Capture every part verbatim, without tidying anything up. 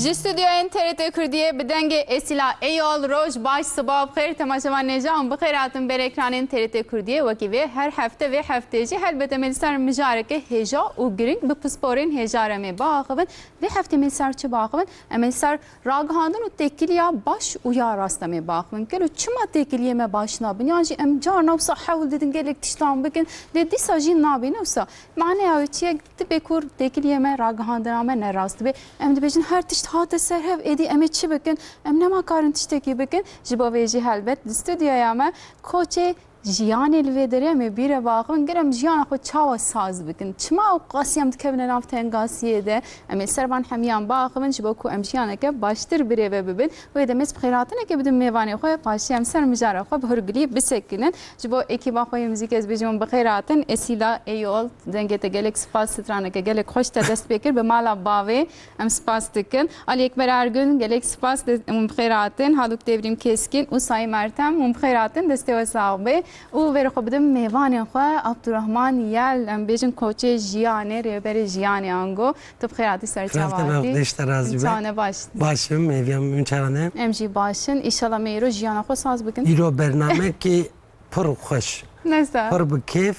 Li stûdyoyên T R T Kurdiyê bi dengê Esîla Eyol, roj baş, siba bi xêr, temaşevanên hêja hûn bi xêr hatin ber ekranên T R T Kurdiyê. Wekî vê her hefte, vê hefteyê jî helbet em ê li ser mijareke hêja û girîng bi pisporên hêja re em ê biaxivin. Vê heftê em ê li ser çi biaxivin? Em ê li ser ragihandin û têkiliya baş û ya rast em ê biaxivin. Gelo çima têkiliyê me baş nabin? Yan jî em carna wisa hewl didin gelek tiştan bikin, lê dîsa jî nabîne wisa. Maneya wê çi ye? Dibê ku têkiliyê me, ragihandina me ne rast dibe. Em dibêjin her tişt hate ser hev, êdî em ê çi bikin? Em nema karin tiştekî bikin. Ji bo vê jî helbet di stûdyoya me koçê jiyanê li vê derê em ê bîre biaxivin. Gel em jiyana xwe çawa saz bikin? Çima ew qasî em dikevine nav tengasiyê de? Em ê ser van hemiyan biaxivin ji bo ku em jiyaneke baştir birêve bibin. Wê demê ez bi xêrhatinekê bidim mêvanê xwe, paşê em ser mijara xwe bi hurgilî bisekinin. Ji bo ekîba xwe yê muzîkê ez bêjim hûn bi xêr hatin. Esîla Eyol, dengê te gelek spas, straneke gelek xweş te dest pê kir. Bi mala bavê em spas dikin. Ali Ekber Ergün, gelek spas, de-, hûn bi xêr hatin. Haluk Devrim Keskin û Sayî Mertem, hûn bi xêr hatin. Destê we sax be. Û vê re xwe bidim mêvanên xwe, Abdurrahman Yel, em bêjin koçê jiyanê, rêberê jiyanê ango. Tu bi xêr hatî ser çavatî. Xêr te be, Xwedê ji te razî be. Çawa ne baş? Baş im, hêviya min çawa ne? Em jî baş in. Îşallah me îro jiyana xwe saz bikin. Îro bernamekî pir xweş. Ne saz. Pir bi kêf.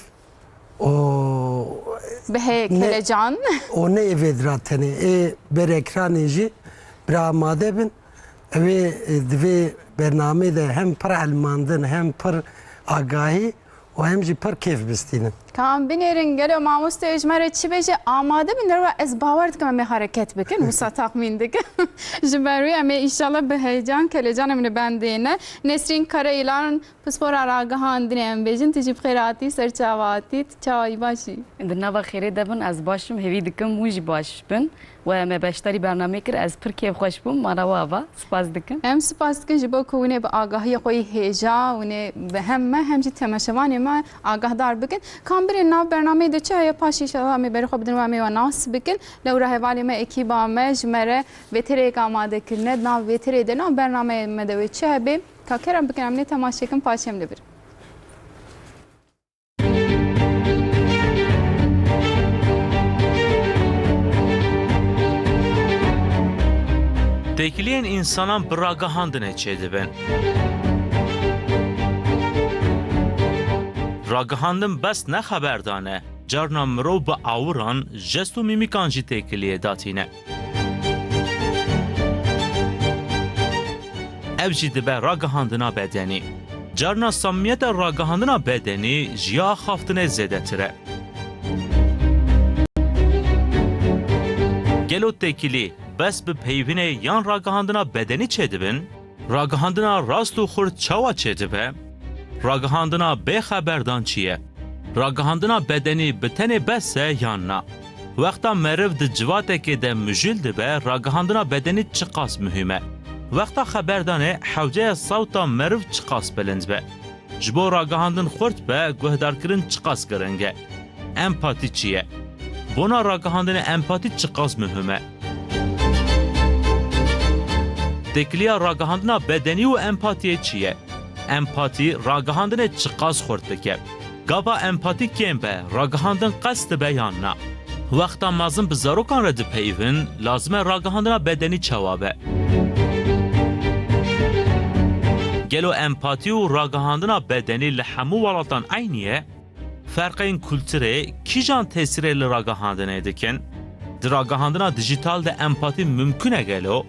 O bi heyek ne, kelecan. O ne ê vê dira tenê. Ê ber ekranê jî bira amade bin. Ew ê, e, di vê bernameyê de hem pir elmandin, hem pir agahî û hem jî pir kêf bistînin. Ka em binêrin, gelo mamoste ji me re çi bêje, amade bin, derwa ez bawer dikim em ê hereket bikin, wisa taxmîn dikim. Ji ber wê em ê îşallah bi heyecan, kelecan em li bendê ne. Nesrîn Karayilan, pispora ragihandinê em bêjin, tu jî bi xêr hatî, ser çawa hatî, tu çawa yî, baş î? Di nava xêrê de bin, ez baş im, hêvî dikim hûn jî baş bin. We me beşdarî bernameyê kir, ez pir kêfxweş bûm, mala we ava. Spas dikim. Em spas dikin ji bo ku hûn ê bi agahiyê xwe yî hêja, hûn ê bi hem me hem jî temaşevanê me agahdar bikin. Ka em birên nav bernameyê de çi heye, paşê înşallah em ê berê xwe bidin we, em ê we nas bikin. Lewra hevalê me, ekîba me ji me re vêtereyek amade kirine. Di nav vêterê de, nav bernameyê me de wê çi hebe? Ka kerem bikin em nê temaşe kin, paşê em li vir. Têkiliyên însanan bi ragihandinê çêdibin. Ragihandin bes ne xeberdan e, carna mirov bi awiran, jest û mîmîkan jî têkiliyê datîne. Ev jî dibe ragihandina bedenî. Carna samimiyeta ragihandina bedenî ji ya axaftinê zêdetir e. Gelo têkilî bes bi peyvînê yan ragihandina bedenî çêdibin? Ragihandina rast û xurt çawa çêdibe? Ragihandina bê xeberdan çi ye? Ragihandina bedenî bi tenê bes e yan na? Wexta meriv di civatekê de mijûl dibe, ragihandina bedenî çiqas muhîm e? Wexta xeberdanê hewceya sewta meriv çiqas bilind be? Ji bo ragihandin xurt be, guhdarkirin çiqas giring e? Empatî çi ye? Bona ragihandinê empatî çiqas muhîm e? Têkiliya ragihandina bedenî û empatiyê çi ye? Empatî ragihandinê çiqas xurt dike? Gava empatî kêm be, ragihandin qels dibe yan na? Wexta mezin bi zarokan re dipeyivin, lazim e ragihandina bedenî çawa be? Gelo empatî û ragihandina bedenî li hemû welatan eynî ye? Ferqên kulturê kîjan tesîrê li ragihandinê dikin? Di ragihandina dijîtal de empatî mimkun e gelo?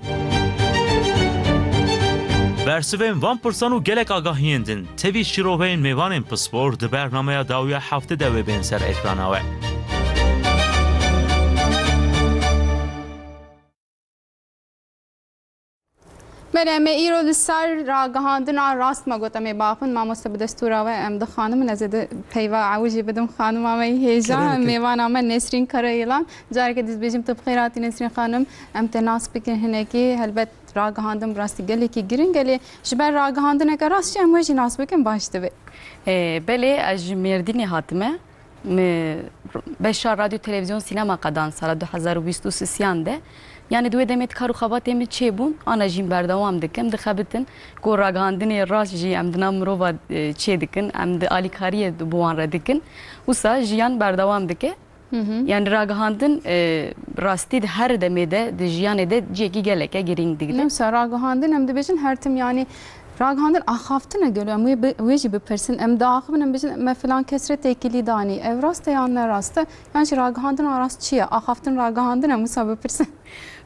Bersivên van pirsan û gelek agahiyên din tevî şîroveyên mêvanên pispor di bernameya dawiya heftê de wê bên ser ekrana we. Belê, em ê îro li ser ragihandina rast me got em ê biaxivin. Mamoste, bi destûra we em dixanim. Ez ê di peyva ew jî bidim xanima me yî hêja. Kerem bikin. Mêvana me Nesrîn Karayilan. Careke dî dibêjim tu bi xêr hatî Nesrîn xanim. Em te nas bikin hinekî. Helbet ragihandin bi rastî gelekî giring e, lê ji ber ragihandineke rast jî em we jî nas bikin baş dibe. Ee, belê, ez ji Mêrdînê hatime. Mi beşa radyo, televizyon, sînema qedan sala du hezar û bîst û sisiyan de. Yanî di wê demê de kar û xebatê min çêbûn, ana jîn berdewam dikim, dixebitin ku ragihandinê rast jî em di nav mirova, e, çê dikin, em di alîkariyê bi wan re dikin. Wisa jiyan berdewam dike. Hı hı. Yani ragihandin, e, rastî di her demê de, di jiyanê de cihekî geleke girîng digire. Newsa ragihandin em dibêjin her tim, yani ragihandin axaftin e gelo. Em wê bi-, wê jî bipirsin. Em diaxivin, em bêjin me filan kes re têkilî danî. Ev rast e yan ne rast e? Yan jî ragihandin a rast çi ye? Axaftin ragihandin e, em wisa bipirsin.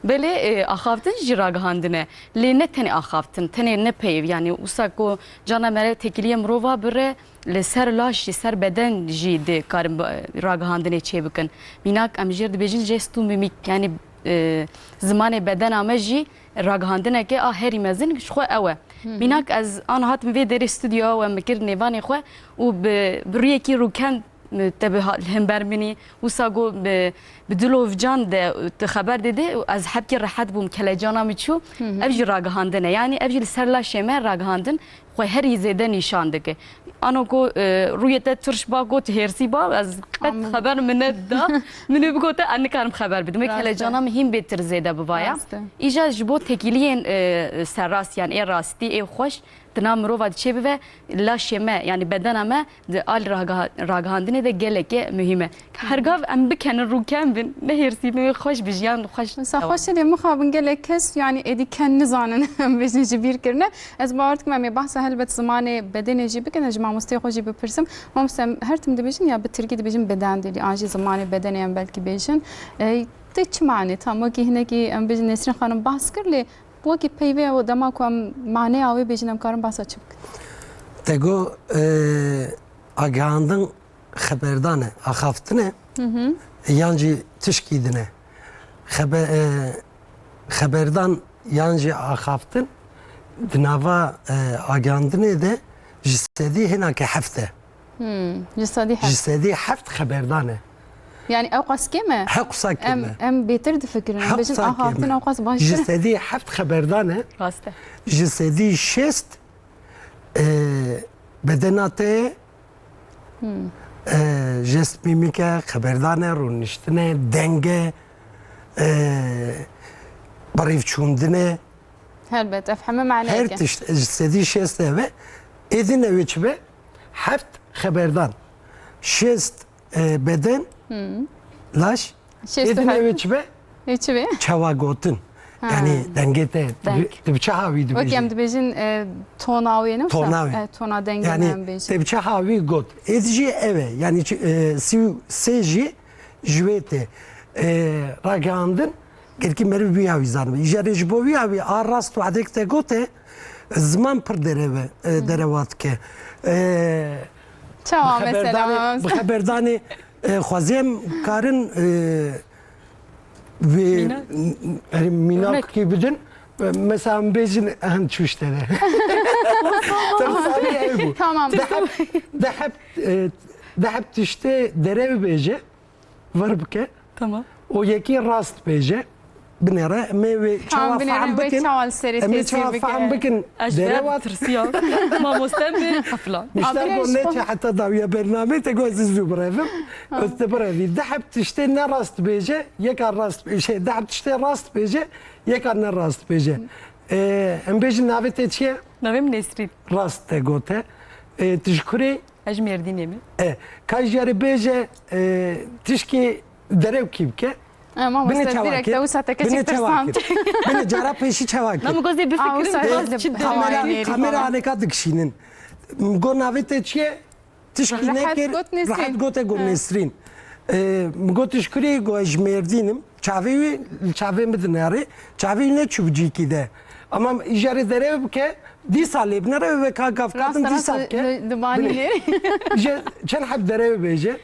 Belê, e, axaftin jî ragihandin e. Lê ne tenê axaftin, tenê ne peyv. Yani wisa ku cana me re têkiliyê mirova bire, li ser laş jî, ser beden jî dê karin ba-, ragihandinê çêbikin. Mînak em jê re dibêjin jest û mîmîk, yanî, e, zimanê bedena me jî ragihandineke a herî mezin ji xwe ew e. Hı hı. Mînak ez an hatim vê derê stûdyoya we, min kir nêvanê xwe û bi, bi rûyekî rûken, e, te bi ha-, li hember min î, wisa got bi, bi dilovcan de, e, tu xeber didî û ez hebkî rehet bûm, kelecana min çû. Hı hı. Ev jî ragihandin e. Yanî ev jî li ser laşê me ragihandin xwe herî zêde nîşan dike. Ano ku, e, rûyê te tirş ba, got hêrsî ba, ez qet Ama xeber min neda. Min ê bigote, ez nikarim xeber bidim. Wê Rast e. kelecana min hîn bêtir zêde bivaya. Rast e. Îja ji bo têkiliyên, e, serrast, yan ê rastî, ê xweş, di nav mirova de çêbive, laşê me, yani bedena me di alî ragiha-, ragihandinê de geleke muhîm e. Her gav em bikenin rûken bin, ne hêrsî bin, xweş bi jiyan, xweş Mesela devam. xweş e lê mixabin gelek kes, yani êdî ken nizanin, em bêjin ji bîr kirine. Ez bawer dikim em ê behsa helbet zimanê bedenê jî bikin, ez ji mamosteyê xwe jî bipirsim. Mamoste, em her tim dibêjin ya bi tirkî dibêjin bedendilî, an jî zimanê bedenê em belkî bêjin. E, tê çi manê? Tam wekî hinekî em bêjin Nesrîn xanim behs kir, lê wekî peyvê ew dema ku em maneya wê bêjin, em karin behsa çi bikin? Te got, e, agihandin xeberdan e, axaftin e, Hı hı. yan jî tişkî din e. Xebe-, e, xeberdan yan jî axaftin di nava, e, agihandinê de ji sedî hinake heft e. Hmm, ji sedî heft. Ji sedî heft xeberdan e. Yani ew qas kêm e? Heqsa kêm Em, e. em bêtir difikirin. Em bêjin Heqsa kêm axaftin e. ew qas Ji baştir. sedî heft xeberdan e. Rast e. Ji sedî şêst, e, bedena te ye. Hmm. E, jest mîmîk e, xeberdan e, rûniştin e, deng e, e, birêvçûndin e. Helbet, ev heme maneyek Her e. tişt, ji sedî şêst ev e. Êdî ne wê çi be? Heft xeberdan. Şêst, e, beden, Hmm. laş. Şêst Êdî ne heft. wê çi be? Wê çi be? Çawa gotin. Ha. Yani dengê te, Deng. tu bi çi hawî Wekî em dibêjî? dibêjin, e, tona wê ne? Tona wê. E, tona dengê Yani me em bêjin. te bi çi hawî got. Êdî jî ev e. Yani çi-, e, sî û sê jî ji wê tê, e, ragihandin, gelkî meriv wî hawî zanibe. Îjarê ji bo wî hawî a rast wadek te gote, ziman pir derev e, e, derewa dike. E, Çawa bi xeberdanê, mesela? bi xeberdanê, e, xwezê em karin, e, vê Mînak. n-, n-, mînakekî bidin. E, mesela em bêjin, ehin çûşte de. Tirsavî ev bû. Tamam. De heb, de heb, e, de heb tiştê derew bêje. Vir bike. Tamam. O yekî rast bêje. Binêre, me wê çawa Tamam, binêre, fehm wê bikin? çawa li serê Em ê tesîr çawa bike? fehm bikin? Ez ji Derewa tirsiya. Mamoste bi filan. Mişter Abdullah got, ne Şifa. çi heta dawiya bernameyê te got, ez zû birevim. Ha. Ez te birevî. De heb tiştê ne rast bêje, yeka rast, şey, de heb tiştê rast bêje, yeka ne rast bêje. Ee, em bêjin navê te çi ye? Navê min Nesrîn. Rast te gote. Ee, tu ji kurê? Ez ji Mêrdînê me. E, ka jî erê bêje, e, tişkî derewkî bike. E, mamoste, Binê çawa direkt kir? de wisa te Binê keçik çawa tirsand. kir? Binê cara pêşî çawa kir? Na, min got zê Aa, bifikirim, wisa biraz de çi kamera, demayê kamera nêrî aneka dikişînin. Min got navê te çi ye? Tişkî Rehet nekir, got Nesrîn. rehet gote got He. Nesrîn. E, min got tu ji kurê, got ez ji Mêrdîn im. Çavê wî, li çavê min dinere. Çavê wî ne çû bi cîkî de. Ama îjarê derew bike, dîsa lê binere, weka gavkadin Rast, dîsa rast, bike. li, li banî Binê. nê. Îje çend heb derew bêje.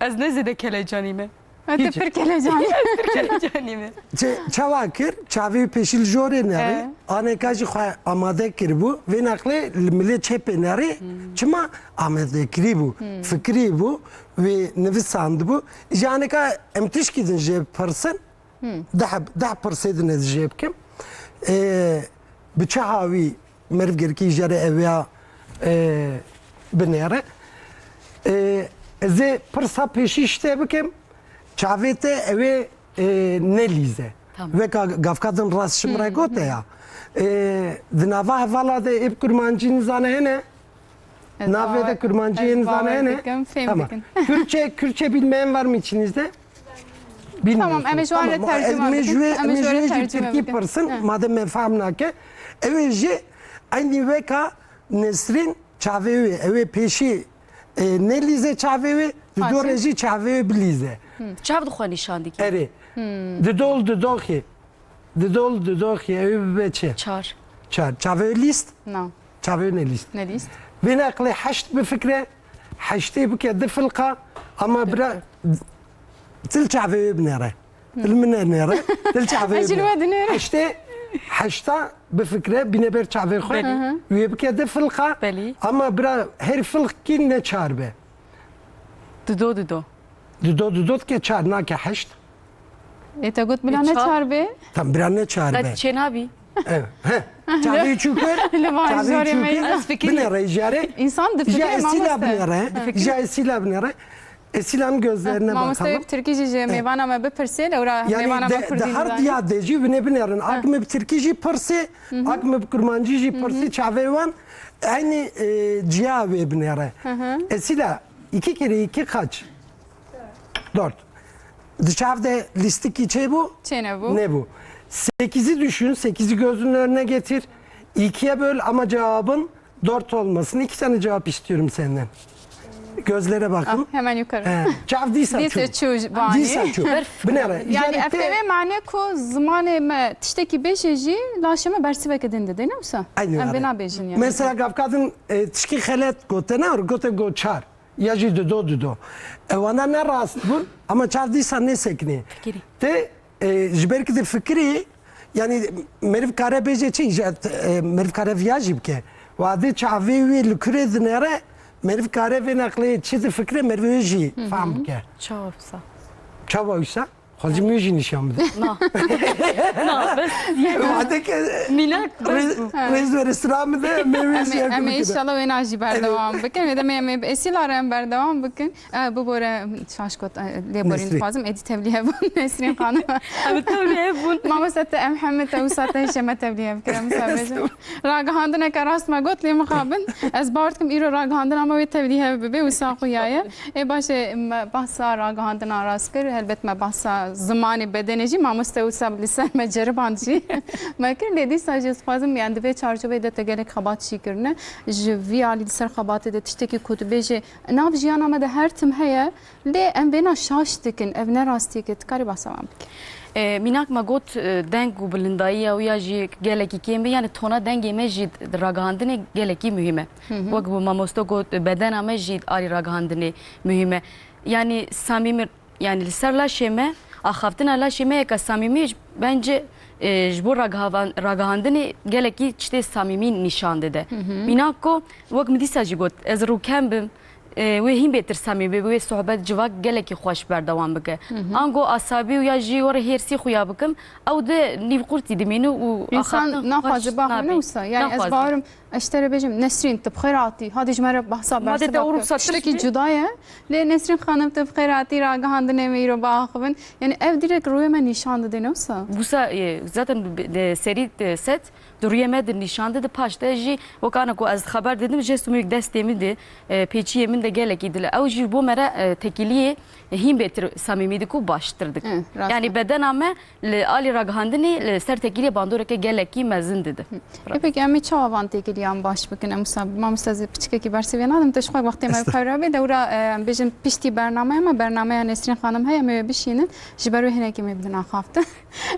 Ez ne zêde kelecanî me. Ez Hiç. pir kelecanî. Kelecanî me. Çe-, çawa kir? Çavê wî pêşî li jorê nerî. He. Aneka jî xwe amade kiribû. Vê nexlê li milê çepê nerî. Hmm. Çima? Amadekirî bû. Hmm. Fikirî bû. Wê nivisandibû. Îje aneka em tişkî din jê pirsin. Hmm. Deh, deh pirsê din ez jê bikim. Ee, bi çi hawî meriv gerkî jere ev ya, ee, binêre? Ee, ez ê pirsa pêşî ji te bikim. Çavê te ew ê, ee, nelîze. Tamam. Weka gavka din rast ji min re Hmm. gote ya. Ee, di nava hevala de ê bi kurmancî nizane hene. Navê de kurmancî yên zane hene? Tamam. Kürtçe, Kürtçe bilmeyen var mı içinizde? Bilmiyorsunuz. Tamam, em ê ji wan re tercüme bikin. Em ê ji wan re tercüme bikin. Tirkî pirsin, madem me fehm nake. Ew ê jî eynî weka Nesrîn çavê wê, ew ê pêşî, e, nelîze çavê wê, di dor re jî çavê wê bilîze. Çav dixwe nîşan dikî. Erê. Didol didoxê. Didol didoxê, ew ê bibe çi? Çar. Çar. Çavê wê lîst? Na. Çavê wê nelîst. Nelîst. Vê neqlê heşt bifikre, heştê bike di filqa, ama bira til çavê wê binêre. Til min nenêre, til çavê wê binêre. Heştê, heşta bifikre, bîne ber çavê xwe. Belê. Wê bike di filqa, ama bira her filqkî ne çar be. Dido, dido. Dido, dido dike çar, nake heşt. Ê, te got bila ne çar be? Tam bila ne çar be. Qet çênabî. Ev, he. Çavê çû kir, çavê çû kir. Binêre jare. İnsan difikire, mamoste. Jare esîla binêre. Jare esîla binêre. Esîlanın gözlerine bakalım. Mamoste, bi tirkî jî ji mêvana me bipirsê, lewra mêvana me kurdî nizane. Yani de, de her diya de jî binê binêrin. Ak me bi tirkî jî pirsê, ak me bi kurmancî jî pirsê, çavê wan eynî, e, ciya wê binêre. Esîla, iki kere iki kaç? Dört. Di çav de lîstikî çêbû? Çênebû. Nebû. Sekizi düşün, sekizi gözünün önüne getir. İkiye böl ama cevabın dört olmasın. İki tane cevap istiyorum senden. Gözlere bakın. Ah, hemen yukarı. He, çav dîsa çû. Dîsa çû, banî. Dîsa çû. Binêre. Yani, ev tevê mane ku zimanê me tiştekî bêje jî, laşê me bersiveke din dide, ne wisa? Aynı. Em vê nabêjin yani. Mesela gavkadin, e, tişkî xelet gote, ne? Gote go çar. Ya jî dido dido. Ewana ne rast bûn, ama çav dîsa nêsekinê. Fikirî. Te, e, ji ber ki difikirî, yani meriv kare bêje çi, îja, e, meriv kare viya jî bike. Wadê çavê wê li kurê dinêre, meriv kare vê neqlê çi difikire, meriv wê jî fehm bike. Çawa wisa? Çawa wisa? Xwezî min jî nîşan bide. Na. Na, bes. Wadeke mînak, bes. Rêz, rêz were sira min de, me wê jî. Em ê, em ê înşallah wêna jî berdewam bikin. Wê demê em ê bi Esîla re em berdewam bikin. E, bibore, şaş got, e, lêborîn dixwazim, êdî tevlî hev bûn, Nesrîn Xanim. Em tevlî hev bûn. Mamoste te em heme te wisa te hişê me tevlî hev kir, em wisa bêjin. Ragihandineke rast me got, lê mixabin. Ez bawer dikim îro ragihandina me wê tevlî hev bibe, wisa xuya ye. Ê baş e, me bahsa ragihandina rast kir, helbet me bahsa zimanê bedenê jî, mamoste wisa li ser me ceriband jî me kir, lê dîsa jî ez dixwazim, yani di vê çarçoveyê de te gelek xebat jî kirine. Ji vî alî li ser xebatê de tiştekî ku tu bêjê, nav jiyana me de her tim heye, lê em vêna şaş dikin, ev ne rastiyek e, tu karî behsa wan bikî. E, mînak me got, e, deng û bilindayiya wî ya jî gelekî kêm e, yani tona dengê me jî di ragihandinê gelekî muhîm e. Wek bi mamoste got, bedena me jî alî ragihandinê muhîm e. Yani samîmî, yani li ser laşê me, axaftina laşê me yeka samîmî, bence, e, ji bo ragahavan-, ragihandinê gelekî tiştê samîmî nîşan dide. Mînak ku, wek min dîsa jî got, ez rûken bim, e, wê hîn bêtir samîmî be, wê sohbet civak gelekî xweş berdewam bike. Ango asabî û ya jî were hêrsî xuya bikim, ew di nîvqurtî dimîne û axaftin xweş nabe. Însan naxwaze baxwe ne wisa. Yani ez bawerim, ez ji te re bêjim, Nesrîn, tu bi xêr hatî, hadî ji me re behsa bersivek ke. Tiştekî cuda ye. Lê Nesrîn Xanim, tu bi xêr hatî, ragihandinê me îro biaxivin. Yani ev direkt rûyê me nîşan dide, ne wisa? Wisa, e, zaten bi, de, serî, e, set, di rûyê me de nîşan dide, paş de jî wek ana ku ez xeber didim, jestûmê destê min de, e, pêçiyê min de gelekî dile. Ew jî bo me re, e, tekîliyê, e, hîn bêtir samîmî dike û baştir dike. Hı, rast e. Yani bedena me li alî ragihandinê li ser tekîliyê bandoreke gelekî mezin dide. Hı. E, peki em ê çawa van tekîliyan baş bikin? Em wisa, mamoste, ez ê piçkekî bersivê nadim, tu ji xwe wextê me bi xew re bê. Dewra, e, em bêjin piştî bernameya me, bernameya Nesrîn Xanim heye, em ê wê bişînin. Ji ber wê hinekî me bidin axaftin.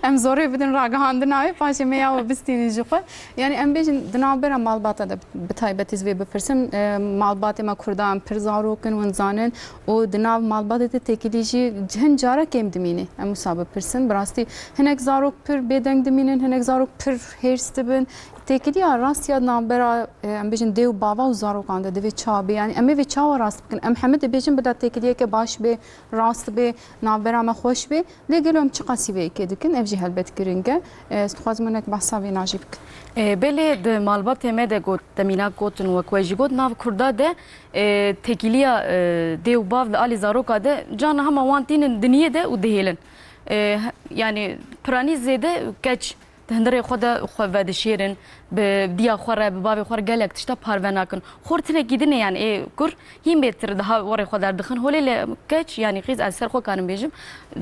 Em zorê bidin ragihandina wê, paşê me ya we bistînin ji xwe. Yani em bêjin di navbera malbata de bi taybetî ez vê bipirsim. E, malbatê me kurdan pir zarok in, hûn zanin. Û di nav malbatê de têkilî jî hin cara kêm dimîne. Em wisa bipirsin. Bi rastî hinek zarok pir bêdeng dimînin, hinek zarok pir hêrs dibin. Têkiliya rast ya di navbera, e, em bêjin dê û bava û zarokan de divê çawa bê? Yani em ê vê çawa rast bikin? Em hemî dibêjin bila têkiliyeke baş bê, rast bê, navbera me xweş bê. Lê gelo em çiqasî vê yekê dikin? Ev jî helbet giring e. Ez dixwazim hinek behsa vêna jî bikim. E, belê di malbatê me de got, te mînak gotin, wek we jî got, nav kurda de, e, têkiliya, e, dê û bav li alî zaroka de, carna hema wan tînin diniyê de û dihêlin. E, he-, yani piranî zêde keç di hundirê xwe de xwe vedişêrin, bi diya xwe re, bi bavê xwe re gelek tişta parve nakin. Xort hinekî din e, yani ê kur hîn bêtir daha werê xwe derdixin holê, lê keç, yani qîz ez ser xwe karim bêjim,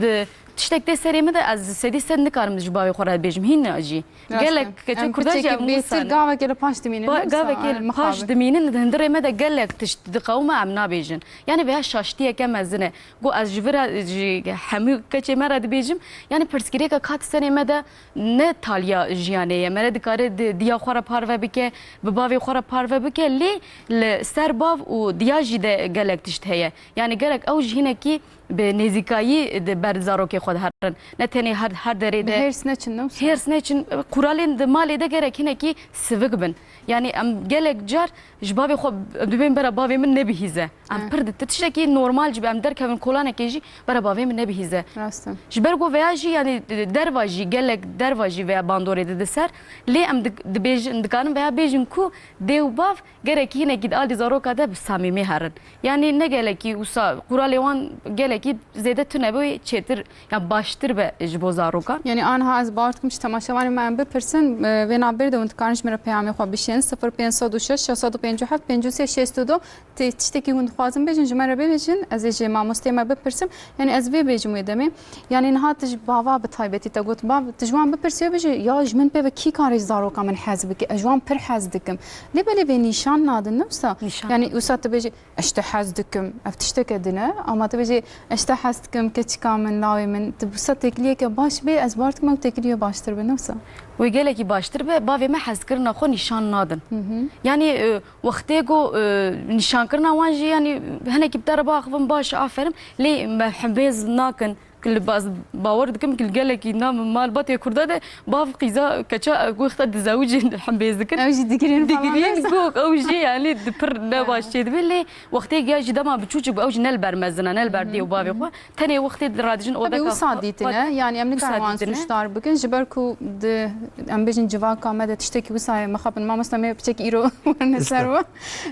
di tiştek tê serê min de ez sedî sed nikarim ji bavê xwe re bêjim. Hîn jî. Rast e. Gelek keçe Em Kurda jî piçekî em bêtir wisan. Gavekê li paş dimînin, Ba-, ne wisa? Gavekê li paş dimînin, di hundirê me de gelek tişt diqewime em nabêjin. Yani veya şaştiyeke mezin e. Got ez ji vira, ji hemû keçê me re dibêjim. Yani pirsgirêka ka di serê me de ne taliya jiyanê ye. Me re dikare di, diya xwe re parve bike, bi bavê xwe re parve bike. Lê li ser bav û diya jî de gelek tişt heye. Yani gerek ew jî hinekî bi nêzîkayî di ber zarokê xwe de herin. Ne tenê her, her derê Bi de hêrs neçin, ne wisa? Hêrs neçin, quralên di malê de gerek hinekî sivik bin. Yani em gelek car ji bavê xwe, em dibên bera bavê min nebihîze. Em Eh. pir di tiştekî normal jî em derkevin kolanekê jî bera bavê min nebihîze. Rast e. Ji ber ku veya jî yani derva jî gelek derva jî veya bandorê dide ser. Lê em dik-, dibêjin, dikarin veya bêjin ku dê û bav Gerekî hinekî di alî zaroka de bi samîmî herin. Yanî ne gelekî wisa quralê wan gelekî zêde tune be, wê çêtir, ya baştir be ji bo zarokan. Yanî aniha ez bawer dikim ji temaşevanê me em bipirsin, e, vê navberê de hûn dikarin ji min re peyamê xwe bişên, sifir pênc sed û şeş, şeş sed û pêncî û heft, pêncî û sê, şêst û du, tê tiştekî hûn dixwazin bêjin, ji me re bibêjin, ez ê ji mamosteyê me bipirsim. Yanî ez vê bêjim wê demê. Yanî niha tu ji bava bi taybetî te got, bav, tu ji wan bipirsî wê bêje, ya ji min pê ve kî kare ji zaroka min hez bike? Ez ji wan pir hez dikim. Lê belê vê nîşan nadin, ne wisa? Nîşan. Yanî wisa tu bêjî, ez ji te hez dikim. Ev tişteke din e. Ama tu bêjî, ez ji te hez dikim, keçika min, lawê min. Tu wisa têkiliyeke baş bê, ez bawer dikim ew têkiliyê baştir be, ne wisa? Wê gelekî baştir be, bavê me hezkirina xwe nîşan nadin. Hı hı. Yanî, e, wextê ku, e, nîşankirina wan jî, yanî hinekî bi te re biaxivin baş, aferin. Lê me hembêz nakin. Li baz-, bawer dikim ki li gelekî na malbatê Kurda de bav qîza keça ku wexta dizewicin hembêz dikin. Ew jî digirîn falan Digirîn neyse. Ku ew jî yani di pir ne baş çê dibe, lê wextê ya jî dema biçûçik bû, ew jî ne li ber mezin e, ne li ber dê û bavê xwe. Tenê wextê radijin Tabii odeka wisa xwe, dîtine, xwe yani em wisa nikarin wan dîtine. Sûcdar bikin, ji ber ku di, em bêjin civaka me de tiştekî wisa ye, mixabin mamosta me piçek îro werine ser we.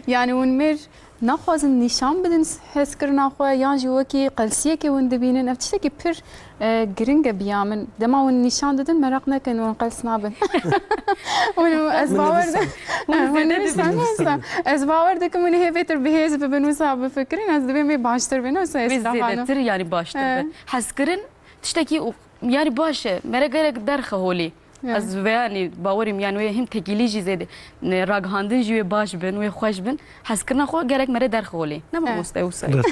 Yani hûn mêr naxwazin nîşan bidin hezkirina xwe, yan jî wekî qelsiyekê hûn dibînin. Ev tiştekî pir, e, giring e biya min. Dema hûn nîşan didin, meraq nekin, hûn qels nabin. Hûn, ez Hûn bawer nivîsan. Hûn Hûn zêde nivîsan, dibînin. Nivîsan. Ez bawer dikim hûn hê bêtir bihêz bibin, wisa bifikirin, ez dibêm wê baştir bin, wisa Wê Esra Xanim. Zêdetir, yani baştir He. Be. Hezkirin tiştekî û, yani baş e. Mere gerek derxe holê. Evet. Ez vê, yani, bawerîm, yani, wê him tekîlî jî zêde, ne, ragihandin jî wê baş bin, wê xweş bin. Hezkirina xwe gerek mere derxe holê. Ne Evet. Mamoste, wisa ye. Evet.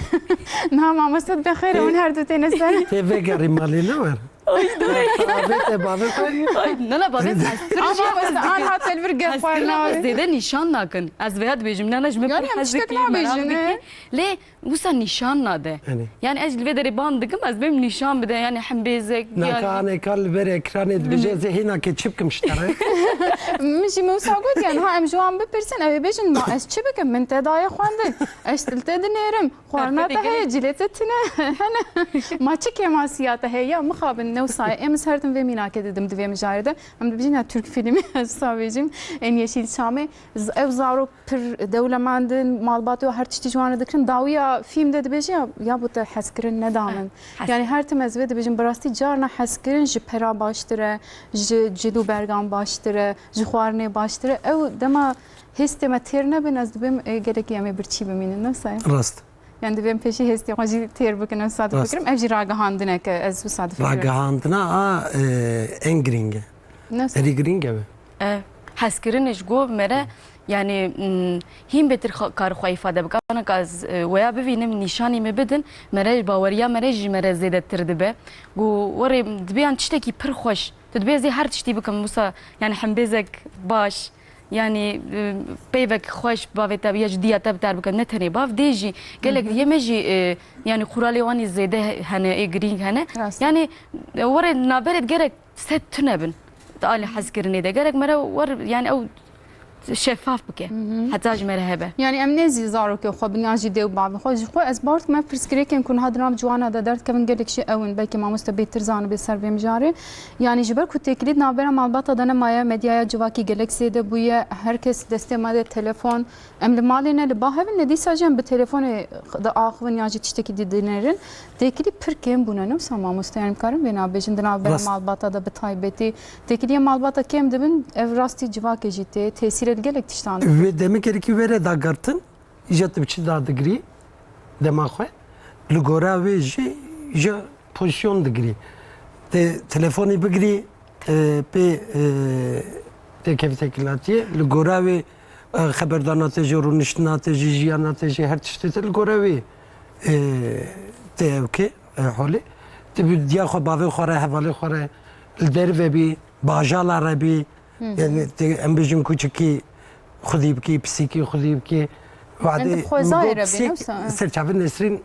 Na mamoste, dibe xêr e, hûn her du têne ser. Tê vegerî malê ne wer? Ay, dayê. Bavê te, bavê xwe. Ay, ne, ne, bavê ez Ama mamoste, aniha te li vir gel xwar Hezkirina xwe navê. Zêde nîşan nakin. Ez vêya dibêjim, ne, ne, ji min Yani pir em hez tiştek dikin, merak nabêjin, dikin. he. Lê Wisa nîşan nade. Hani. Yani ez li vê derê ban dikim, ez bêm nîşan bide, yani hembêzek, yani Naka aneka li ber ekranê dibêje, ez ê hêna ke çi bikim ji te re? Min jî min wisa got, yani ha em ji wan bipirsin, ew ê bêjin, ma ez çi bikim? Min te daye xwendin. Ez li te dinêrim. Xwarina te heye, cilê te tune. Hene. Ma çi kêmasiya te heye? Ya mixabin, ne wisa ye. Em ez her tim vê mînakê didim di vê mijarê de. Em dibêjin ya Türk filmî, ez wisa bêjim. Ên Yeşîlçamê. Z-, ev zarok pir dewlemend in, malbatê û her tiştî ji wan re dikirin. Dawiya fîm de dibêje ya, ya bo te hezkirin neda min. Hes- Yani her tim ez vê dibêjim, bi rastî carna hezkirin ji pera baştir e, ji cil û bergan baştir e, ji xwarinê baştir e. Ew dema hêstê me têr nebin, ez dibêm, ê, gelekî em ê birçî bimînin, ne wisa ye? Rast. Yani dibêm pêşî hêstê xwe jî têr bikin, ez wisa Rast. Difikirim. Ev jî ragihandineke, ez wisa difikirim. Ragihandina a, e, en girîng e. Ne wisa? Herî girîng e be. E, hezkirinê ji go mere, yani, mm, hîn bêtir xa-, kar xwe îfade bike. Anaka ez, e, weya bivînim, nîşanî me bidin, mere baweriya mere jî mere zêdetir dibe. Ku werê dibe yan tiştekî pir xweş. Tu dibê ez ê her tiştî bikim, wisa, yani hembêzek baş, yani, e, peyvek xweş bavê te ya ji diya te bi ter bikim, ne tenê bav, dê jî gelek Hı hı. Yê me jî, e, yani xuralê wan ê zêde hene, ê girîng hene. Rast. Yani, e, werê naberê gerek sed tune bin. Di alî hezkirinê de gerek mere wer, yani ew şeffaf bike. Heta ji me re hebe. Yani em ne zî zarokê xwe bin ya jî dê û bavê xwe. Ji xwe ez bawer dikim ev pirsgirêkên ku niha di nav ciwana de derdikevin gelek jî ew in. Belkî mamoste bêtir zanibê ser vê mijarê. Yani ji ber ku têkilî di navbera malbata de nemaye, medyaya civakî gelek zêde bûye, her kes destê me de telefon, em li malê ne li ba hev in, ne dîsa jî em bi telefonê diaxivin yan jî tiştekî dî dinêrin. Têkilî pir kêm bûne, ne wisa mamoste? Yani em karin vê nabêjin di navbera Rast. malbata de bi taybetî. Têkiliyê malbata kêm dibin, ev rastî civakê jî tê, tesîrê li gelek tiştan dibe. Wê demê gerekî were dagirtin, îja tu bi çi dadigirî dema xwe, li gora wê jî îja pozîsyon digirî. Te telefonê bigirî, e, pê, e, têkevî têkilatiye, li gora wê, e, xeberdana te jî, rûniştina te jî, jiyana te jî, her tiştê te li gora wê, e, tê ew ke, e, holê. Tu bi diya xwe, bavê xwe re, hevalê xwe re, li derve bî, bajala re bî, Hı hı. yani te, em bêjin kuçikî xwedî bikî, pisîkî xwedî bikî. Wadê Yani di xwezayê min got re bî, pisîk, ne wisa? Serçavê Nesrîn,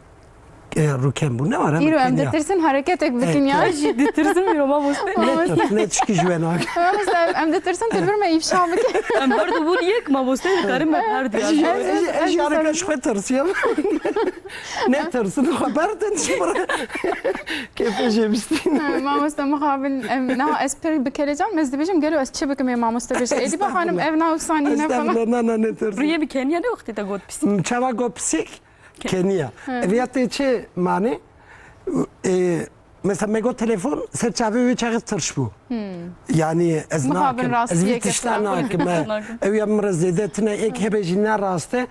e, rûken bû. Ne were Îro em keniya. Ditirsin hereketek bikin E, ya. ke- Ez jî ditirsim îro mamoste. Ne tirs, ne tişkî ji we nake. Mamoste, em ditirsin tu li vir me îfşa bike. Em her du bûn yek mamoste, dikarin me her du ya. Ez, ez, ez, ez jî ez, areka ez, ji xwe tirsiyam. Ne tirsin, xwe berdin ji min re. Kêfê jê bistîn. Ha, mamoste mixabin, em, niha ez pir bi kelecan, ez dibêjim, gelo ez çi bikim ê mamoste bêje. Êdî ba xanim, Estağfurullah. Ev nav sanî ne falan. Estağfurullah, na, na, ne tirsin. Rûyê bi keniya ne wextê te got pisîk? Çawa got pisîk? Ke- Keniya. Hı. Ev ya tê çi mane? E, mesela me got telefon, ser çavê wê çaxê tirş bû. Hmm. Yani ez Mixabin nakim, ez vî rastiyeke tişta xirab. Nakim, e. Nakim. Ew ya min re zêde tine, êk hebe jî ne rast e.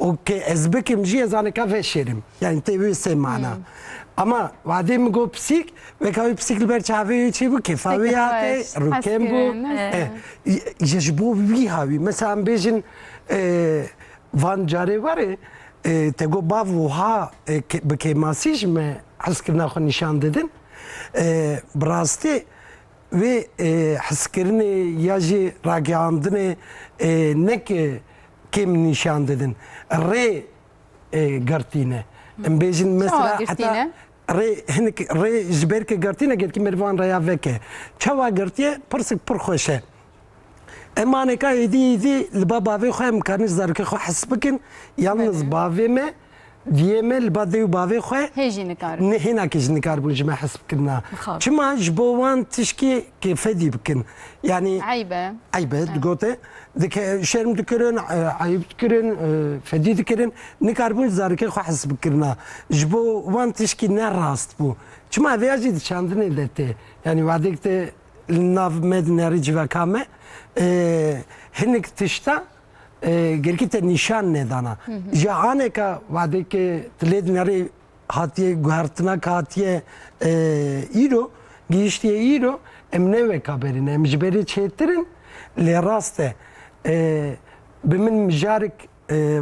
Û ke ez bikim jî ez aneka veşêrim. Yani tê wê sê mana. Hmm. Ama wadê min got pisîk, weka wê pisîk li ber çavê wê çê bû, kefa wê Peki, hate, hoş. Rûken bû. Hes kirin, ne? E, ji, ji bo wî hawî. Mesela em bêjin, e, van carê warê, e, te got bav wiha, e, ke-, bi kêmasî ji me hezkirina xwe nîşan didin. E, bi rastî wê, e, hezkirinê ya jî ragihandinê, e, neke kêm nîşan didin. Rê, e, girtîne. Em bêjin mesela Çawa heta girtîne? Rê, hinek rê ji ber ke girtîne, gelkî merivan rêya veke. Çawa girtiye? Pirsik pir xweş e. Em aneka êdî êdî li ba bavê xwe em karin ji zarokê xwe hes bikin. Yalnız Belê. Bavê me, diyê me li ba dê û bavê xwe Hê jî nikar. Ne hênakê jî nikar bûn ji me hes bikirina. Mixabin. Çima ji bo wan tişkî kê fedî bikin. Yani Eyb e. Eyb e, Evet. Digote. Dike, şerm dikirin, e, eyb dikirin, e, fedî dikirin. Nikar bûn ji zarokê xwe hes bikirina. Ji bo wan tişkî ne rast bû. Çima vêya jî di çandinê de tê. Yani wadek te li nav me di nerî civaka me, e, hinek tişta, e, gelkî te nîşan nedana. Hı hı. Ji aneka wadeke tu lê di nerî hatiye guhertina ka hatiye, e, îro, gihiştiye îro, em ne weka berî ne. Em ji berî çêtir in, lê rast e. E, bi min mijarek, e,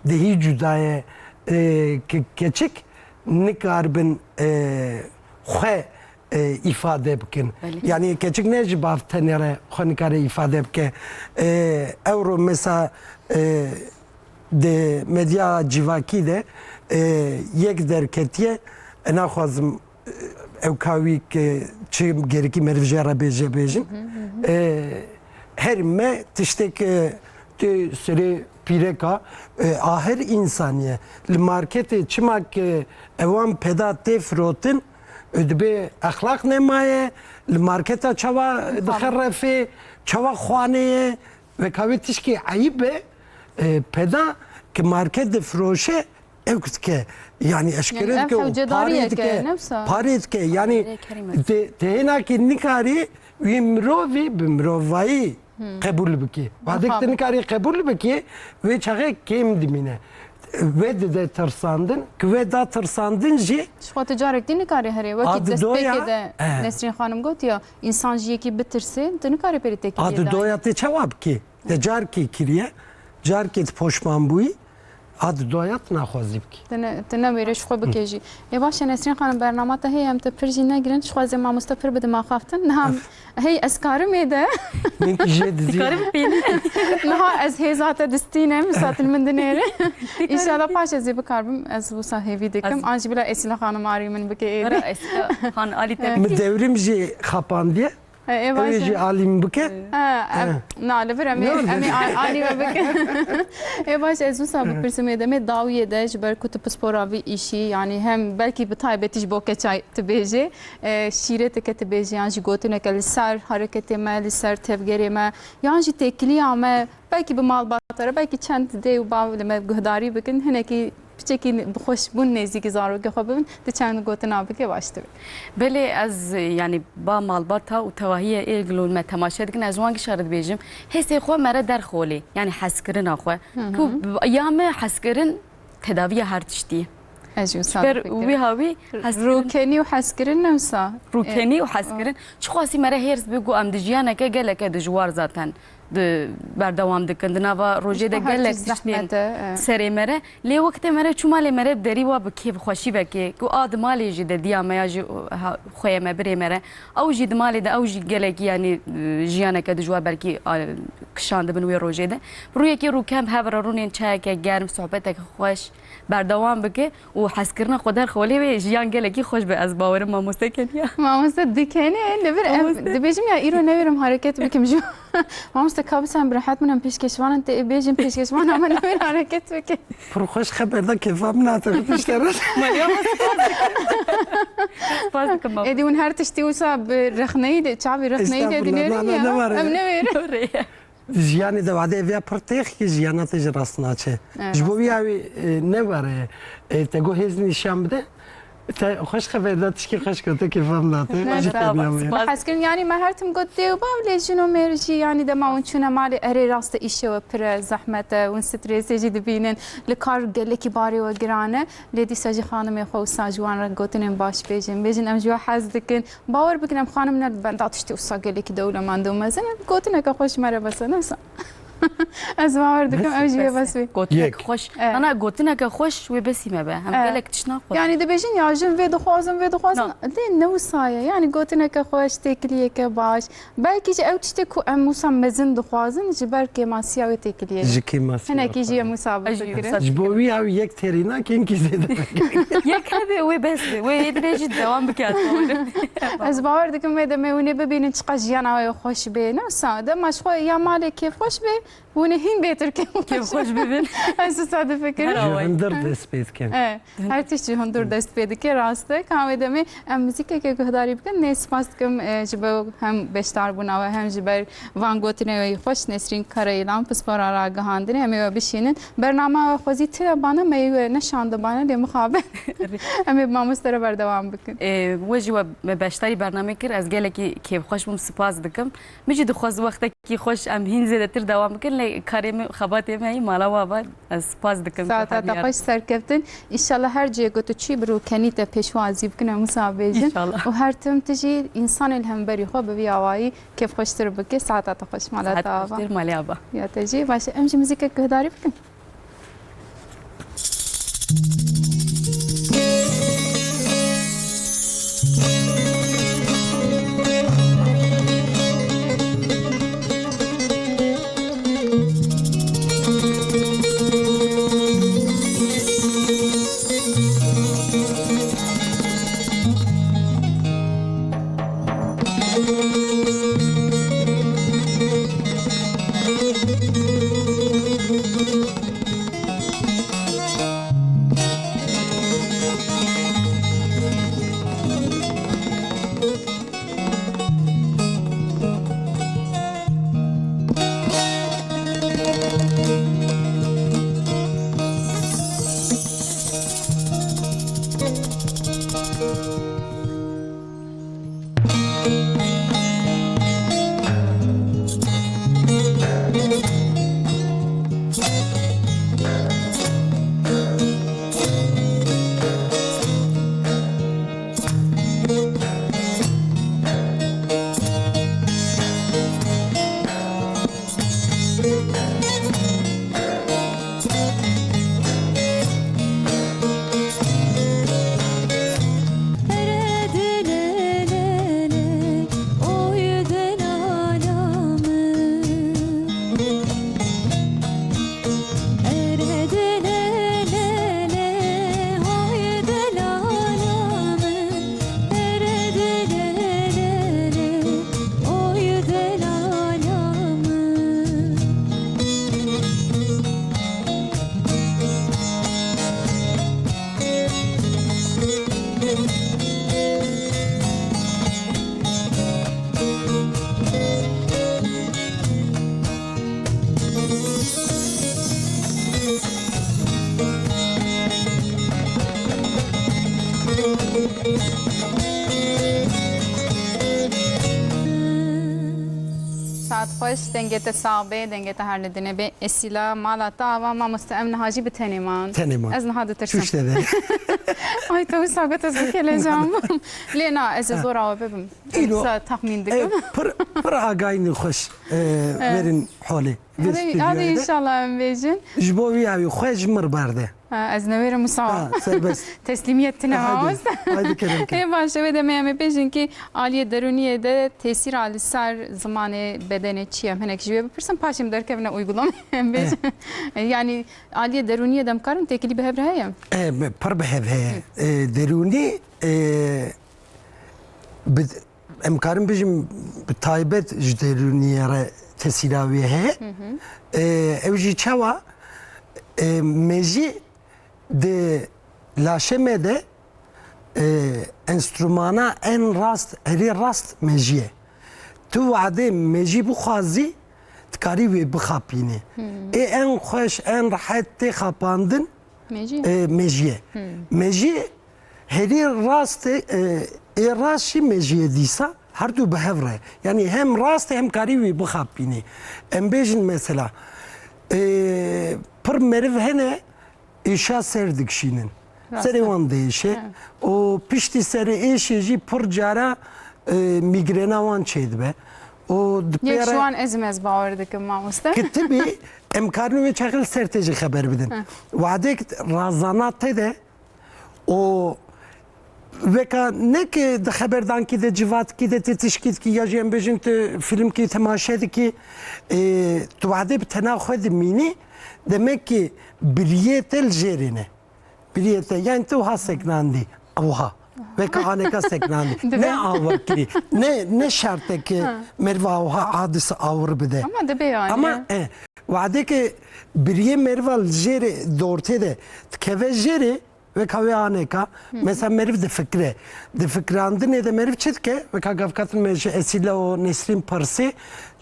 dehî cuda ye, e, ke-, keçik nikaribin, e, xwe e, îfade bikin. Belê. Yani keçik ne ji bav tenê re xwe nikare îfade bike. E, ewro mesela, e, di medya civakî de, e, yek derketiye, e, naxwazim, e, ew kawî ke çi gerekî meriv jê re bêje bêjin. Hı hı, hı hı. E, her me tiştek, e, tu serê pîreka, e, a her însaniye li marketê çima ke ewan peda tê firotin, Û dibê exlaq nemaye, li marketa çawa Tamam. Dixerefê, çawa xwanê ye, weka wê tişkî eyîb be, e, peda ki market difiroşe, ew dike. Yani eşkere Yani ev dike û hewcedariyeke, parê dike, ne wisa? Parê dike. Yani Erê Kerîm. Te, te hêna ki nikarî wî mirovî bi mirovayî Hmm. qebûl bikî. Wadek Aha. Te nikarî qebûl bikî, wê çaxê kêm dimîne. Wê dide tirsandin, ki wê da tirsandin jî Ji xwe tu carek dî nikarî herê. Wekî Adi doya, destpêkê de eh. Nesrîn xanim gotiya, însan ji yekî bitirse, tu nikarî pêrî têkiliyê A di dayî. Doya tê çawa bikî? Te carkê kiriye, carkê tu poşman bûyî, a di doya tu naxwazî bikî. Tu ne, tu ne wêrê ji xwe bikê jî. Ê baş e, Nesrîn xanim, bernama te heye, em te pir jî negirin. Dixwazê mamoste pir bidime axaftin. Niha Ef. Hey, ez karim ê de. Min jê dizî. Dikarim pêlî. Niha ez hêza te distînim, satin min dinêre. Înşallah paş ez ê bikaribim, ez wisa hêvî dikim. Ez An jî bila Esîla xanim arî min bike êdî. Ara Esîla xan alî te Min bikî. Dewrim jî xapandiye. E, ê Ew baş ê e. jî alî min bike. Ha, em, He. na, li vir em ê, Ne oldu? em ê a-, alî me bikin. Ê baş, ez wisa bipirsim ê demê dawiyê de ji ber ku tu pispora vî îşî, yanî hem belkî bi taybetî ji bo keça tu bêjê, e, şîreteke tu bêjê, yan jî gotineke li ser hareketê me, li ser tevgerê me, yan jî têkiliya me, belkî bi malbata re, belkî çend dê û bav li me guhdarî bikin, hinekî piçekî bi xweşbûn nêzîkî zarokê xwe bibin, tu çend gotina bikê baş dibe. Belê ez, yanî ba malbata û tevahiyê ê gilûl me temaşe dikin, ez wan gişa re dibêjim, hêsê xwe me re derxolê, yanî hezkirina xwe. Hı hı. Ku ya me hezkirin tedaviya her tiştî ye. Ez jî wisa Ji ber difikirim. wî hawî hezkirin Rûkenî û hezkirin ne wisa? Rûkenî û E, hezkirin. Çiqasî me re hêrs bi ku em di jiyaneke geleke dijwar zaten di berdewam dikin. Di nava rojê de Her gelek tişt tişt bên zehmet e, e. serê me re. Lê wextê me re çû malê me re bi derî wa bi kêfxweşî vekê. Ku a di malê jî de diya me ya jî, ha, xweyê me birê me re. Ew jî di malê de ew jî gelekî, yanî, e, jiyaneke dijwar belkî, a, kişandibin wê rojê de. Rûyekê rûkem hev re rûnên çayeke germ, sohbeteke xweş berdewam bike û hezkirina xwe derxolê wê jiyan gelekî xweş be. Ez bawerim mamoste keniya. Mamoste dikenê, li vir em Mamoste. dibêjim ya îro newêrim hareket bikim ji. Mamoste ka bisan bi rehet min em pêşkêşvanan tê bêjin pêşkêşvana me newêr hareket bike. Pir xweş xeber da kêfa min hate bi pişte re. Meryem, spas dikim. Spas dikim, baba. Êdî hûn her tiştî wisa bi rexneyî de, çavî rexneyî de Estağfurullah, dînerin na, na, ya. ne var ya? Em newêrin. Oraya. Jiyanê de wade ev ya pir têx ki jiyana te ji rast naçe. Evet. Ji bo wî awî, e, ne were, e, te go hêz nîşan bide. Te xweş xeber da, tişkî xweş gote, kêfa min hate. Ne, Jî sağ ol, keniya me. spas. Hezkirin, yanî me her tim got dê û bav, lê jin û mêr jî, yanî dema hûn çûne malê, erê rast e, îşewe pir e, zehmet e, hûn strêsê jî dibînin, li kar gelekî barê we giran e, lê dîsa jî xanimê xwe wisa ji wan re gotinên baş bêjin, bêjin em ji we hez dikin. Bawer bikin, em xanim ne li benda tiştê wisa gelekî dewlemend û mezin e, gotineke xweş ji me re bes e, ne wisa? Ez bawer dikim, ew jî wê bes bê. Gotinek Yek. xweş. Evet. Ana gotineke xweş wê besî me be. Hem Evet. gelek tişt naxwazin. Yani dibêjin ya jin vê dixwazin, vê dixwazin. No. Lê ne wisa ye. Yani gotineke xweş, têkiliyeke baş. Belkî ji ew tiştê ku em wisa mezin dixwazin, ji ber kêmasiya wê têkiliyê. Ji kêmasiya Hinekî jî xwe. em wisa Ez jî bifikirin. wisa Ji bo wî ew yek têrîna kênkî zêde. Yek hebe wê bes be. Wê yê dinê jî dewam bike. Ez bawer dikim wê demê hûn ê bibînin çiqas jiyana wê xweş bê. Ne wisa, dema ji xwe ya malê kêfxweş bê, hûn ê hîn bêtir kêfxweş Kêfxweş bibin. Ez wisa difikirim. Her Ji awayî. hundir dest pê dikin. E, her tişt ji hundir dest pê dike, rast e. Ka wê demê em muzîkeke guhdarî bikin. Nê spas dikim, e, ji bo hem beşdarbûna we hem ji ber van gotinê wê xweş Nesrîn Karayilan, pispora ragihandinê, em ê we bişînin. Bernama we xwezî tê bana, me yê we neşandibane, lê mixabin. Em ê bi mamoste re berdewam bikin. Ê, we jî we me beşdarî bernamê kir, ez gelekî kêfxweş bûm, spas dikim. Min jî dixwest wextekî xweş em hîn zêdetir dewam bikin, lê karê min, xebatê min heyî mala wa va, ez spas dikim. Saeta te xweş, serkeftin. Înşallah her cihê ku tu çî bi rûkenî te pêşwazî bikin, em wisa bêjin. Înşallah. Û her tim tu jî însanê li hemberî xwe bi vî awayî kêfxweştir bike. Saeta te xweş, mala Saet te ava. xweştir, malê ava. Ya te jî. Baş e, em jî muzîkek guhdarî bikin. Saet xweş, dengê te sax bê, dengê te her li dinê bê. Esîla, mala te ava, mamoste, em niha jî bi tenê man. Tenê man. Ez niha ditirsim. Çûş te de. Ay, te wisa got ez bikelecan bûm. Lê na, ez ê zora we bibim. Îro, Wisa texmîn dikim. E, pir, pir agayî xweş, e, verin holê. Vê Hadi, hadi stûdyoyê de. Înşallah em bêjin. Ji bo wî hawî xwe ji mir berde. Ha, ez newêrim wisa. Ha, serbest. Teslîmiyet tine Haydi, mamoste. Haydi kerem ke. Ê baş, wê demê em ê bêjin ki aliyê derûniyê de tesîra li ser zimanê bedenê çi ye? Em hinek ji wê bipirsin, paşê em derkevine uygulamê em bêjin. Eh. Yani aliyê derûniyê de em karin têkilî bi hev re heye? E, bi-, pir bi hev heye. Hı. E, derûnî, e, bi, em karin bijim bi taybet ji derûniyê re tesîra wê heye. Hı hı. E, ew jî çawa? E, me jî Di laşê me de, e, enstrumana en rast, herî rast mejî ye. Tu wadê mejî bixwazî, dikarî wê bixapînî. Hmm. Ê en xweş, en rehet tê xapandin, Mejî. e, mejî ye. Hmm. Mejî herî rast e, e, ê rast jî mejî ye dîsa, her du bi hev re. Yanî hem rast e, hem karî wî bixapînî. Em bêjin mesela, e, pir meriv hene, êşa ser dikişînin. Rast e. Serê wan diêşe. He. Û piştî serê êşê jî pir cara, e, mîgrena wan çêdibe. Û di Yek pê ji re wan ez im, ez bawer dikim, mamoste. Kitibî, em karin wê çaxê li ser tê jî xeber bidin. He. Wadek razana te de û weka ne ki di xeberdankî de, civatkî de, tê tişkî dikî ya jî em bêjin tu filmkî temaşe dikî, e, tu wadê bi tena xwe dimînî, demek ki biriyê te li jêrê ne. Biriyê te, yani tu wiha seknandî, wiha. Weka aneka seknandî. Dibe. Ne awir kirî. Ne, ne şert e ki Ha. meriv wiha adis awir bide. Ama dibe yani. Ama, e, wadê ki biriyê meriva li jêrê dortê de dikeve jêrê, weka wê aneka, Hı hı. mesela meriv difikire. Di fikrandinê de meriv çi dike? Weka gavkatin me ji Esîle û Nesrîn pirsî,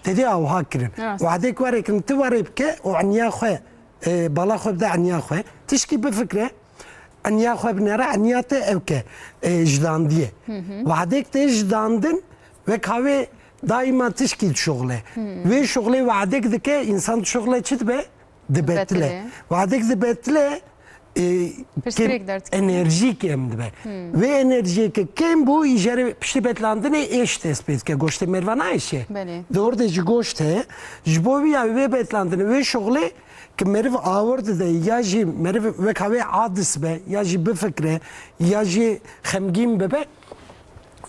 tedê awha kirin. Rast. Wadê ki were kirin, tu were bike û eniya xwe, e, bala xwe bide eniya xwe. Tişkî bifikire, eniya xwe binere, eniya te ew ke, e, jidandiyê. Hı hı. Wadek tê jidandin, weka wê daîma tişkî dişuxle. Hı. Wê şuxlê wadek dike, însan dişuxle çi dibe? Dibetile. Dibetile. Wadek dibetile, e, Pirsgirêk kêm, derdikeve. enerjî kêm dibe. Hmm. Vê enerjiyê ke kêm bû, îjarê piştî betlandinê êş dest pê dike. Goştê meriva nayêşe. Belê. Di ordê jî goşt heye. Ji bo vî ya wê betlandinê, wê şuxlê ki meriv awir dide, ya jî meriv weka wê adis be, ya jî bifikre, ya jî xemgîn bibe,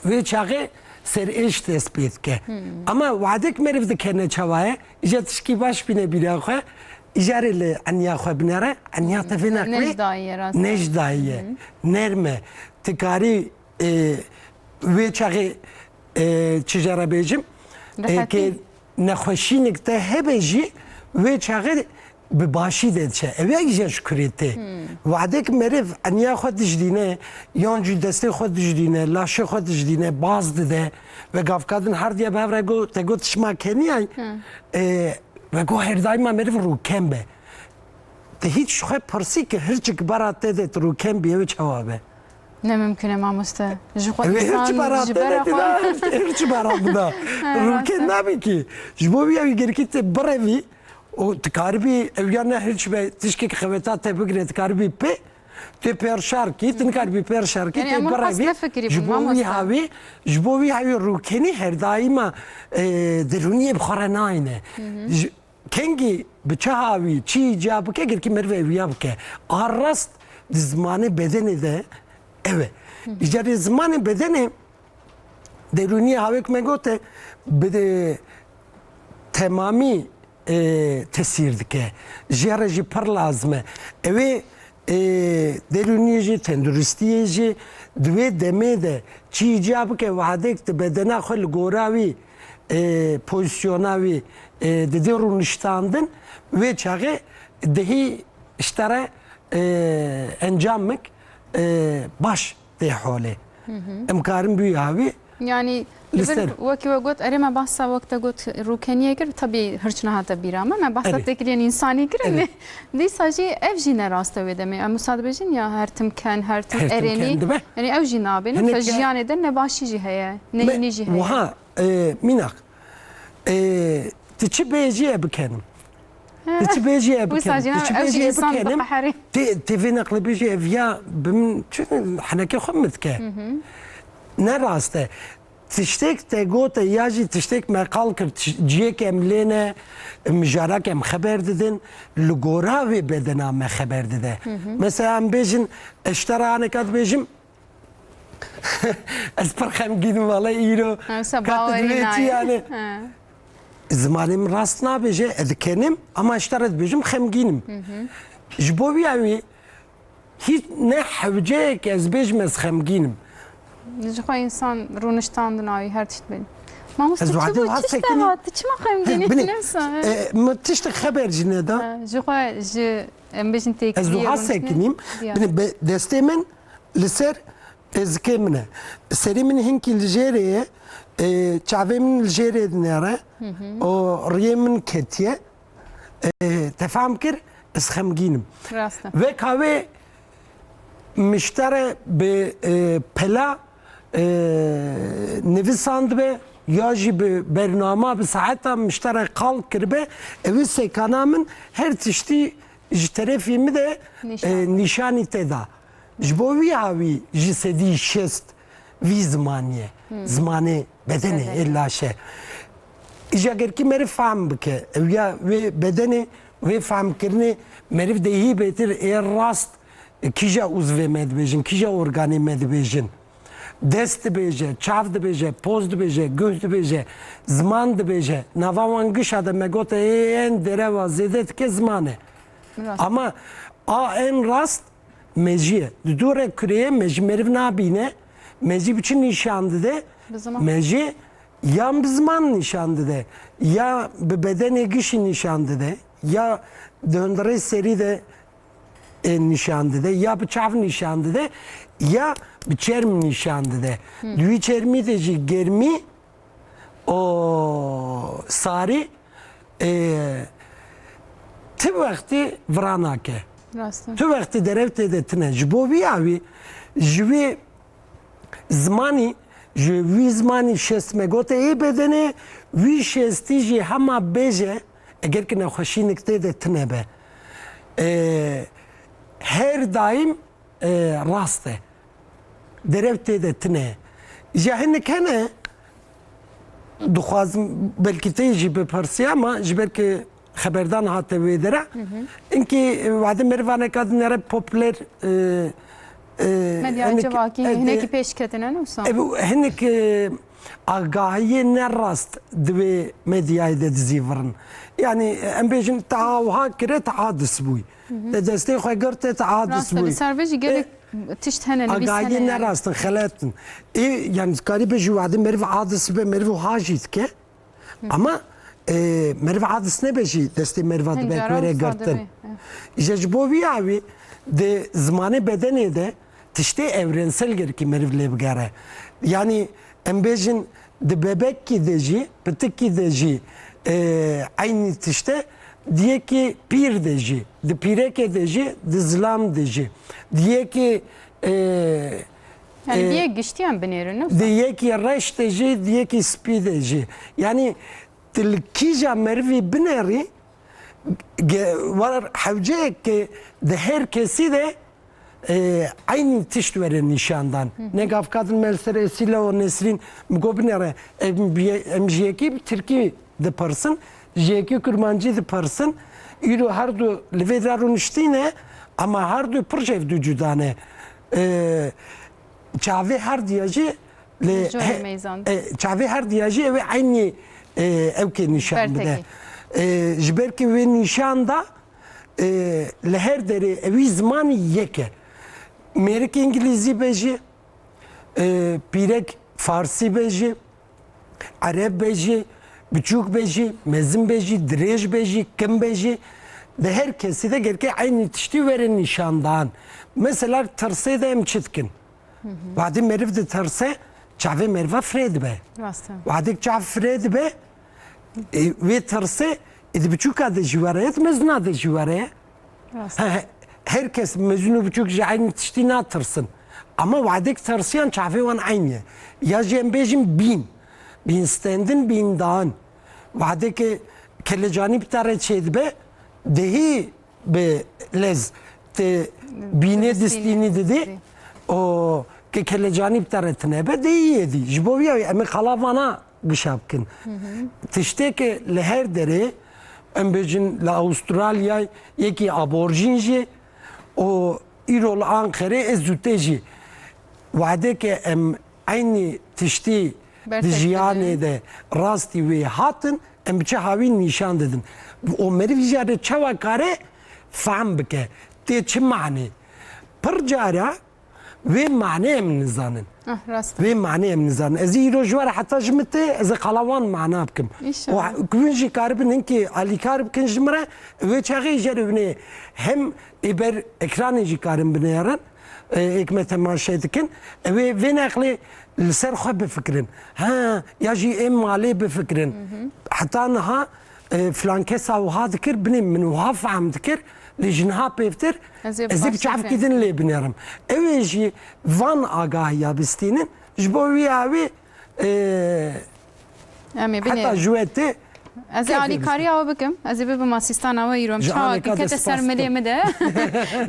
Vê çaxê serêş dest pê dike. Hmm. Ama wadek meriv dikene çawa ye? Îja tişkî baş bîne bîra xwe, îjarê li eniya xwe binere, eniya te vê Ne-, neqlê nejdayî ye, rast e. nejdayî ye. Hmm. Nerm e. Ti karî, e, vê çaxê, e, çi jê re bêjim? E, Rehetî. ke nexweşînik te hebe jî vê çaxê bi başî de diçe. Ew ya îja ji kurê tê. Hmm. Wadek meriv eniya xwe dijdîne, yan jî destê xwe dijdîne, laşê xwe dijdîne, baz dide ve gavka din her diye bi hev re got, te got şima keniyay, Hmm. e, ve got her daîma meriv rûken be. Te hîç ji xwe pirsî ki hirçik bara te de tu rûken bî, ew çawa be? Ne mimkun e mamoste. Ji xwe Ew ê însan hirçik bara ji te bera de xwe. dida, hirçik bara bida. Ha, Rûken rast e. nabî ki. Ji bo wî ew ê gerkî te birevî, û dikaribî ew ya ne hiç be, tişkek xeweta te bigire, dikaribî pê, tê pêr şer kî, tu nikaribî pêr şer kî, Yani tê em wexas birevî, nefikirî ji bûn, bo wî mamoste. hawî, ji bo wî hawî rûkenî her daîma, e, derûniyê bi xwe re nayne. Hı hı. Ji, kengî bi çi hawî, çi ca bike, girkî meriv ewiya bike. A rast di zimanê bedenê de ew e. Hı hı. Îcarê zimanê bedenê, derûniyê hawêk me gote, bi de-, temamî, e, tesîr dike. Jê re jî pir lazim e. Ew ê, e, derûniyê jî, tenduristiyê jî di wê demê de çî ca bike, wadek di bedena xwe li gora wî, e, pozîsyona wî, e, didê rûniştandin, wê çaxê dihî ji te re, e, encamik, e, baş tê holê. Hı hı. Em karin bûyî hawî Yanî, li vir wekî we got, erê me behsa wek te got rûkeniyê kir, tabî hirç nehate bîra me, me behsa têkiliyên însanî kirin. Dîsa jî ev jî ne rast e wê demê. Em wisa dibêjin ya her tim ken, her tim erênî. Yanî ew jî nabe. Mesela jiyanê de nebaşî jî heye, neyînî jî heye. Wiha, e, mînak, e, tu çi bêjî e bikenim. Ti çi bêjî e bikenim. Ti çi bêjî e bikenim. Tê, tê vê neqlê bêjî ev ya bi min çi henekê xwe min dike. Ne rast e. Tiştêk te gote ya jî tiştêk me qal kir, tiş-, ciyek em lê ne, mijarak em xeber didin, li gora wê bedena me xeber dide. Mesela em bêjin, ez ji te re aneka dibêjim, ez pir xemgîn im, valla îro. Ha, wisa bawerî nayê. Yanî. Zimanê min rast nabêje, ez dikenim, ama ji te re dibêjim xemgîn im. Ji bo vîya wî hîç ne hewceyek ez bêjim ez xemgîn im. Ji xwe însan rûniştandina wî her tişt bên. Mamoste, tu çima xemgîn î? Binê, e, min tiştek xeber jî neda. Ha, ji xwe ji, em bêjin têkiliyê rûniştinê. Ez wiha sekinîm. Binê, destê min li ser êzikê min e. Serê min hinkî li jêrê ye, e, çavê min li jêrê dinêre û riyê min ketiye. E, te fam kir, ez xemgîn im. Rast e. Weka wê min ji te re bi, e, pela, e, nivîsandibe ya jî bi bernama, bi saeta min ji te re qal kiribe, ew ê sekana min her tiştî ji terefî min de, e, nîşanî te da. Ji bo wî hawî ji sedî şêst vî zimanî ye. Zimanê bedenê, ê laşe. Îja gerkî meriv fehm bike. Ew ya wê bedenê, wê fehmkirinê meriv dê hî bêtir ê rast, e, kîja uzvê me dibêjin, kîja organê me dibêjin. Dest dibêje, çav dibêje, poz dibêje, guh dibêje, ziman dibêje. Nava wan gişa de me gote ê en derewa zêde dike ziman e. Rast. Ama a en rast mejî ye. Di dû re kureyê mejî meriv nabîne. Mejî bi çi nîşan dide? Bi ziman. Mejî ya bi ziman nîşan dide, ya bi bedenê gişî nîşan dide, ya di hundirê serî de, e, nîşan dide, ya bi çav nîşan dide, ya bi çerm nîşan dide. Di wî çermî de jî germî û sarî, e, ti wextî vira nake. Rast e. Ti wextî derew tê de tine. Ji bo vî awî, ji wî zimanî, ji wî zimanî şêst me gote ê bedenê, wî şêstî jî hema bêje, eger ki nexweşînik tê de tine be. E, her daîm e, rast e. Derew tê de tine. Ji hinek hene, dixwazim belkî te jî bipirsî, ama ji ber ki xeberdan hate wê dere. Hı hı. Inkî, e, wadê merivaneka dinere popüler, e, e, medyayê civakî, e, hinekî pêş ketine, ne wisa? E, bu hinek, e, agahiyê ne rast di wê medyayê de dizîvirin. Yanî, em bêjin, te a wiha kire, te a dis bûy. Te destê xwe girt, te a dis bûyî. Rast e, li ser vê jî gelek tişt hene, nivîs hene. Agahiyên ne rast in, xelet in. Ê, yani, dikarî bêjî, wadê meriv a dis be, meriv wiha jî dike. Ama, e, meriv a dis nebe jî destê meriva dibe were girtin. Îja ji bo vî awî di zimanê bedenê de tiştê evrensel gerkî meriv lê bigere. Yani, em bêjin, di bebekî de jî, pitikî de jî, e, eynî tişt e, di yekî pîr de jî, di pîrekê de jî, di zilam de jî, di yekî, e, yani, e, di yek giştiyan binêrin, ne wisa? Di yekî reş de jî, di yekî spî de jî. Yani, tu li kîja merivî binêrî, ge-, war hewceyek ke di her kesî de e, eynî tişt were nîşandan. Hı hı. Ne gavka din me li ser Esîle û Nesrîn, min got binêre, em bi-, em ji yekî bi tirkî dipirsin, ji yekî kurmancî dipirsin. Îro her du li vê de rûniştî ne, ama her du pir ji hev du cuda ne. E, çavê her diya jî li he-, e, çavê her diya jî ew ê eynî, e, ewkê nîşan bide. E, ji ber ke wê nîşan da, e, li her derê ewî zimanî yek e. Mêrik îngilîzî be jî, e, pîrek farsî be jî, ereb be jî, biçûk be jî, mezin be jî, dirêj be jî, kim be jî, di her kesî de gerke eynî tiştî were nîşandan. Mesela tirsê de em çi dikin? Hı hı. Wadî meriv ditirse, çavê meriva firê dibe. Rast e. Wadek çav firê dibe, e, wê tirsê, e, di biçûka de jî were ye, di mezina de jî were ye. Rast e. He, he, her kes mezin û biçûk ji eynî tiştî natirsin. Ama wadek tirsiyan çavê wan eynî ye. Ya jî em bêjin bîn. Bîn stendin, bîn dan. Wadeke kelecanî bi te re çêdibe, dehî bi lez te bînê distînî didî. O ke kelecanî bi te re tine be, dehî yê dî. Ji bo vî ya em ê qala vana gişa bikin. Tiştê ke li her derê, em bêjin li Avustralyayê yekî aborjîn jî, û îro li Anqerê ez û te jî wadeke em eynî tiştî di jiyanê de rastî wê hatin, em bi çi hawî nîşan didin. O meriv jî re çawa kare fehm bike? Tê çi manê? Pir cara Vê manê em nizanin. Ah, rast e. Vê manê em nizanin. Ez îro ji we re heta ji min tê, ez ê qala wan mana bikim. Înşallah. Û ku hûn jî karibin hinkê alîkar bikin ji min re, wê çaxê jê re hûn ê hem ê ber ekranê jî karin binêrin, e, êk me temaşe dikin. Ew ê vê nexlê li ser xwe bifikirin. Ha, ya jî ê malê bifikirin. Heta niha e, filan kesa wiha dikir, binê min wiha fehm dikir, lê ji niha pêvtir Ez ê ez ê bi baştir çavkî fêm din lê binêrim. Ew ê jî van agahiya bistînin, ji bo wî ya wî, e, Em ê heta binêrin. Ji we tê Ez ê keyfê alîkariya we bikim. Ez ê bibim asîstana we îro. Em Ji çawa alîka kete de ser spas milê dikim. min de.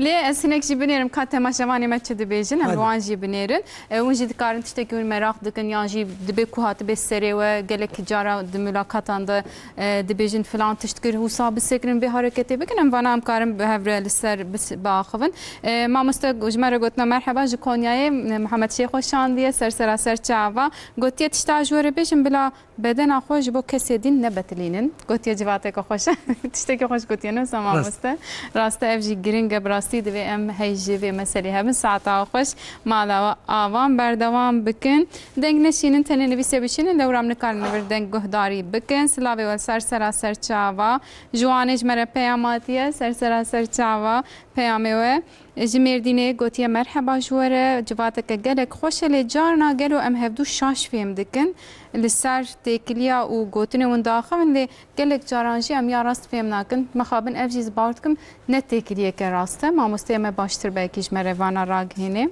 Lê ez hinek jî binêrim ka temaşevanê me çi dibêjin. Em Hadi. wan jî binêrin. E, hûn jî dikarin tiştekî hûn meraq dikin yan jî dibê ku hatibê serê we gelek cara di mulakatan de, e, dibêjin filan tişt kir, wisa bisekirin vê hareketê bikin. Em vana em karin bi hev re li ser bis-, biaxivin. E, mamoste ji me re gotina merheba ji Konyayê, e, Mihemed Şêxo şandiye ser sera ser çava. Gotiye tişta ji we re bêjin bila bedena xwe ji bo kesê din nebetilînin. Gotiye civateke xweş. Tiştekî xweş gotiye, ne wisa mamoste? Rast e, ev jî giring e, bi rastî divê em hey ji vê meselê hebin. Saeta xweş, mala we avan berdewam bikin. Deng neşînin, tenê nivîsê bişînin, lewra em nikarin li vir deng guhdarî bikin. Silavê we ser sera ser çava. Ji Wanê ji me re peyam hatiye, ser sera ser çava peyamê we. Ji Mêrdînê gotiye merheba ji we re, civateke gelek xweş e, lê carna gelo em hevdû şaş fêm dikin. Li ser têkiliya û gotinê hûn diaxivin, lê gelek caran jî em ya rast fêm nakin. Mixabin ev jî ez bawer dikim ne têkiliyeke rast e. Mamosteyê me baştir belkî ji me re vana ragihêne.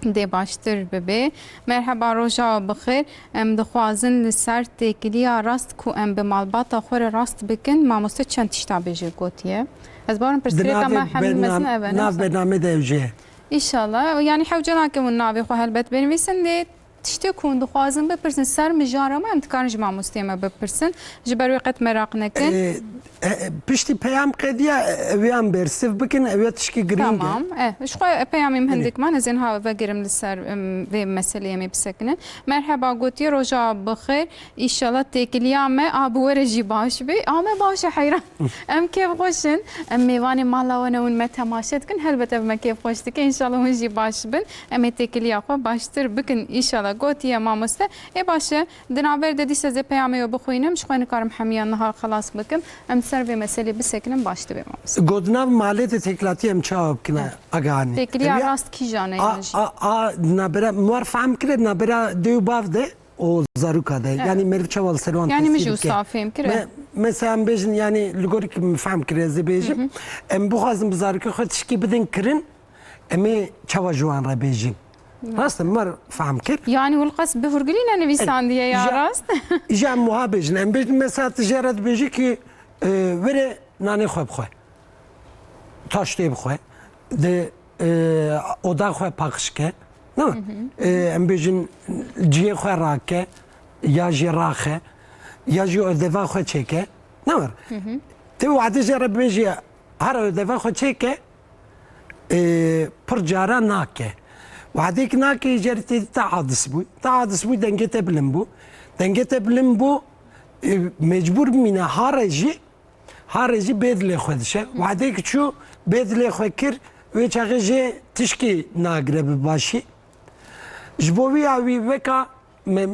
Dê baştir bibe. Merheba, roja we bixêr. Em dixwazin li ser têkiliya rast ku em bi malbata xwe re rast bikin, mamoste çend tişta bêje gotiye. Ez bawerim pirsgirêka me hemî mezin ev e, ne Nav wisa? Bernamê de ew jê ye. Înşallah. Yanî hewce nakim hûn navê xwe helbet binivîsin, lê tiştê ku hûn dixwazin bipirsin ser mijara me, em dikarin ji mamosteyê me bipirsin. Ji ber wê qet meraq nekin. E, e, piştî peyam qediya, e, ew yan bersiv bikin, ew ya tişkî giring e. Tamam. E, ji xwe peyamê min hindik man, ez ên ha vegerim li ser, em, vê meseleyê em ê bisekinin. Merheba, gotiye roja bixêr. Înşallah têkiliya me a bi we re jî baş be. A me baş e, heyran. Em kêfxweş in. Em mêvanê mala we ne, hûn me temaşe dikin. Helbet ev me kêfxweş dike. Înşallah hûn jî baş bin. Em ê têkiliya xwe baştir bikin. Înşallah gotiye mamoste. Ê baş e. Di navber de dîsa ez ê peyamê we bixwînim. Ji xwe nikarim hemiya niha xelas bikim. Em ser vê meselê bisekinin, baş dibe mamoste. Got nav malê de têkilatiya em çawa bikine, aganî. Têkiliya rast kîjan e A, yan jî? a, a, nabera, me war fehm kire, nabera dê û bav de û zaroka de. Yanî meriv çawa li ser wan Yanî min jî tesîr bike. Wisa fêm kir. Me, mesela em bêjin, yanî li gorî min fehm kire, ez ê bêjim. Em bixwazin bi zarokê xwe tişkî bidin kirin, em ê çawa ji wan re bêjin. Rast e, me fehm kir. Yanî hûn qas bi hurgilî ne nivîsandiye ya rast. Îja em wiha bêjin. Em bêjin mesela tu jê re dibêjî ki, e, were nanê xwe bixwe. Taştê bixwe. Di, e, oda xwe paqij ke. Ne? E, em bêjin cihê xwe rake, ya jî raxe, ya jî ödeva xwe çêke. Ne? Te wadê jê re bêjî her ödeva xwe çêke, e, pir cara nake. Wadêk nake, jê re tê te adis bû. Te adis bû, dengê te bilind bû. Dengê te bilind bû, e, mecbûr bimîne hare jî, hare jî bê dilê xwe dişe. Wadêk çû, bê dilê xwe kir, wê çaxê jê tişkî nagire bi başî. Ji bo wî ya wî weka me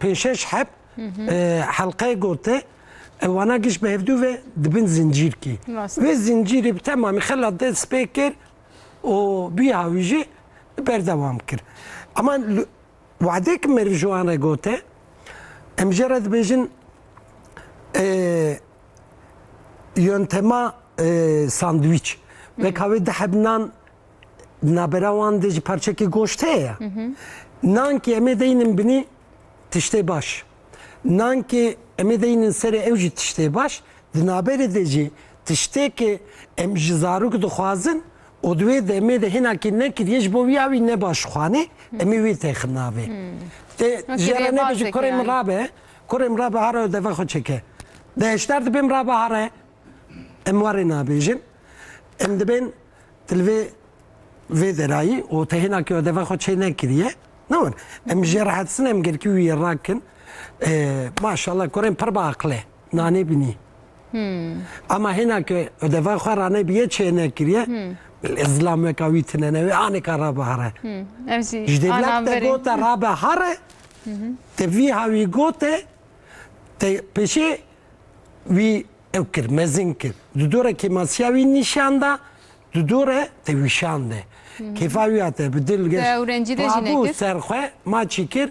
pênc şeş heb, e, helqeyê gote, e, wana giş bi hevdû ve dibin zincîrkî. Rast. Vê zincîrê bi temamî xelat dest pê kir û bi ya wî jî berdewam kir. Ama li, wadek meriv ji wan re gote, em jê re dibêjin, e, yöntema, e, sandwich. Weka wê di heb nan nabera wan de jî parçekî goşt heye. Nankî em ê deynin binî tiştê baş. Nankî em ê deynin serê ew jî tiştê baş. Di naberê de jî tiştê ke em ji zarok dixwazin û di wê demê de hinakî nekiriye, ji bo wî awî ne baş xwanê, em ê wê texin navê. Te Wekî jê re rêbazek nebêjî kurê min yani. Rabe, kurê min rabe hare û deva xwe çêke. De heşdar dibêm rabe hare, em warê nabêjin. Em dibên Til vê, vê derayî û te hêna ke deva xwe çê nekiriye. Ne wer. Em jê rehetsin, em gelkî wî rakin. Ee, maşallah, kurên pir bi aqil e. Nanê binî. Ama hêna ke deva xwe rane biye çê nekiriye. Zilam weka wî tine ne wê aneka rabihare. Ev jî Ji devlet te anavberê. Gote rabihare. Te vî hawî gote. Te pêşê wî ew kir, mezin kir. Di dore kêmasiya wî nîşan da, di dore te wîşande. Kêfa wî ya te bi dil geş. Te ewrencî de jî rabû nekir. Ser xwe maçî kir.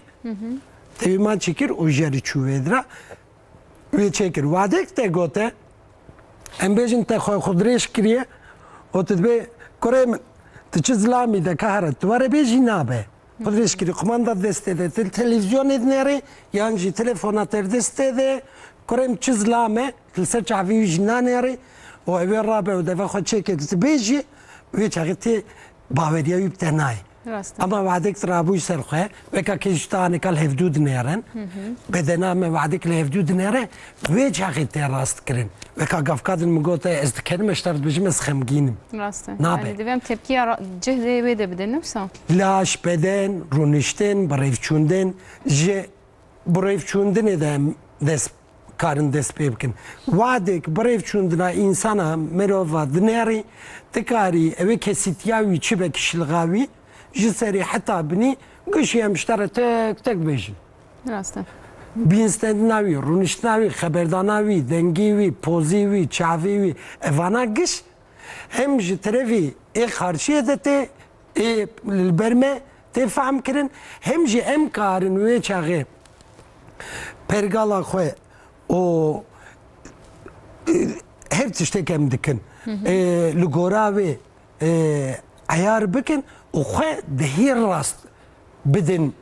Te wî maçî kir û jê re çû vê dira. Wê çêkir. Wadek te gote, em bêjin te xwe xwe dirêj kiriye û tu dibê kurê min, tu çi zilamî de ka here, tu were bêjî nabe. Xwe dirêj kirî, qumanda destê de, te-, televîzyonê dinêrê, yan jî telefona te destê de, kurê min çi zilam e, li ser çavê wî jî nanêrê, û ew ê rabe û deva xwe çêke dibêjî, wê çaxê tê baweriya wî bi te nayê. Rast e. Ama wadek rabûyî ser xwe, weka ke ji te aneka li hevdû dinêrin, bedena me wadek li hevdû dinêre, wê çaxê tê rast kirin. Weka gavka din min gote, ez dikenim, ez ji te re dibêjim, ez xemgîn im. Rast e. Nabe. Yani divê em tepkiya ra-, cih de wê de bidin, ne wisa? Laş, beden, rûniştin, birêvçûndin, ji birêvçûndinê de em dest, karin dest pê bikin. Wadek birêvçûndina însana, mirova dinêrî, dikarî ew ê kesîtiya wî çi be kişilixa wî, ji serî heta binî, gişî em ji te re tek tek bêjin. Rast e. Bînstendina wî, rûniştina wî, xeberdana wî, dengî wî, pozî wî, çavî wî, evana giş hem ji terevî ê xarşiyê de tê, ê li ber me tê fehm kirin, hem jî em karin wê çaxê pergala xwe û, e, her tiştek em dikin. E, li gora wê, e, eyar bikin û xwe dihî rast bidin,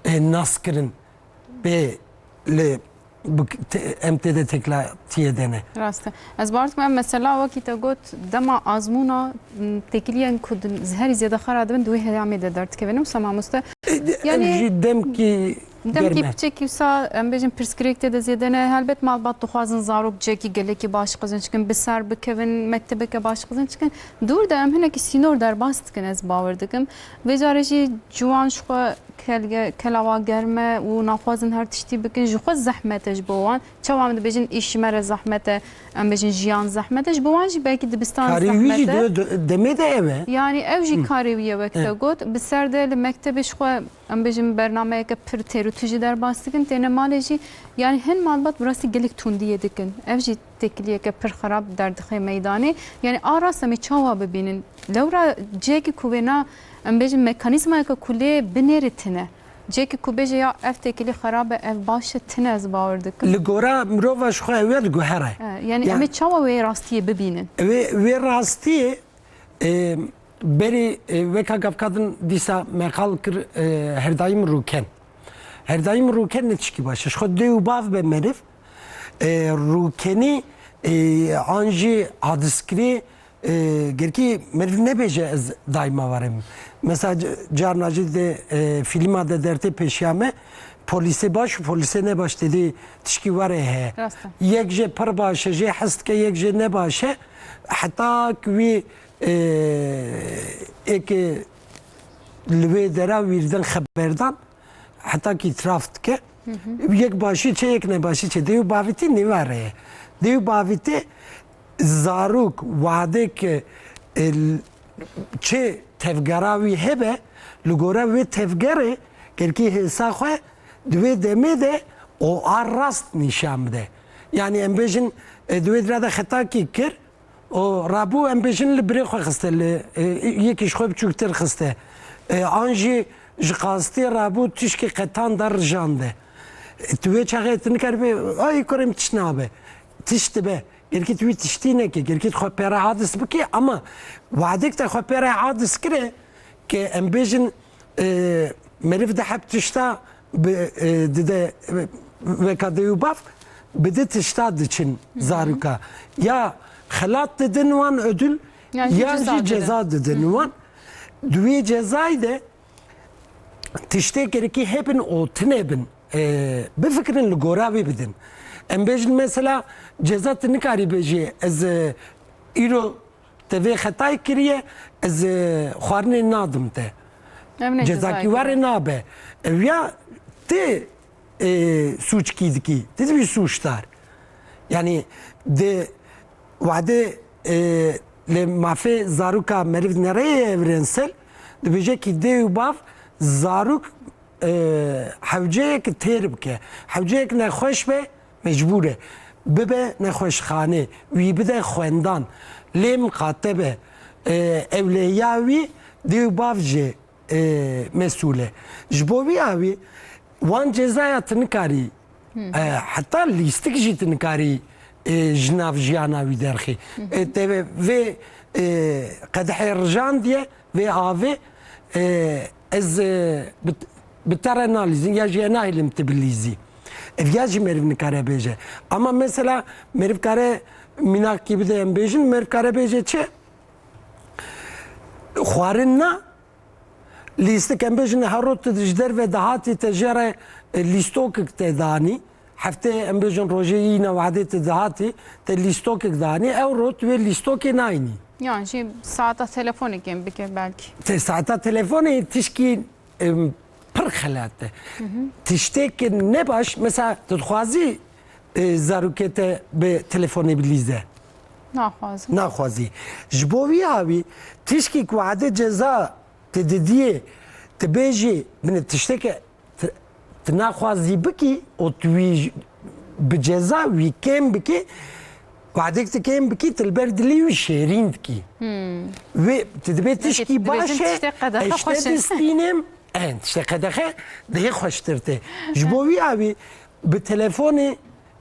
e, naskirin. Bê li, bi, te, em tê de têklatiyê de ne. Rast e. Ez bawer dikim, em mesela wekî te got, dema azmûna, m, têkiliyên ku di, herî zêde xera dibin, di wê heyamê de derdikevin. Wisa mamoste, e, de, yani, ev jî demkî demkî germ e. Piçekî wisa, em bêjin, pirsgirêk tê de zêde ne. Helbet malbat dixwazin zarok cihekî gelekî baş qezenc bikin, bi ser bikevin, mektebeke baş qezenc bikin. Dûr de em hinekî sînor derbas dikin, ez bawer dikim. Vê carê jî ciwan ji xwe kelge-, kelawa germ e û naxwazin her tiştî bikin. Ji xwe zehmet e ji bo wan. Çawa em dibêjin, îş ji me re zehmet e, em bêjin, jiyan zehmet e. Ji bo wan jî belkî dibistan zehmet e. Karê wî jî de-, de-, demê de ev e. Yani ew jî karê wî ye, wek te got. Bi ser de li mektebê ji xwe, em bêjin, bernameyeke pir têr û tijî derbas dikin. Têne malê jî, yani hin malbat bi rastî gelek tundiyê dikin. Ev jî têkiliyeke pir xerab derdixe meydanê. Yani a rast em ê çawa bibînin? Lewra cihekî ku wêna, em bêjin, mekanîzmayeke ku lê binêrî tine. Cihekî ku bêje ya ev têkilî xerab e, ev baş e, tine, ez bawer dikim. Li gora mirova ji xwe ew ya diguhere. E, yani em ê çawa wê rastiyê bibînin? Wê, wê rastiyê, e, berî, e, weka gavka din dîsa me qal kir, e, Herdayîm Rûken. Herdayîm Rûken ne tişkî baş e. Ji xwe dê û bav be meriv, e, rûkenî, e, an jî adiskirî, e, gerkî meriv nebêje ez daîma warê bim. Mesela c-, carna jî di, e, fîlma de dertê pêşiya me, polîsê baş û polîsê nebaş tê dê tişkî warê heye. Rast e. Yek jê pir baş e, jê hez dike, yek jê nebaş e. Heta ku wî, e, êkê li wê dera wî li din xeberdan, heta ki îtiraf dike. Yek başî çê, yek nebaşî çê. Dê û bavîtî nîva re ye. Dê û bavîtî zarok wadek, e, l-, çê tevgera wî hebe, li gore wê tevgerê gelkî hêsa xwe di wê demê de o a rast nîşan bide. Yani em bêjin, e, di wê dira de xeta kî kir, û rabû, em bêjin, li birê xwe xiste, li, e, yekî ji xwe biçûktir xiste. E, an jî ji qastê rabû tişkê qetan de rijande. Tu wê çaxê tu nikarî bê, ay kurê min tişt nabe. Tişt dibe. Gerkî tu wî tiştî neke, gerkî tu xwe pê re hadis bike, ama wadek te xwe pê re hadis kire, ke em bêjin, e, meriv di heb tişta bi, e, dide, e, weka dê û bav, bi di tişta diçin zaroka. Ya xelat didin wan ödül, Yan jî yan ceza jî didin. ceza didin wan. Di wê cezayê de tiştê gerkî hebin û tune bin, e, bifikirin, li gora wê bidin. Em bêjin mesela ceza tu nikarî bêjî ez, e, îro te vê xetayê kiriye, ez, e, xwarinê nadim te. Ev ne Cezakî cezayê were kiriye. nabe. Ev ya ti, e, sûçkî dikî. Ti dibî sûçdar. Yanî di wadê, e, li mafê zaroka meriv nereyê evrensel, dibêje ki dê û bav zarok, e, hewceyek têr bike. Hewceyek nexweş be, mecbûr e. Bibe nexweşxanê, wî bide xwendan. Lê miqate be, e, ewlehiya wî dê û bav jê, e, mesûl e. Ji bo wî awî wan cezaya tu nikarî, e, heta lîstik jî tu nikarî, e, ji nav jiyana wî derxî. E, te vê, e, qedehê rijandiye, vê avê, e, ez, e, bi, bi te re nalîzin ya jî nahêlim tu bilîzî. Ev ya jî meriv nikare bêje. Ama mesela meriv kare mînakî bide em bêjin, meriv kare bêje çi? Xwarin na, lîstik em bêjin, her roj tu ji derve dihatî te jê re, e, lîstokek te danî. Heftê em bêjin rojê yî ne wadê tu dihatî, te lîstokek danî. Ew roj tu wê lîstokê nayînî. Yan jî saeta telefonekê bike belkî. Te saeta telefonê tişkî, em, pir xelat e. Tiştêk ne baş, mesela tu dixwazî, e, zarokê te bi telefonê bilîze. Naxwazim. Naxwazî. Ji bo wî awî tişkî ku wadê ceza te didiyê, tu bêjî, binê tişteke tu, tu naxwazî bikî û tu wî j-, bi ceza wî kêm bikî, wadek tu kêm bikî, tu li ber dilî wî şêrîn dikî. Wê, tu dibê tişkî baş e, tiştê qedexe ez te xweş e. distînim, en, tiştê qedexe dihê xweştir tê. Ji bo wî awî bi telefonê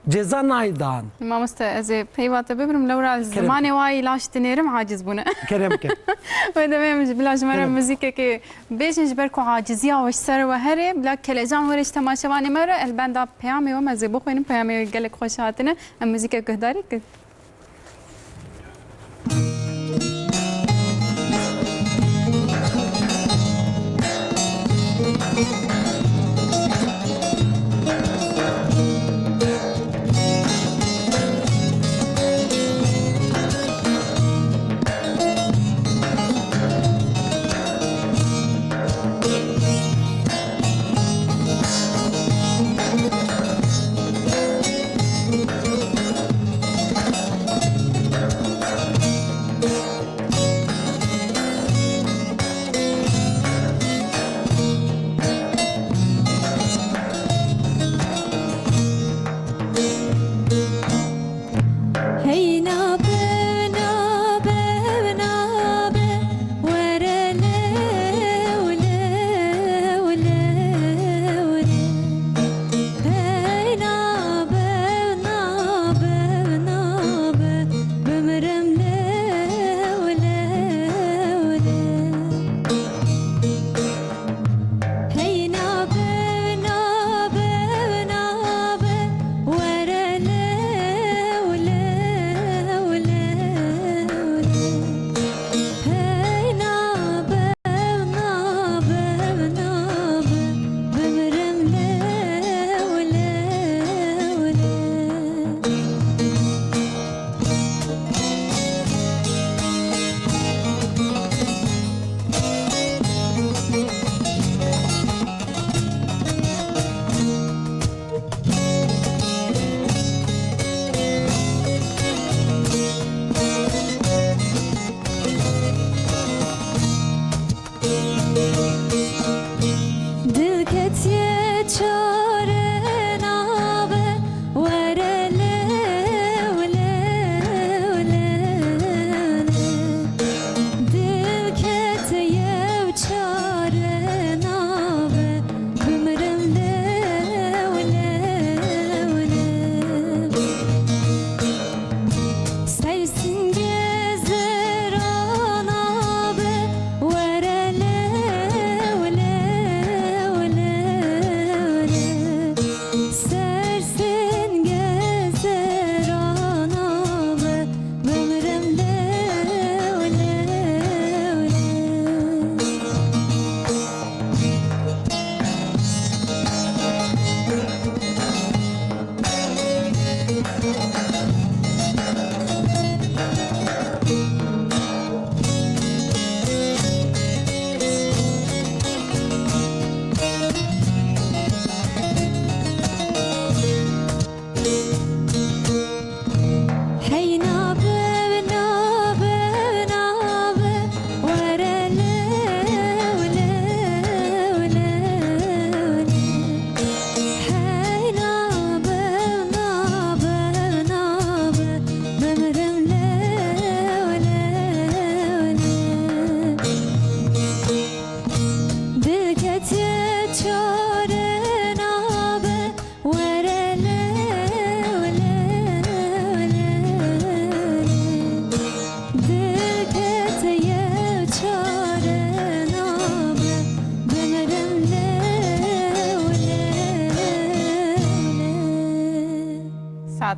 ceza nayê dan. Mamoste, ez ê peyva te bibirim, lewra Kerem. zimanê wa îlaç dinêrim, aciz bûne. Kerem ke. Wê demê em ji bila ji me re Kerem. muzîkekê bêjin, ji ber ku aciziya we ji ser we herê, bila kelecan were ji temaşevanê me re, el benda peyamê we, me zê bixwînim, peyamê gelek xweş hatine. Em muzîkek guhdarî kin.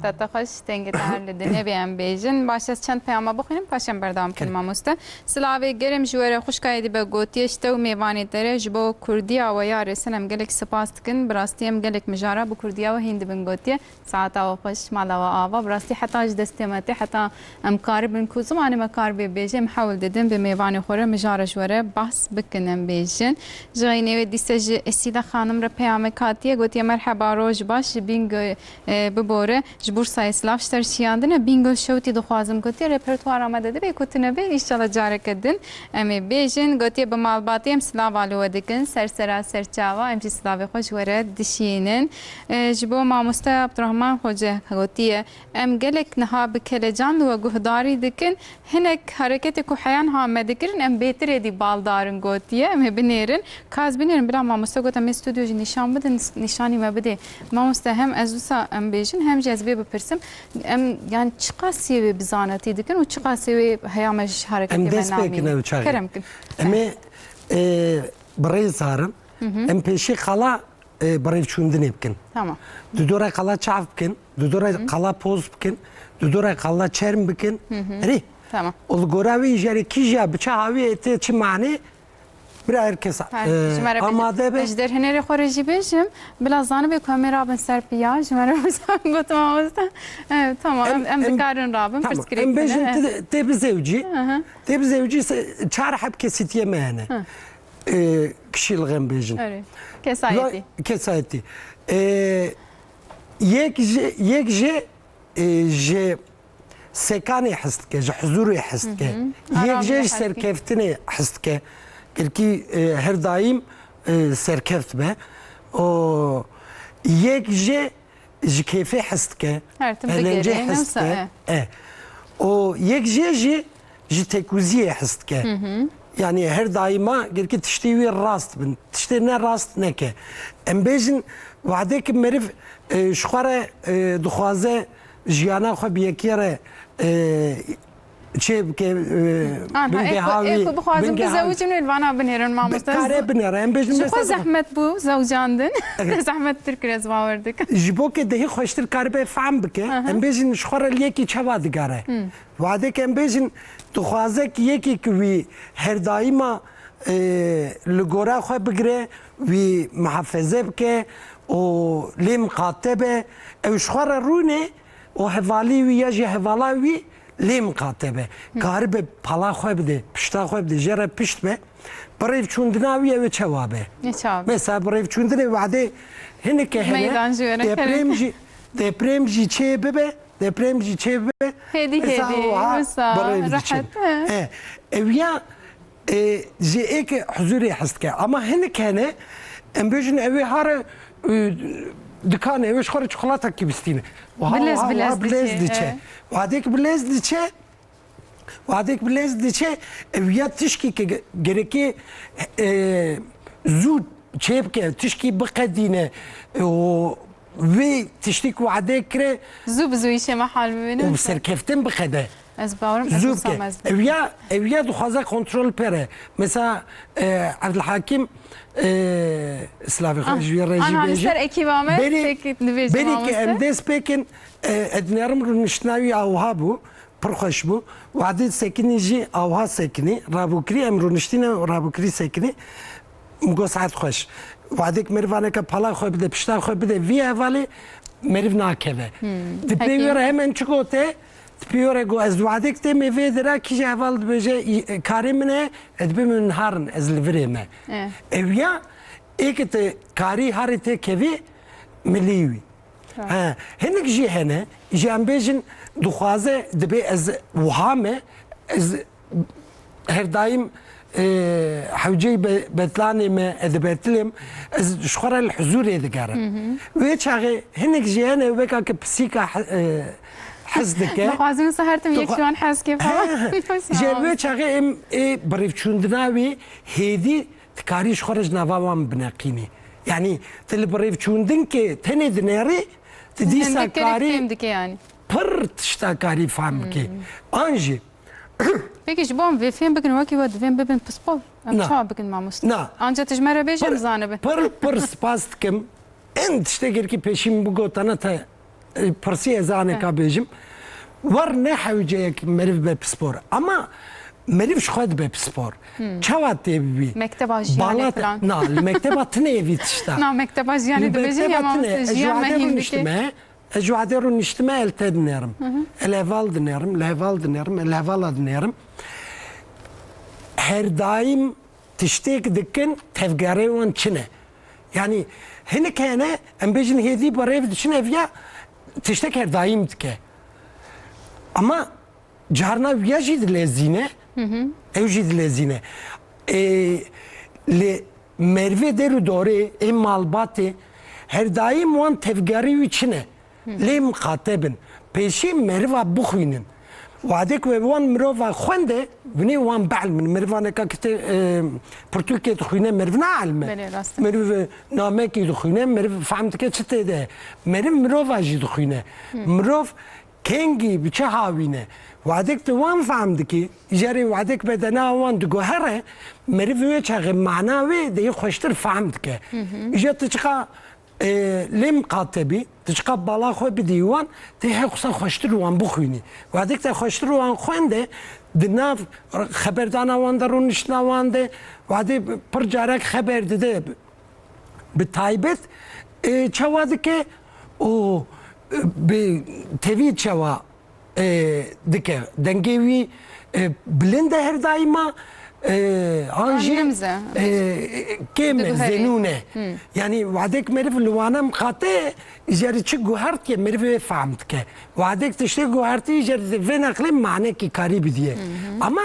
Te xweş, dengê te her li dinê bê em bêjin. Baş ez çend peyama bixwînim, paşê em berdewam kirin mamoste. Silavê germ ji we re xwişka êdî be gotiye, ji te û mêvanê te re ji bo kurdiya we ya rêsin em gelek spas dikin. Bi rastî em gelek mijara bi kurdiya we hîn dibin gotiye. Saeta we xweş, mala we ava. Bi rastî heta ji destê me tê, heta em karibin ku zimanê me kar bê bêje, em hewl didin bi mêvanê xwe re mijara ji we re behs bikin em bêjin. Ji xeynê wê dîse ji Esîle Xanim re peyamek hatiye, gotiye, merheba, roj baş, ji Bîngo, e, bibore, ji Bursayê silav ji te re şiyandine. Bîngo şewtî dixwazim, gotiye, repertuara me de divê ku tune bê, înşallah careke din em ê bêjin. Gotiye, bi malbatê em silava li we dikin, ser sera ser çava, em jî silavê xwe ji we re dişînin. E, ji bo mamoste Abdurrahman Xoce gotiye, em gelek niha bi kelecan li we guhdarî dikin. Hinek hareketê ku heya niha me dikirin, em bêtir êdî baldar in gotiye. Em ê binêrin. Ka ez binêrim, bila mamoste got em ê stûdyo jî nîşan bidin, nîşanî me bidê. Mamoste, hem ez wisa em bêjin, hem jî ez vê bipirsim. Em, yani çiqasî wê bi zanetî dikin û çiqasî wê heya me ji hareketê me namînin? Em dest pê kin ew çaxê. Kerem kin. Em ê, e, bi rêz harin. Em pêşî qala e, birêvçûndinê bikin. Tamam. Di dora qala çav bikin, di dora qala poz bikin, di dora qala çerm bikin. Erê. Tamam. Û li gora wî jî erê kîja bi çi hawiyê tê çi manê, bira her kes, e, amade be. Ji derhênerê xwe re jî bêjim, bila zanibe ku em ê rabin ser piya, ji me re wisa gotim mamoste. Evet, tamam, em, em dikarin rabin, tamam, pirsgirêk tune. Em bêjin tê, tê bi zewcî, tê bi zewcî se-, çar heb kesîtiyê me hene. E, kişî li xem bêjin. Erê. Kesayetî. Kesayetî. E, yek ji, yek ji, e, ji sekanê hez dike, ji huzurê hez dike. Yek jê ji serkeftinê hez dike. Gelkî, e, her daîm, e, serkeft be. O yek jê ji kêfê hez dike, her tim eğlencê hez dike. E. Û yek jê jî ji tekûziyê hez dike. Yani her daîma gelkî tiştê wî rast bin, tiştê ne rast neke. Em bêjin, wadê ki meriv, e, ji xwe re, e, dixwaze jiyana xwe bi yekê re, e, çê bike, e, bingehawî, ê ku bixwazin bizewicin wê li vana binêrin mamoste. Kare binêre, em bêjin. Ji xwe zehmet bû zewcandin. Zehmettir kir, ez bawer dikim. Ji bo ke dehî xweştir karibe fehm bike, em bêjin ji xwe re li yekî çawa digare. Wadek em bêjin, dixwaze ki yekî ki wî her daîma, e, li gora xwe bigire, wî muhafeze bike û lê miqate be, ew ji xwe re rûnê, û hevalî wî ya jî hevala wî lê miqate be. Karibe pala xwe bide, pişta xwe bide, jê re pişt be. Birêvçûndina wî ew ê çawa be? Ne çawa be? Mesela birêvçûndinê wadê hinike hene, meydan jî were deprêm jî, deprêm jî çê bibe, deprêm jî çê bibe. Hêdî, mesela hêdî, wiha wisa birêv diçin. Rehet, he. E, ew ya E, ji êkê huzurê hez dike. Ama hinek hene, em bêjin ew ê hare, e, dikane, ew ê ji xwe re çikolatakî bistîne. Wiha, bilez, wiha, bilez wiha bilez diçe, diçe. He. Wadek bilez diçe, wadek bilez diçe, ew ya tişkî ke ge-, gerekê, e, zû çêbike, tişkî biqedîne, e, û wê tiştî ku wadê kire, zû bi zû îşê me hal bibîne. Û bi serkeftin biqede. Ez bawerim, zû bike. Ev ya, ev ya dixwaze kontrol pere. Mesela, e, Evdilhakim, e, silavê xwe ji wî re jî bêjim. Ser ekîba me, berî, berî ke em dest pêkin, e, ez dinerim rûniştina wî awha bû, pir xweş bû. Wadê sekinî jî awha sekinî, rabûkirî em rûniştîne, rabûkirî sekinî. Min got, saet xweş. Wadek merivaneke pala xwe bide, pişta xwe bide vî hevalê, meriv nakeve. Di pê wê re hemen çi gote? Di pê wê re got, ez wadek têm ê vê dira, kîje heval dibêje, î-, karê min e, ez dibêm min harin, ez li virê me. E. Ew ya, ê ke te karî harê tê kevî, milî wî. He, hinek jî hene, jî em bêjin, dixwaze, dibê ez wiha me, ez her daîm, e, hewceyî be-, betlanê me, ez dibetilêm, ez ji xwe re li huzûrê digerim. Wê çaxê hinek jî hene weka ke pisîka he-, e, hez dike. Dixwazin wisa her tim yek ji wan hez ke falan. He, he. Ji wê çaxê em ê birêvçûndina wî hêdî Dikarî ji xwe re ji nava wan bineqînî. Yanî, tu li birêvçûndinkê tenê dinêrî, tu dîsa karî fêm dike yanî. Pir tişta karî fam bike. An jî. Peki ji bo em vê fêm bikin, wekî we divên bibin pispor. Em çawa bikin mamoste? Na. Anca tu ji me re bêje em zanibin. Pir, pir spas dikim. En tiştê gelkî pêşî min bigotana te E, pirsî ez aneka bêjim. Wer ne hewceyek meriv be pispor. Ama meriv ji xwe dibe pispor. Çawa tê bibî? Mekteba jiyanê Bala te-, filan. Na, li mekteba tine evî tişta. Na, mekteba jiyanê Li dibêjin ya mekteba tine. mamoste Ez ji jiyan me wadê hîn rûniştime. dike. Ez ji wadê rûniştime el te dinêrim. El heval dinêrim, li heval dinêrim, el hevala dinêrim. Her daim tiştêk dikin, tevgerê wan çi ne? Yanî hinek hene, em bêjin hêdî bi rêv diçin ev ya, tiştek her daîm dike. Ama carna wiya jî dilezîne, ew jî dilezîne. Ê, lê merivê der û dorê, ê malbatê, her daîm wan tevgerî wî çi ne? Lê miqate bin. Pêşî meriva bixwînin. Wadek we wan mirova xwende, binê wan bielmin. Merivaneka kitê, e, pirtûkê dixwîne, meriv naelme. Belê, rast e. Meriv, e, namekî dixwîne, meriv fehm dike çi tê de. Meriv mirova jî dixwîne. Mirov kengî bi çi hawîne. Wadek tu wan fehm dikî, îcarê wadek bedena wan diguhere, meriv wê çaxê mana wê deyê xweştir fehm dike. Îca tu çiqa e, lê miqate bî, tu çiqa bala xwe bidî wan, tê hewqisa xweştir wan bixwînî. Wadek te xweştir wan xwende, di nav xeberdana wan de, rûniştina wan de, wadê pir carek xeber dide, bi taybet, e, çawa dike û, e, bi tevî çawa e, dike. Dengê wî, e, bilind e her daîma, e, an jî, An nimze. e, kêm e, Diguherî. zênûn e. Yanî wadek meriv li wana miqate, îcarî çi guhertiye, meriv wê fehm dike. Wadek tiştê guhertî, îcarî vê neqlê manekî karî bidiye. Ama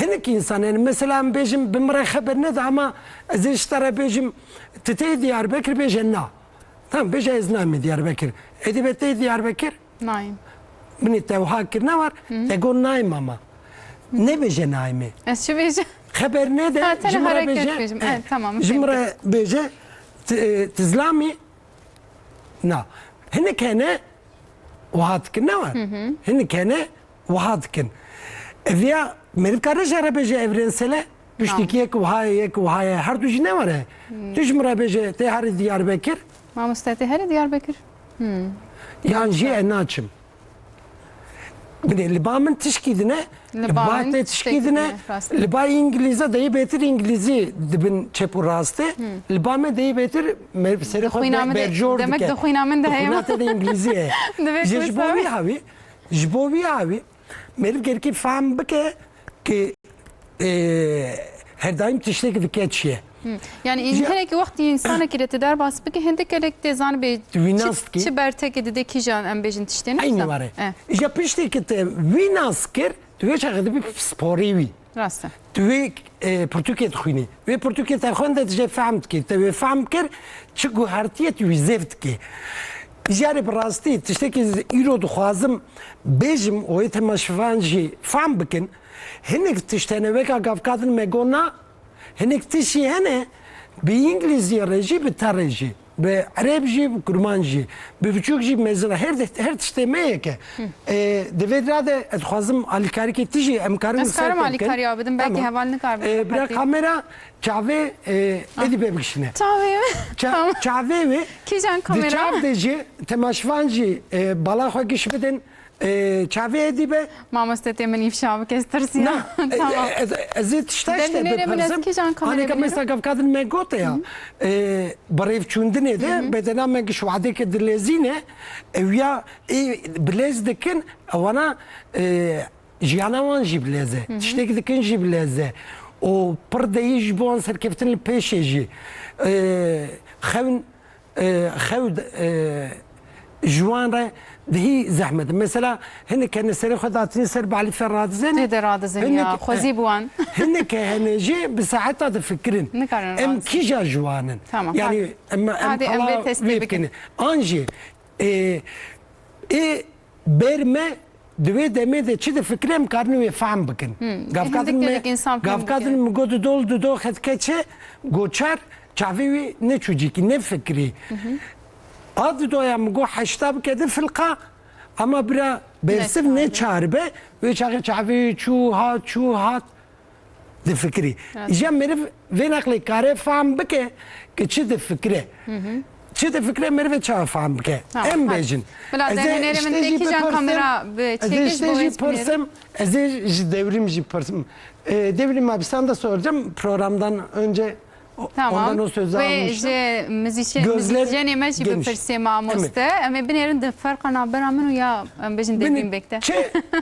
hinek însan, yanî mesela em bêjim, bi min re xeber nede, ama ez ê ji te re bêjim, tu tê Diyarbekir, bêje na. Tamam, bêje ez nayme Diyarbekir. Êdî be tê Diyarbekir? Nayim. Binê te wiha kirine war, te got nayim ama. Nebêje nayme. Ez çi bêjim? Xeber nede, Ha, tenê ji min re hareket bêje. bêjim. Eh, Evet, tamam, Ji min fehmim. re bêje, ti, e, ti zilamî? Na. Hinek hene wiha dikin, ne war? Hinek hene wiha dikin. Ev ya meriv kare jê re bêje evrensel e? Piştî ki yek wiha ye, yek wiha ye. Her du jî ne were. Tu ji min re bêje, tê herî Diyarbekir? Mamoste, tê herî Diyarbekir? Hmm. Yan jî ez naçim. Binê, li ba min tişkî dine, Li li ba ba min te tişkî tiştekî dine, dine, rast e. li ba Îngilîza de yê bêtir Îngilîzî dibin çep û rastê. Li ba me de yê bêtir me-, serê Di xwe xwîna be-, min de, berjor demek dike. di xwîna min de Di heye. xwîna te de Îngilîzî ye. Divê Ji, ji bo wî hawî, ji bo wî hawî, meriv gerekî fehm bike ki, e, her daîm tiştek dike çi ye. Hmm. Yani in-, Ya- hinekî wextî însanekî re tu derbas bike, hindik gelek tê zanibê Tu wî çi, nas dikî? çi bertekê dide kîjan em bêjin tiştê ne Eynî wisa? ware. Eh. Îja piştê ki te wî nas kir, tu wê çaxê dibî pisporê wî. Rast e. Tu wê, e, pirtûkê dixwînî. Wê pirtûkê te xwende, tu jê fehm dikî. Te wê fehm kir, çi guhertiyê tu wî zêv dikî. Îjarê bi rastî, tiştekî z-, îro dixwazim bêjim û wê temaşevan jî fehm bikin. Hinek tişt hene weka gavkadin me got na, hinek tişt jî hene bi Îngilîzî re jî, bi te re jî. Bi ereb jî, bi kurmanc jî, bi biçûk jî, bi mezin, her de, her tiştê me yek e. E, di vê dira de ez dixwazim alîkarîkê tu jî em karin Ez ser karim pê bikin. alîkariya bidim, belkî Tamam. heval nikar E, bira bikin. kamera çavê, e, êdî bê bikişine. Çavê wê. Ça-, Tamam. çavê wê. Kîjan Di kamera? çav de jî, temaşevan jî, e, bala xwe giş bidin. E, çavê êdî be. Mamoste tê min îfşa bike, ez tirsiya. Na, e, Tamam. e, ez, ez ê tişta Dem işte dinêre min ez bipirsim. kîjan kamerê Haneke binêrim? mesela gavkadin me gote ya. E, bi rêvçûndinê de bedena me giş wadeke dilezîne. Ew ya ê bilez dikin, ewana, e, jiyana wan jî bilez e. Tiştek dikin jî bilez e. Û pir deyî ji bo wan serkeftin li pêşê jî. E, xewn e, xew, e, ji wan re dihî zehmet. Mesela, hinek hene serê xwe datîne ser balîfe radizenê. Tê de radizenê Hinek, ya, xwezî e, bi wan. Hinek hene jî bi saeta difikirin. Nikarin Em radizin. kîja ji wan in? Tamam, Yani, hadi. em, em Hadi em qala vê testê wê bikin. bikin. An jî, e, ê ber me Di wê demê de çi difikire, em karin wê fehm bikin. Hmm. Gavkadin Hindik me, gelek insan fêm gavkadin dike. mi got dido li dido xetke çi, goçar, çavê wî ne çûcîkî, ne fikirî. A didoya mi got heşta bike di filqa, ama bira bersiv Ne ne çar. çar be, wê çaxê çavê wî çû, hat, çû, hat. Difikirî. Evet. Îja meriv vê neqlê kare fehm bike ki çi difikire. Hı hı. Çi difikire meriv ê çawa fehm bike? Tamam, Em hadi. bêjin. Bila Ez ê dehnerê min işte jî têkî jan bipirsîm, kamera bi ez ê çêkê ji işte bo jî ez binêrim. pirsim, ez ê ji Devrîm jî pirsim. E, Devrîm abi, sana da soracağım. Programdan önce o- Tamam. ondan o sözü Ve almıştım. ji muzîşe-, Gözler muzîşyenê me jî geniş. bipirsê mamoste. Evet. Em ê binêrin di ferqa navbera min û ya, em bêjin Binê Devrîm Bek de. Çi,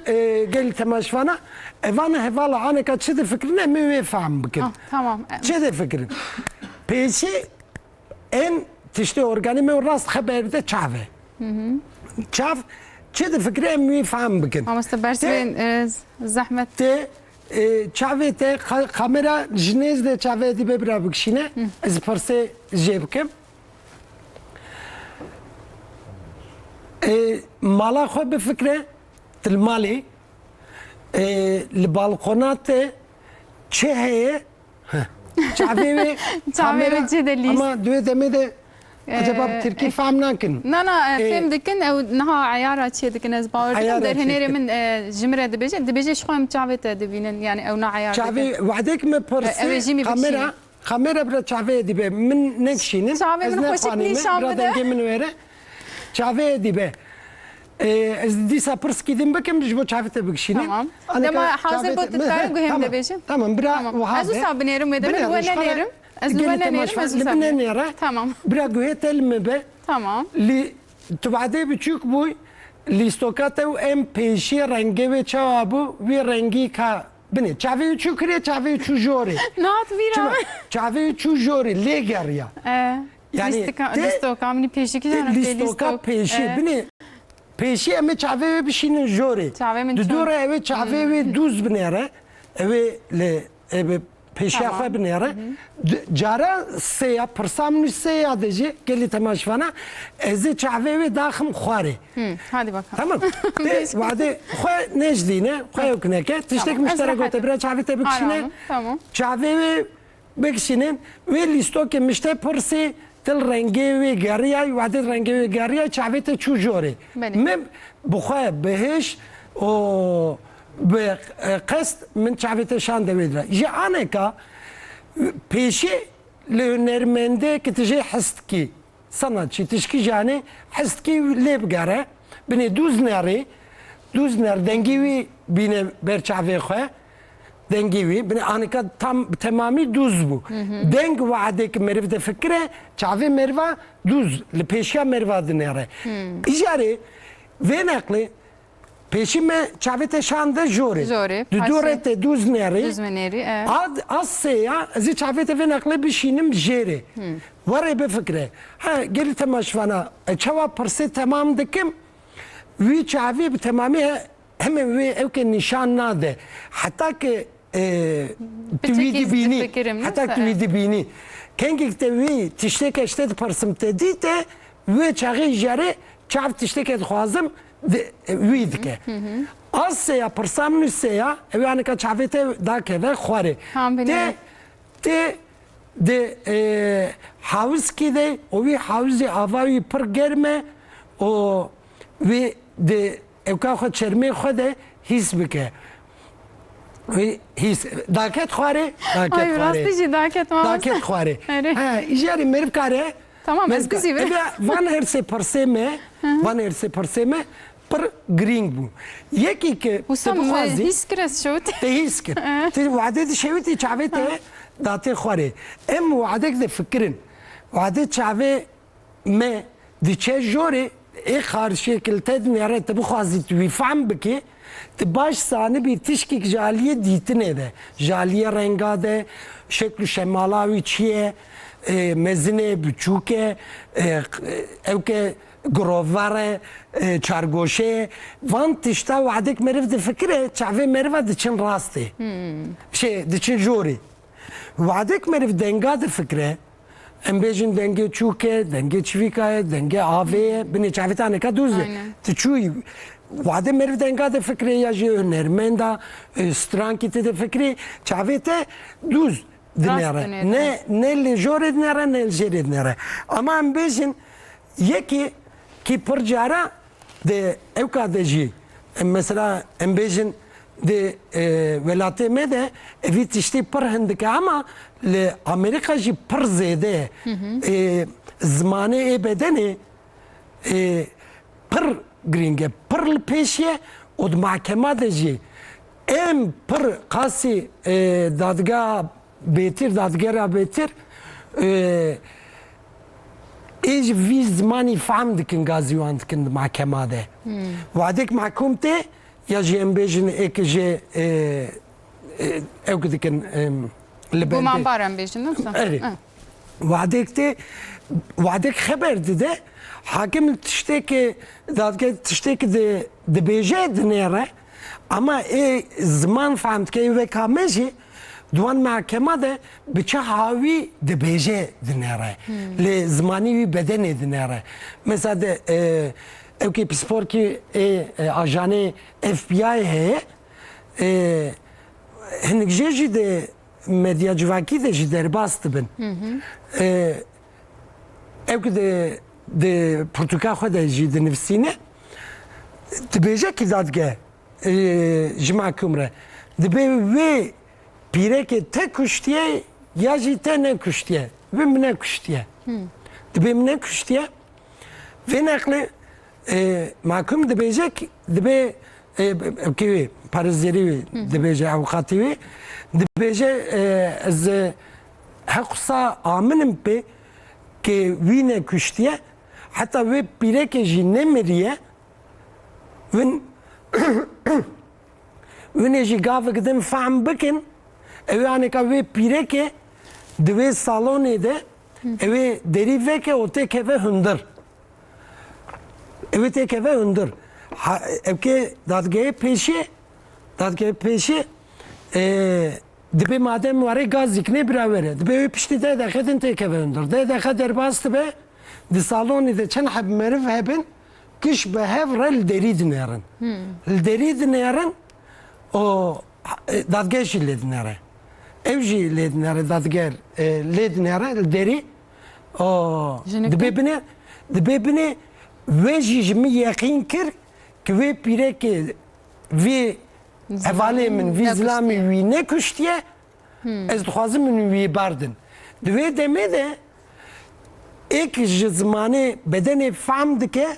e, gel temaşvana, evan hevala aneka çi difikirin, em ê wê fehm bikin. Ah, tamam. Çi difikirin? Pêşî En tiştê organî me û rast xeber de çav e. Çav çi difikire em wî fehm bikin. Mamoste, bersivên, Te, e, z-, zehmet. te, e, çavê te ka-, kamera ji nêz de çavê dî be bira bikişîne. Ez pirsê jê bikim. E, mala xwe bifikre, til malê, e, li balkona te çi heye? Heh. Çavê wê Çavê wê kamera, çi de lîst? Ama duê demê de Ee, acaba bi tirkî eh, fehm nakin? Na, na, eh, Ee, fêm dikin, ew niha eyara çê dikin, ez bawer dikim. Eyara çê Derhênerê dikin. min, eh, ji min re dibêje, dibêje ji xwe em çavê te dibînin, yani ew na eyar Çavê dikin. Wadek me Eh, ew ê pirsî jî mi kamera, bikişînin. kamera bira çavê dibe, min nekişînin, Çavê ez min xweşik nexanîme, nîşan bira bide. dengê min were. Çavê dibe. Ee, ez dîsa pirs kî din bikim, ji bo çavê te bikişînim. Tamam. Aneka Dema hazir çavê bû, te tu mi-, dikarî he, guhê min tamam. de bêjin. Tamam, bira Tamam. wiha Ez wisa be. binêrim wê de, min Binêre, we ji xwe re nenêrim. Ez li we min nenêrim, ez li wisa min binêrim. nenêre. Tamam. Bira guhê te li min be. Tamam. Lî, tu badê biçûk bûy, lîstoka te û em pêşî rengê wê çawa bû, wî rengî ka binê. Çavê wî çû kirê, çavê wî çû jorê. Nihat vîra. Çima? Çavê wî çû jorê, lê geriya. Ee. Yani, Lîstika-, te, lîstoka min pêşî te kîjan rengê lîstoka lîstok? pêşî, Ee. binê, pêşî em ê çavê wê bişînin jorê. Çavê min Di çûn. dû re ew ê çavê Hmm. wê dûz binêre. Ew ê li, ev ê pêşiya Tamam. xwe binêre. Hı hı. Di, cara sêya, pirsa min sêya de jî, gelî temaşvana, ez ê çavê wê daxim xwarê. Hı, hadi bakalım. Tamam. Te Beş- wadê xwe nejdîne, xwe ew kineke. Tiştek Tamam, ez miştera rahat gote, im. bira çavê te bikişîne. Hayranım, tamam. Çavê wê Bikişînin, wê lîstokê mişte pirsî, til rengê wê geriyay, wadê rengê wê geriyay, çavê te çû jorê. Belê. Min bi xwe, bi hêş û bi, e, qest min çavê te şande wê dire. Ji aneka pêşî li hunermendê ki tu jê hez dikî, sanatçî, tişkî janê hez dikî lê bigere. Binê dûz nerê, dûz ner dengî wî bîne ber çavê xwe. Dengê wî, binê aneka tam bi temamî dûz bû. Hı hı. Deng wadê ki meriv difikire, çavê meriva dûz, li pêşiya meriva dinêre. Hı. Îjarê vê neqlê Pêşî me çavê te şande jorê. Jorê, Di dû paşê. re te dûz nerê. Dûz me nerî, e. Ad, az sêya, ez ê çavê te vê neqlê bişînim jêrê. Hmm. Werê bifikre. Ha, gelî temaşvana, e, çawa pirsê temam dikim, wî çavê bi temamî he-, heme wê ewke nîşan nade. Heta ke, e, tu wî Piçekî dibînî. difikirim, Heta neyse, tu wî e. dibînî. Kengek te wî tişteke işte dipirsim te dî te, wê çaxê jere çav tişteke dixwazim, di, wî dike. Hı hı. Az sêya, pirsa min û sêya, ew anika çavê te dakeve xwarê. Tam binê. Te, te di, e, hawizkî de, û wî hawizê ava wî pir germ e, û wî di ewka xwe çermê xwe de hîs bike. Wî hîs, daket xwarê, daket Ay, xwarê. rastî jî daket, mamoste. Daket xwarê. Erê. He, îjarê meriv kare, Tamam, ez meriv ka-, bizî ve. Eve van hersê pirsê me, Hı hı. van hersê pirsê me pir girîng bû. Yekî ki Wisa tu me bixwazî, hîs kir ez şewitî. te hîs kir. Hı. Tu wade dişewitî çavê te datê xwarê. Em wadek de fikirin. Wade çavê me diçe jorê, ê qarşiyê ki li te dinêre, tu bixwazî tu wî fehm bikî, tu baş zanibî tişkîk ji aliyê dîtinê de, ji aliyê renga de, şekl û şemala wî çi ye, e, mezin e, biçûk e, e, ewke girover e, e, çargoşe ye. Van tişta wadek meriv difikire, çavê meriva diçin rastê. Hmm. Şey, diçin jorê. Wadek meriv denga difikire, em bêjin dengê çûk e, dengê çivîka ye, dengê avê ye, binê çavê te aneka dûz e. Aynen. Tu çûyî, wadê meriv denga difikire ya jî hunermenda, e, strankî te difikirî, çavê te dûz dinêre. dinêre. Ne, ne li jorê dinêre, ne li jêrê dinêre. Ama em bêjin, yekî ki pir cara Di ewka de jî, em mesela, em bêjin, di, e, welatê me de evî tiştî pir hindik e, ama li Amerîka jî pir zêde ye. Hı hı. E, zimanê ê bedenê, e, pir girîng e, pir li pêş ye û di mahkema de jî em pir qasî, e, dadgeha bêtir, dadgera bêtir, e, ê ji vî zimanî fehm dikin, gazî wan dikin di mahkema de. Wadek mahkûm tê, ya jî em bêjin êk jê, e, e, ew ki dikin, em, li bendê. Gumanbar em bêjin, ne wisa? Erê. Wadek tê, wadek xeber dide, hakim tiştêkê, dadge tiştêkê di, dibêje dinêre, ama ê ziman fehm dike, ê weka me jî di wan mahkema de bi çi hawî dibêje dinêre. Lê zimanî wî bedenê dinêre. Mesela de, e, ewkê pisporkî ê, e, ajanê F B I heye, e, hinek jê jî de medya civakî de jî derbas dibin. E, ew ki di, di pirtûka xwe de jî dinivîsîne, dibêje ki dadge, e, ji mahkûm re, dibê wê pîrekê te kuştiye ya jî te nekuştiye. Wê min nekuştiye. Dibê min nekuştiye. Vê neqlê, e, mahkûm dibêje ki, dibê, e, kê wê, parêzerî wê, dibêje, avukatî wê, dibêje, e, ez, e, heqûsa aminim pê ke wî nekuştiye, heta wê pîrekê jî nemiriye, win, winê jî gavik din fehm bikin, ew ê anêka wê pîrekê di wê salonê de, ew ê derî veke û têkeve hundir. Ew ê têkeve hundir. Ha, ew kê dadgehê pêşê, dadgehê pêşê, e, dibê madem warê gaz dikine bira were. Dibê wê piştî deh deqe din têkeve hundir. Deh deqe derbas dibe, di salonê de çend heb meriv hebin, giş bi hev re li derî dinêrin. Li derî dinêrin, û, e, dadgeh jî lê dinêre. Ew jî lê dinêre, dadger, e, lê dinêre li derî. O, Jinik dibê din? Binê, dibê binê wê jî ji min yeqîn kir ki wê pîrekê vî hevalê min, vî zilamê wî nekuştiye. Ez dixwazim min wî berdin. Di wê demê de êk ji zimanê bedenê fehm dike,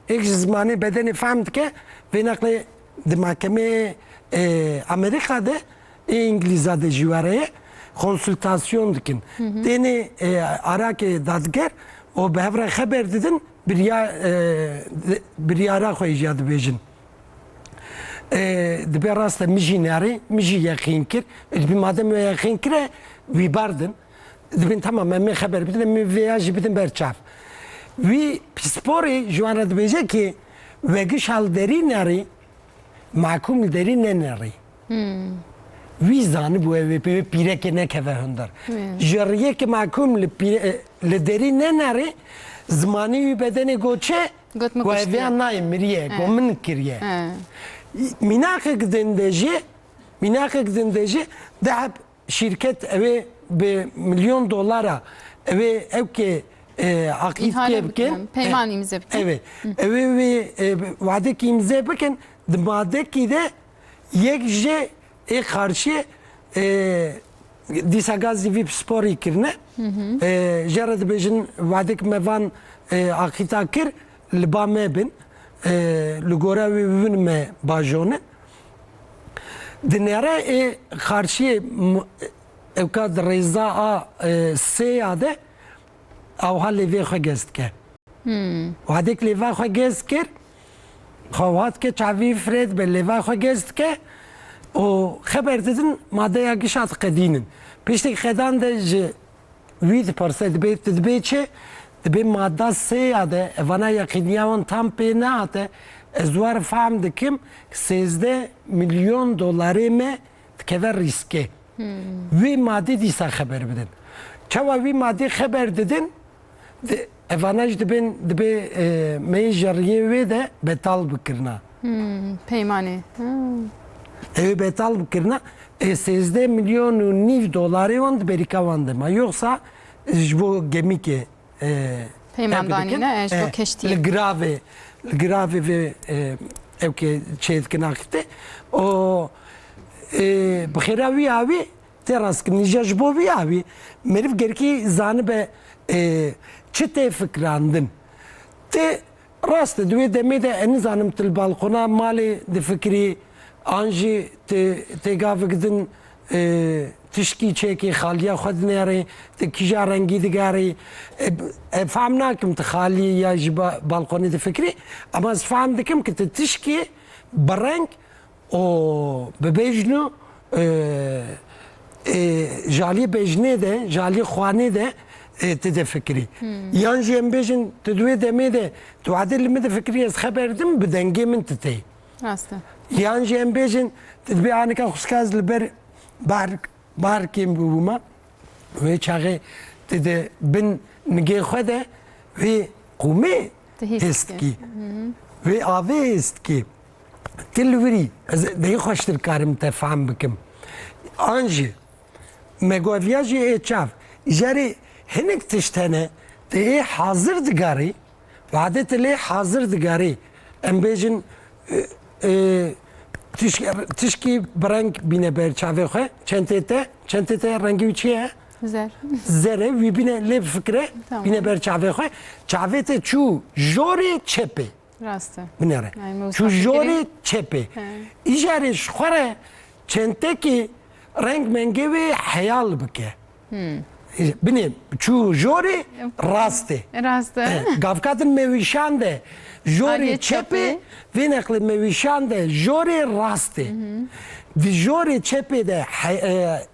êk ji zimanê bedenê fehm dike, vê neqlê di mahkemeyê, e, Amerîka de, ê Îngilîza de jî were ye, konsultasyon dikin. Tênê, e, arakê dadger û bi hev re xeber didin, birya-, e, di-, biryara xwe jî ya dibêjin. E, dibê rast e, min jî nerî, min jî yeqîn kir. E, dibê madem we yeqîn kire, wî berdin. Dibên tamam, em ê xeber bidin, em ê vêya jî bidin ber çav. Wî pisporê ji wan re dibêje ki we giş li derî nerî, mahkûm li derî nenerî. Wî zanibû ew ê pê-, pîrekê nekeve hundir. Ji riyê ki mahkûm li pîre-, e, li derî nenerî, zimanî wî bedenê got çi? Got min kuştiye. Vêya nayê miriye, got min kiriye. Mînakek din de jî, mînakek din de jî, deheb şîrket ew ê bi milyon dolara ew ê ewkê, e, aqîd kê bikin. Peyman îmze bikin. Evet. Ew ê wê, e, wadekî îmze bikin. Di madekî de yek jê ê qarşiyê, e, dîsa gazî vî pisporî kirine. E, jê re dibêjin wadek me van, e, aqîta kir, li ba me bin, e, li gora wê win me bajonin. Di nere ê qarşiyê m-, ewka di rêza a, e, sêya de awha lêvê xwe gez dike. Wadek lêva xwe gez kir, xwe hat ke çavî firê dibe, lêva xwe gez dike û xeber didin madeya gişa diqedînin. Piştî qedan de ji wî dipirse, dibê, tu dibê çi? Dibê madda sê ya de, evana yeqîniya wan tam pê nehate, ez war fehm dikim, sêzdeh milyon dolarê me dikeve rîskê. Wê madê dîsa xeber bidin. Çawa wî madê xeber didin? Di, evana jî dibên, dibê, e, me ji riyê wê de betal bikirina. Peymanê. Ew ê betal bikirina. E, sêzdeh milyon û nîv dolarê wan di berîka wan de ma. Yoksa ji bo gemîkê, e, peyman danîne, e, ji bo keştiyê. Li giravê, li giravê vê, e, ewkê çêdikin axifte. O, e, bi xêra wî awî, tê rastkirinî jî ji bo vî awî meriv gerkî zanibe, e, Çi tê fikirandin? Tê rast e, di wê demê de ez nizanim tu li balkona malê difikirî, an jî tu tê gavik din, e, tişkî çêkî xaliya xwe dinêrî, tu kîja rengî digarî. E, e, fehm nakim tu xalî ya ji ba-, balkonê difikirî, ama ez fehm dikim ku tu tişkî bi reng û bi bejn û, e, e, jalî bejnê de, jalî xwanê de, e, tu difikirî. Hmm. Yan jî em bêjin, tu di wê demê de, tu wadê li min difikirî, ez xeber dim, bi dengê min tu tê. Rast e. Yan jî em bêjin, tu dibê anika xwişka ez li ber bar-, barkên bûbûma, wê çaxê tu di bin nigê xwe de wê qûmê Ti hîs hêst dikî. Dikî. Hı hı. Wê avê hêst dikî. Ti li wirî, ez dê xweştir karim te fehm bikim. An jî, me got viya jî ê çav. Îjarê hinek tişt hene, ti ê hazir digarî, wadê ti lê hazir digarî. Em bêjin, e, e, tişk-, tişkî bi reng bîne ber çavê xwe. Çentê te, çentê te rengî wî çi ye? Zer. Zer e, wî bîne lê bifikire, Tamam. bîne ber çavê xwe. Çavê te çû jorê çepê. Rast e. Binêre. Yani, Çû Mustafa jorê Kerim. çepê. He. Îjarê ji xwe re çentekî reng mengê wê heyal bike. Hmm. Binê çû jorê rastê. Rast e. E, gavka din mewîşan de jorê Aliyê çepê, çepê. Vê neqlê mewîşan de jorê rastê. Hı hı. Di jorê çepê de he-,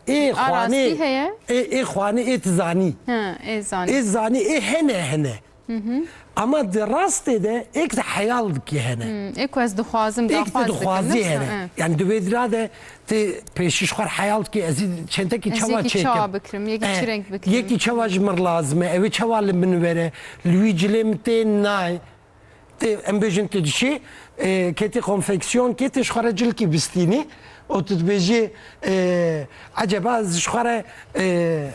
e, ê A xwanê, rastî heye? ê, ê xwanê ê tizanî. Ha, ê zanî. Ê zanî, ê hene hene. Hı hı. Ama di rastê de êk di heyal dikî hene. Hmm, ê ku ez dixwazim, Êk di daxwaz dikim, dixwazî ne? hene. Ha. Yani di wê dira de ti pêşî ji xwe heyal dikî, ez ê çentekî Ez çawa yekî çêkim? çawa bikirim, yekî Eh, çi renk bikirim? Yekî çawa ji min lazim e, ew ê çawa li min were, li wî cilê min tê nayê. Tê, em bêjin tu dişî, e, ketî konfeksiyon kê, tê ji xwe re cilkî bistînî û tu dibêjî, e, eceba ez ji xwe re, e,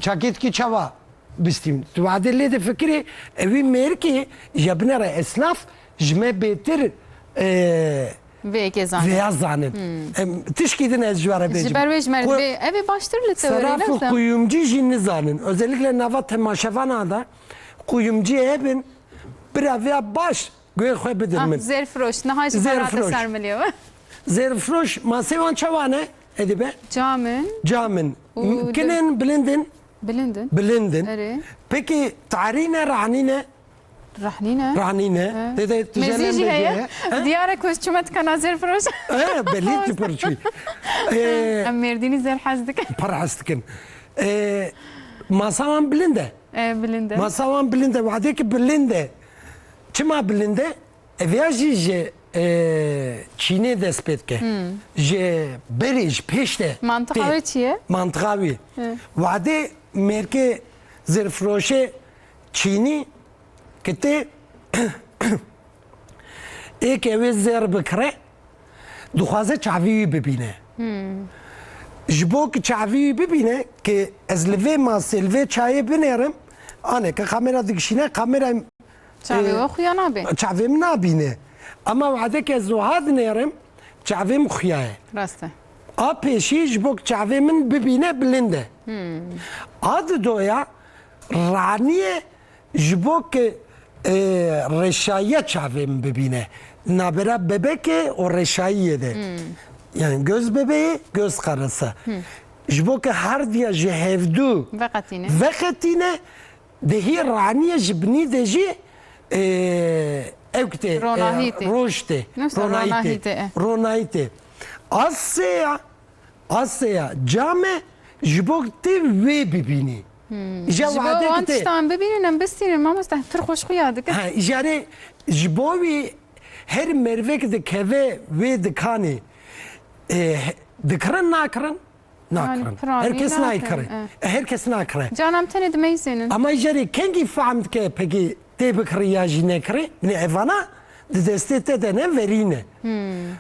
çakêtkî çawa bistîm? Tu wadê lê difikirî, ewî mêrikî ji binere esnaf ji me bêtir, e, Vê yekê zanin. vêya zanin. Hmm. Em, tişkî din ez ji we re bêjim. Ji ber wê ji me re Ku-, bê, ev ê baştir li te were, seraf û ne? Kuyumcî jî nizanin. Özellikle nava temaşevana da kuyumcî hebin, bira vêya baş Guhê xwe bidin Ah, min. Zêrfiroş, niha jî Zêrfiroş. Zêrfiroş. Masê wan çawa ne? Edibe? Camin. Camin. Û Kinin, bilindin? Bilindin. Bilindin. Erê. Peki tarî ne, rahnî ne? Rahnî ne? Rahnî ne? He. Dede, tu Mezî jelen jî bêje heye. he? He? Diyar e ku ez çûme dikana Zêrfiroş. He, belli ki pir çû. Ee, Em Mêrdînî zêr hez dikin. Pir hez dikin. Ee, masa wan bilind e. E, bilind e. Masa wan bilind e, wadê ki bilind e. Çima bilind e? Ev ya jî ji, e, çînê dest pê dike. Hmm. Ji berê, ji pêş de Mantiqa tê. Wê çi ye? Mantiqa wî. Hı. Wadê mêrkê zêrfiroşê çînî ki tê ê ke wê zêr bikire, dixwaze çavî wî bibîne. Hmm. Ji bo ki çavî wî bibîne, ki ez li vê masê, li vê çayê binêrim, aneke kamera dikişîne, kamera Çavê Ee, we xuya nabe. Çavê min nabîne. Ama wadeke ez wiha dinêrim, çavê min xuya ye. Rast e. A pêşî ji bo ku çavê min bibîne bilind e. Hmm. A didoya raniyê ji bo ku, e, reşayiya çavê min bibîne. Nabera bebekê û reşayiyê de. Hmm. Yani göz bebeği, göz karası. Hmm. Ji bo ku herdiya ji hevdu Veqetîne. veqetîne, Dihî raniyê ji binî de jî, e, ewk tê, e, Ronahî tê. roj tê, Nefsa ronahî tê, ronahî tê, e. ronahî tê. Aseya, aseya came ji bo tê wê bibînî. Hmm. Îja Ji bo wadek wan tê. tiştan bibînin, em bistînin, mamoste, pir xweş xuya dikin. Ha, îjarê ji bo wî her mervek dikeve wê dikanê, e, dikirin nakirin? Nakirin. Yani, piranî Her kes nakirin, nakirin. e. Her kes nakirin. Canan tenê dimeyzênin. Ama îjarê kengî fehm dike pekî tê bikirî ya jî nekirî? Binê evana di destê te de ne verî ne. Hmm.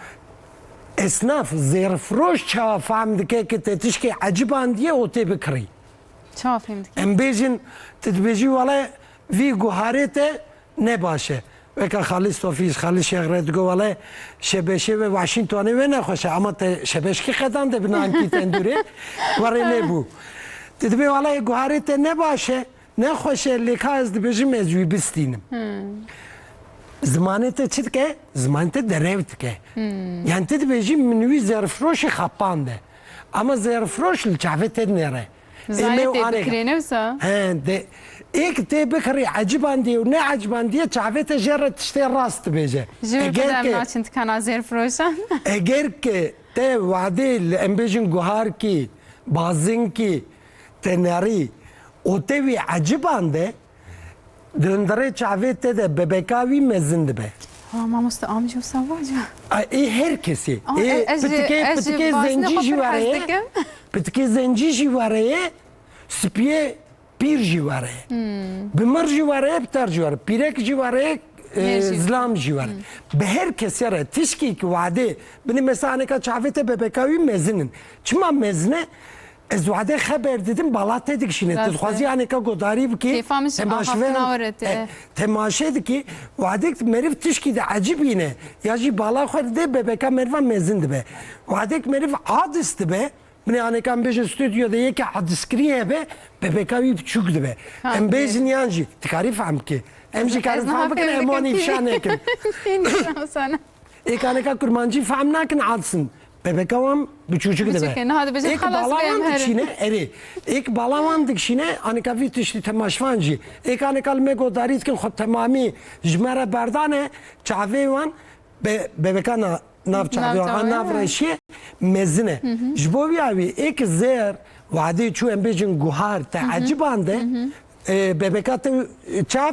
Esnaf, zêrfiroş çawa fehm dike ki te tişkê ecibandiye û tê bikirî? Çawa fêm dike? Em bêjin, tu dibêjî wele vî guharê te ne baş e. Weke Xalî Sofî, Xalî Şêx re digo, wele şebeşê ve Washingtonê ve nexweş e, ama te şebeşkî qedande bi nankî tendûrê, werê lê bû. Te dibê, wele guharê te ne baş e, Nexweş e, lê ka ez dibêjim ez wî bistînim. Hmm. Zimanê te çi dike? Zimanê te derew dike. Hmm. Yani tu dibêjî min wî zerfiroşî xapande. Ama zerfiroş li çavê te dinêre. Ê me Zayê û tê anêka. Bikirê ne wisa? He, de, êk tê bikirî ecibandiye û ne ecibandiye çavê te jê re tiştê rast dibêje. Ji vir Eger bide em ke, naçin dikana zerfiroşan. Eger ke te wadê li em bêjin guharkî, bazinkî, te nerî û te wî ecibande, di hundirê çavê te de bebeka wî mezin dibe. Ha, mamoste, am jî wisa vaca. A, ê her kesê. Ama Ê e, ez jî, pitikê, ez jî pitikê bazinê zencî xwe jî pir hez wereye. Dikim. Pitikê zencî jî wereye. Spiyê pîr jî wereye. Hmm. Bimir jî wereye, bitar jî wereye. Pîrek jî wereye, e, Mê jî. Zilam jî wereye. Hmm. Bi her kesê re tişkî ki wadê, binê mesela aneka çavê te bebeka wî mezin in. Çima mezin e? Ez wadê xeber didim, bala te dikişîne. Rast e. Tu dixwazî aneka godarî bikî, Kêfa min ji temaşevan, aha, finawre te. E, temaşe dikî, wadek meriv tişkî de ecibîne, ya jî bala xwe dide, bebeka meriva mezin dibe. Wadek meriv adis dibe, binê aneka em bêjin stûdyo de yekê adiskirî hebe, bebeka wî biçûk dibe. Ha, Em bêjin evet. Yan jî, dikarî fehm bikî. Em jî Ez karin niha fehm bikin, fêm em dikim anî kî. Fişa nekin. Fêm dikim sana. Ê kaneka kurmancî fehm nakin, adsin. Bebeka wan biçûçik dibe. Biçûk e, niha dibêjin, Êk xelas bala be, em wan herin. Dikişîne, erê. Êk bala wan dikişîne, aneka vî tiştî temaşvan jî. Êk aneka li me godarî dikin, xwe temamî ji me re berdane, çavê wan be-, bebeka na-, nav çavê Nav wan, çavê nav wan. Reşiyê mezin e. Hı hı. Ji bo vîya wî êk zer, wadê çû em bêjin guhar, te Hı hı. Ecibande, Hı hı. E, bebeka te çav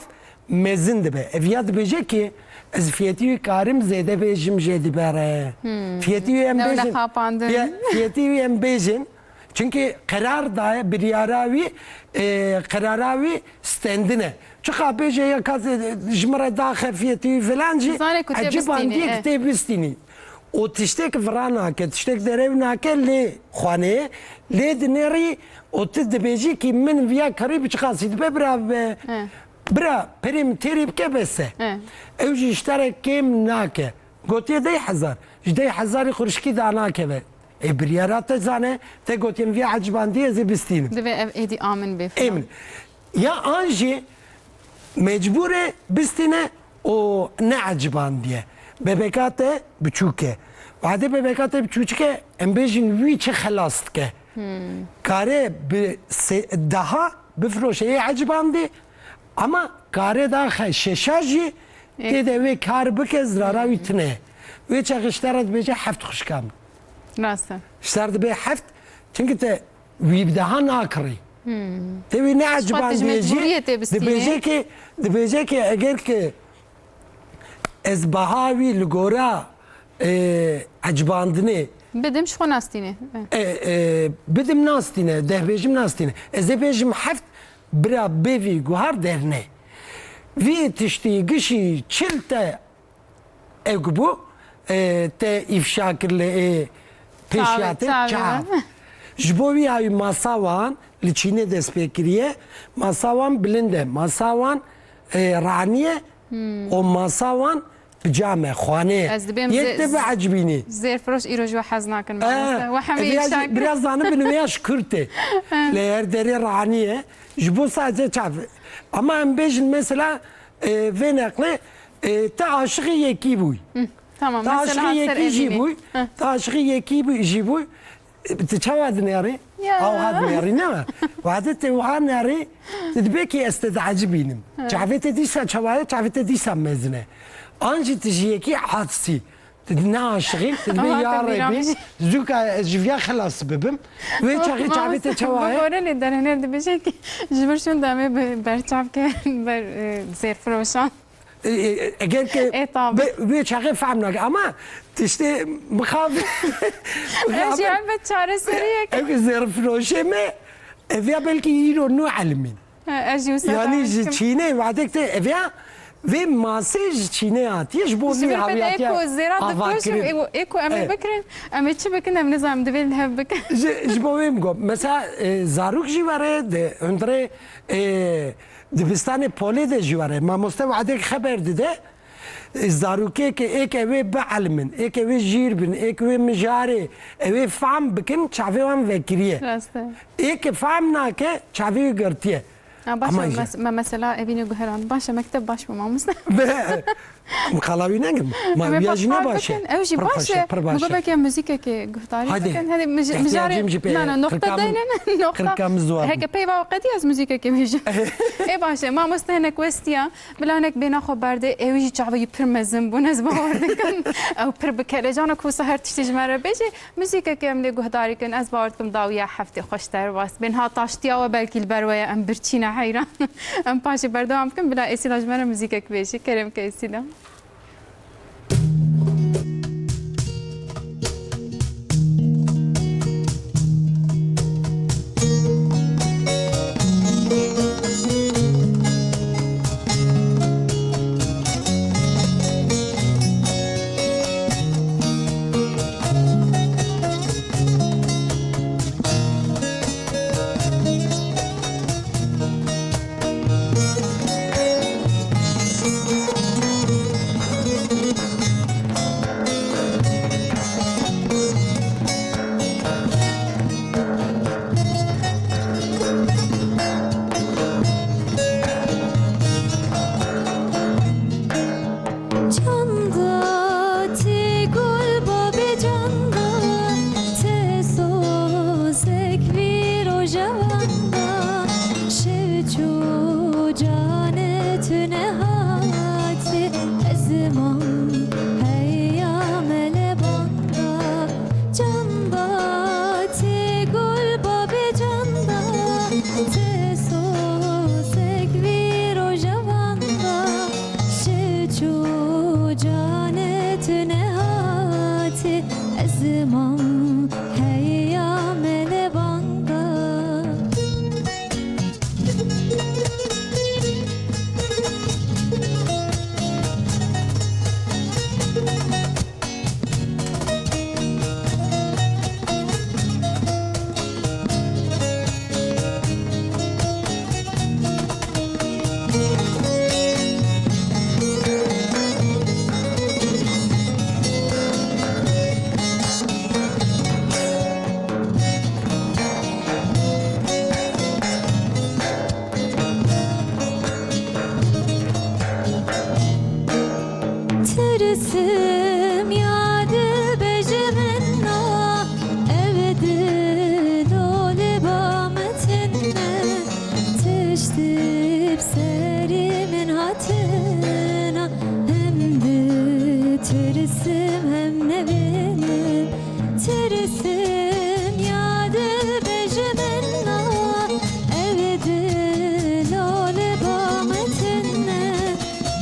mezin dibe. Ev ya dibêje ki ez fiyetî wî karim zêde bêjim jê dibere. Hmm. Fiyetî wî em Ne öyle bêjin. Kapandın. Fiye-, fiyetî wî em bêjin. Çünkü qerar daye, biryara wî, e, qerara wî stendine. Çiqa bêje ya ka ze-, ji min re daxe fiyetî wî filan jî, Zane ku tê ecib bistînî, andiye e. Ki tê bistînî. Û tiştek vira nake, tiştek derew nake, lê xwanê, lê dinêrî û tu dibêjî ki min viya kerî bi çiqasî dibe bira be. He. Bira, perê min têrî bike bes e. He. Ew jî ji te re kêm nake. Gotiye dey hezar. Ji dey hezarî xurşikî danakeve. Ê biryara te zane, te gotiye min viya ecibandiye ez ê bistînim. Divê ev êdî amin bê filan. Ê min. Ya an jî mecbûr e bistîne û ne ecibandiye. Bebeka te biçûk e. Wadê bebeka te biçûçik e, em bêjin wî çi xelas dike. Hmm. Kare bi se-, daha bifiroşe yê ecibandî, ama kare daxe şeşa jî Ê. Tê de wê kar bike, zirara wî tune. Wê çaxê ji te re dibêje heft xwişka min. Rast e. Ji te re dibê heft, çimkî te wî bi daha nakirî. Hmm. Te wî ne Ji xwe eciban tij dibêjî, mecbûriyê tê bistînê. Dibêje ki, dibêje ki eger ki ez baha wî li gora, e, ecibandinê Bidim ji xwe nastîne. E. E, e, bidim nastîne, dehbêjim nastîne. Ez ê bêjim heft, bira bêvî guhar derne. Vî tiştî gişî çil te Ew ku bû, e, te îfşa kir li, e, pêşiya te çav. Çav. Ji bo wî awî masa wan li Çînê dest pê kiriye. Masa wan bilind e. Masa wan, e, ranî ye û masa wan bi cam e, xwanê ye. Ez dibêm Yek zê-, te biecibînî. Zêrfiroş îro ji we hez nakin, E, mamoste. We hemî ev ya îfşa jî kir. Biraz zanibin wê ya ji kurt e. Li her derê ranî ye. Ji bo sadece çav. Ama em bêjin mesela, e, vê neqlê, e, te aşiqî yekî bûy. Hı, tamam, Te mesela aşiqî ser yekî jî evînê. Bûy. Hı. Te aşiqî yekî bû-, jî bûy. E, tu çawa dinêrî? Ya. Aw ha dinêrî ne? Wade te wiha nerî, tu dibê ki ez te diecibînim. Hı. Çavê te dîsa çawa ye, çavê te dîsa mezin e. An jî tu ji yekî adsî. Tu ne aşiqî, tu dibê Ama ya te bîra Rebî, min jî. Zûka ez ji viya xilas bibim. Wê çaxê çavê te çawa ye? Bigore lê derhêner dibêje ki ji vir şûnda me bi berçav ke ber, e, zêrfiroşan. E, e, eger ke Ê, tabi. Be-, wê çaxê fehm nake. Ama tiştê mixav-, Ez jî elbet çareseriyek. Ew zêrfiroşê me, ev ya belkî îro nû elimîn. He, ez jî wisa Yani ji Çînê wadek te ev ya vê masê ji Çînê hatiye, ji bo Ji vî vir pê de hawiyatiya ê ku zêra ava dikoşim, kirin. Ê ku, ê ku em ê Evet. Bikirin, em ê çi bikin, em nizanim divê li hev bikin. Ji, ji bo wê min got. Mesela, e, zarok jî were, di hundirê, e, dibistanê polê de jî were. Mamoste wadek xeber dide, Zarokê ke êk ewê bielimin, êk ewê jîr bin, êk wê mijarê, ewê fam bikin, çavê wan vekiriye. Rast e. Êk fam nake, çavê wî girtiye. Ha, baş e, Ama mes-, me mesela evînê guheran. Baş e, mekteb baş bû mamoste. Em qala wî nekin. Ma Em ê wiya jî ne baş e? Bikin. Ew jî Pir baş xweş e, e. Pir Min baş got e. belkî em muzîkekê guhdarî Hadi. bikin. Hadi mij-, Ehtiyacım mijarê, jî pê na, na, noqta qirka min, deyne, noqta. qirka min ziwan. Heke peyva qedî ez muzîkekê bêjim. Ê baş e, mamoste hinek westiya. Bila hinek bêhna xwe berdê, ew jî çavê wî pir mezin bûn, ez bawer dikim. Ew pir bi kelecan e ku wisa her tiştî ji me re bêjê. Muzîkeke em lê guhdarî kin, ez bawer dikim dawiya heftê xweş derbas bên. Ha taştiya we belkî li ber we ye, em birçî ne heyran. Em paşê berdewam bikin, bila Esîla ji me re muzîkek bêjî. Kerem ke Esîla. Canda tê gul babê canda, tê sozek vî roja wanda. Şev çû canê tu nehatî, ez mam heya me li banda. Canda tê gul babê canda, tê sozek vî roja wanda. Şev çû canê tu nehatî, ez mam heya me li banda. Tirsim ya dibêje min na, ev dilo li ba min tune. Tiştî bi serî min hatina, hem ditirsim hem nebênim. Tirsim ya dibêje min na, ev dilo li ba min tune.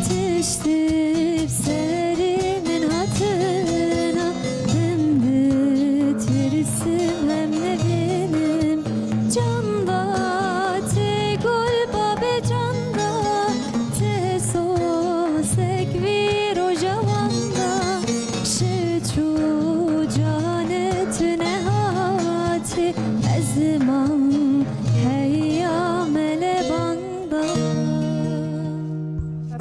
Tiştî bi serî min hatina, hem ditirsim hem nebênim. Canda tê gul babê canda, tê sozek vî roja wanda. Şev çû canê tu nehatî, ez mam heya me li banda.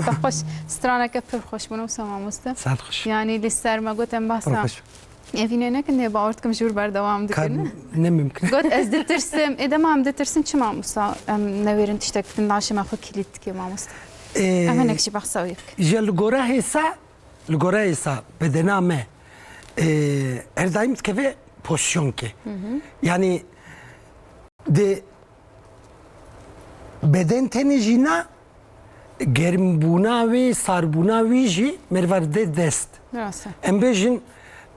Te xweş, straneke pir xweş bûn wisa mamoste. Saet xweş. Yanî li ser me got em Pir bahsa xweş. evînê nekin, lê bawer dikim jûr berdewam Ka dikin. ne mimkin. Got ez ditirsim. Ê dema em ditirsin çima wisa em newêrin tiştek bikin, laşê me xwe kilît dike mamoste. Ee, Em hinek jî behsa wî bikin. Ji li gora hêsa, li gora hêsa bedena me, ee, her daîm dikeve pozîsyonkê. Hı hı. Yanî di beden tenê jî na, germbûna wê, sarbûna wî jî meriva dide dest. Rast e. Em bêjin,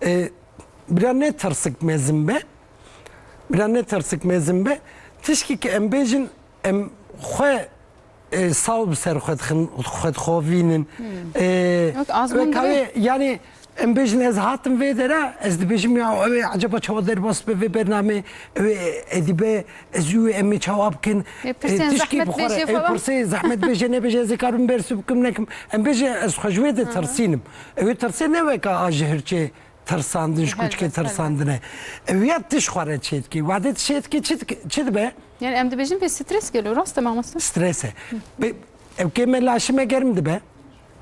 e, bira ne tirsik mezin be, bira ne tirsik mezin be, tişkî ki em bêjin, em xwe, e, saw bi ser xwe dixin, xwe dixovînin. Hmm. E, Wek azmûn wek gibi. Ew, yanî, Em bêjin ez hatim vê dera, ez dibêjim ya ew ê eceba çawa derbas be vê bernamê, ew ê êdî be, ez û em ê çawa bikin, Ê, pirsên e, tişkî zehmet bixwe re, bêje ew falan. Pirsê zehmet bêje nebêje, ez ê karim bersiv bikim nekim. Em bêje ez xwe ji wê de Aha. tirsînim. Ew ê tirsê ne weka a ji hirçê tirsandin, ji Helbet, kuçkê helbet. tirsandine. Ew ya tiş xwe re çêdikê. Wadê çêdikê çi dik-, çi dibe? Yani em dibêjin pê stres gelo, rast e mamoste? Stres e. Be-, ew kê me laşê me germ dibe,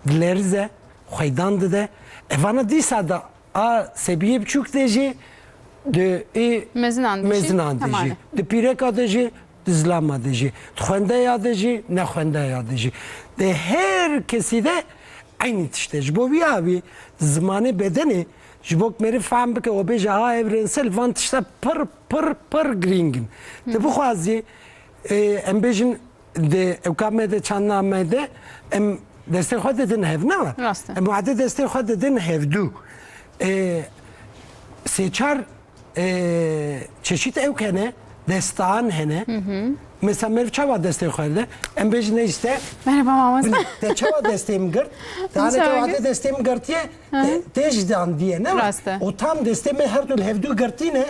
dilerize, xweydan dide. Evana dîsa da a sebiyê biçûk de jî, di ê Mezinan de jî. mezinan de Tamam. jî, di pîreka de jî, zilama de jî, di xwendeya de jî, ne xwendeya de jî. Di her kesî de eynî tişt e. Ji bo vî awî zimanê bedenê, ji bo ku meriv fehm bike û bêje, aha, evrensel, van tişta pir, pir, pir girîng in. Tu bixwazî, e, em bêjin, di ewka me de, çanda me de, em destê xwe didin hev, ne? Rast e. Em wade destê xwe didin hevdû. E, sê çar, e, çeşît ewk hene, destan hene. Mesela meriv çawa destê xwe dide? Em bêjin, ne işte. Merhaba mamoste. Te çawa destê min girt? Te hane te wade destê min girtiye, te, te ji dandiye, ne? Rast e. O tam destê me her du li hevdû girtî ne?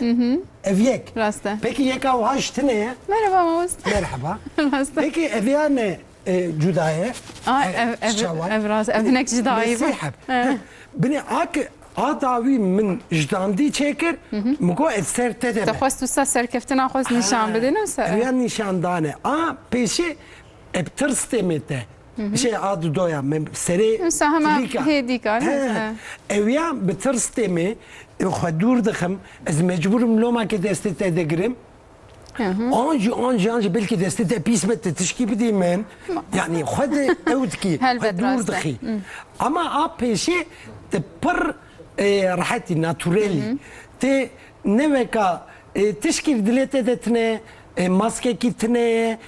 Ev yek. Rast e. Peki yeka wiha ji tine ye? Merhaba mamoste. Merhaba. Rast e. Peki ev ya ne, e, cuda ye? Aa, E, ev, ev, çawa ye? Ev rast, ev hinek cuda ye. Mesîh heb. He. Binê a ki a dawî min ji dandî çêkir, min got ez ser te de Te me. Xwest wisa serkeftina xwest nîşan bidî, ne wisa? Ev ya nîşan dane. A pêşî ev tirs tê me te. Şey, a dudoya me serê Wisa hema tilîka. Hê dîka, ne? He. He. Ew ya bi tirs tê me, e, xwe dûr dixim. Ez mecbûr im lomake destê te digirim. Hı hı. An jî, an jî, an jî belkî destê te pîs be, te tişkî bidî min. Ma- Yani xwe de ew dikî, xwe Helbet dûr rast e. Dixî. Hı. Ama a pêşê te pir, e, rehetî, naturelî. Hı hı. Te ne weka, e, tişkî dilê te de tine, e, maskekî tine ye.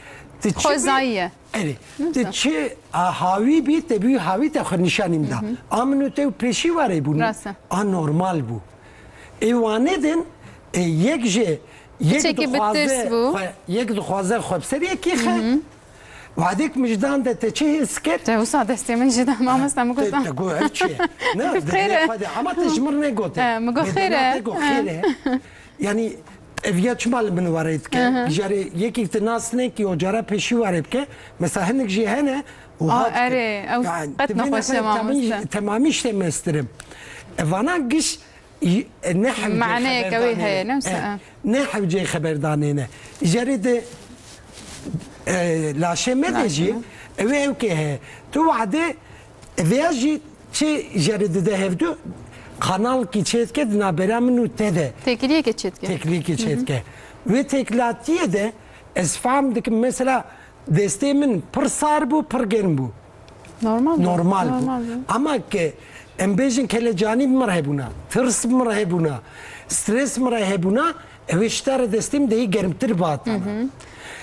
Te çi Xwezayî bî- ye. Erê. Neyse. Te çi, a, hawî bî, te bî hawî te xwe nîşanî min da. Hı hı. A min û te û pêşî warê bûn. Rast e. A normal bû. Ê wane din, e, yek ji, yek Piçekî bi dixwaze tirs bû. Xwe, yek dixwaze xwe bi ser yekî xe. Hı hı. Wadek mijdan de te çi his kir? Te wisa destê min ji da mamoste min Te, gotan. Te got her çi ye. Ne, Xêr e. Xwe de, ama te ji min negote. He, min got Bedena xêr e. Te got He. Xêr e. Yani ev ya çima li min were dike? Hı hı. Jare yekî te nas nekî, o cara pêşî were bike. Mesela hinek jî hene, û Aa, hat erê, ew yani, qet tu vê nexweş e, nefere mamoste. Temamî, temamî işte mestirim. E, vana giş, e, ne hewce Maneyeke wê xeberdanê heye, ne? Ne wisa, E, ha. Ne hewce xeberdanê ne. Jare de, e, laşê me de Laşê jî, me. Ew ê ew kê heye. Tu wade Vêya jî çi jere dide hevdu, kanalkî çêdike di navbera min û te de. Têkiliyeke çêdike. Têkiliyeke Hı hı. Çêdike. Wê têkilatiyê de ez fehm dikim, mesela destê min pir sar bû, pir germ bû. Normal bû. Normal bû. Normal bû. Ama ke em bêjin kelecanî bi min re hebûna, tirs bi min re hebûna, stres bi min re hebûna, ew ê ji te re destê min de yê germtir bi hatana. Hı hı.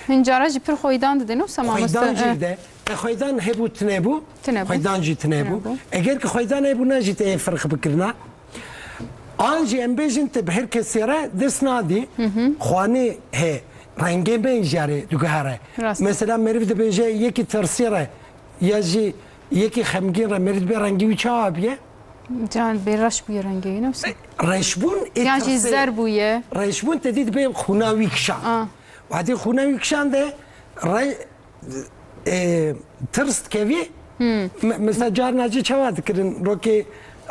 Hin cara jî pir xweydan dide, ne wisa mamoste? Xweydan jî dide. E, xweydan hebû, tine bû? Tine bû. Xweydan jî tine bû. Tine bû. Eger ki xweydan hebûna jî te yê firq bikirina. An jî em bêjin te bi her kesê re dest nadî. Hı hı. Xwanê he, rengê me jî jare diguhere. Rast. Mesela meriv dibêje yekî tirsî re ya jî yekî xemgîn re meriv dibê rengî wî çawa bîye? Can bê reş bûye rengê wî, ne wisa? Reşbûn ê Yan jî tirsê. Zer bûye. Reşbûn te dî dibê xûna wî kişan. A. Wadê xûna wî kişan de re-, e, tirs dikevî. Hmm. Me-, mesela carna jî çawa dikirin, rokê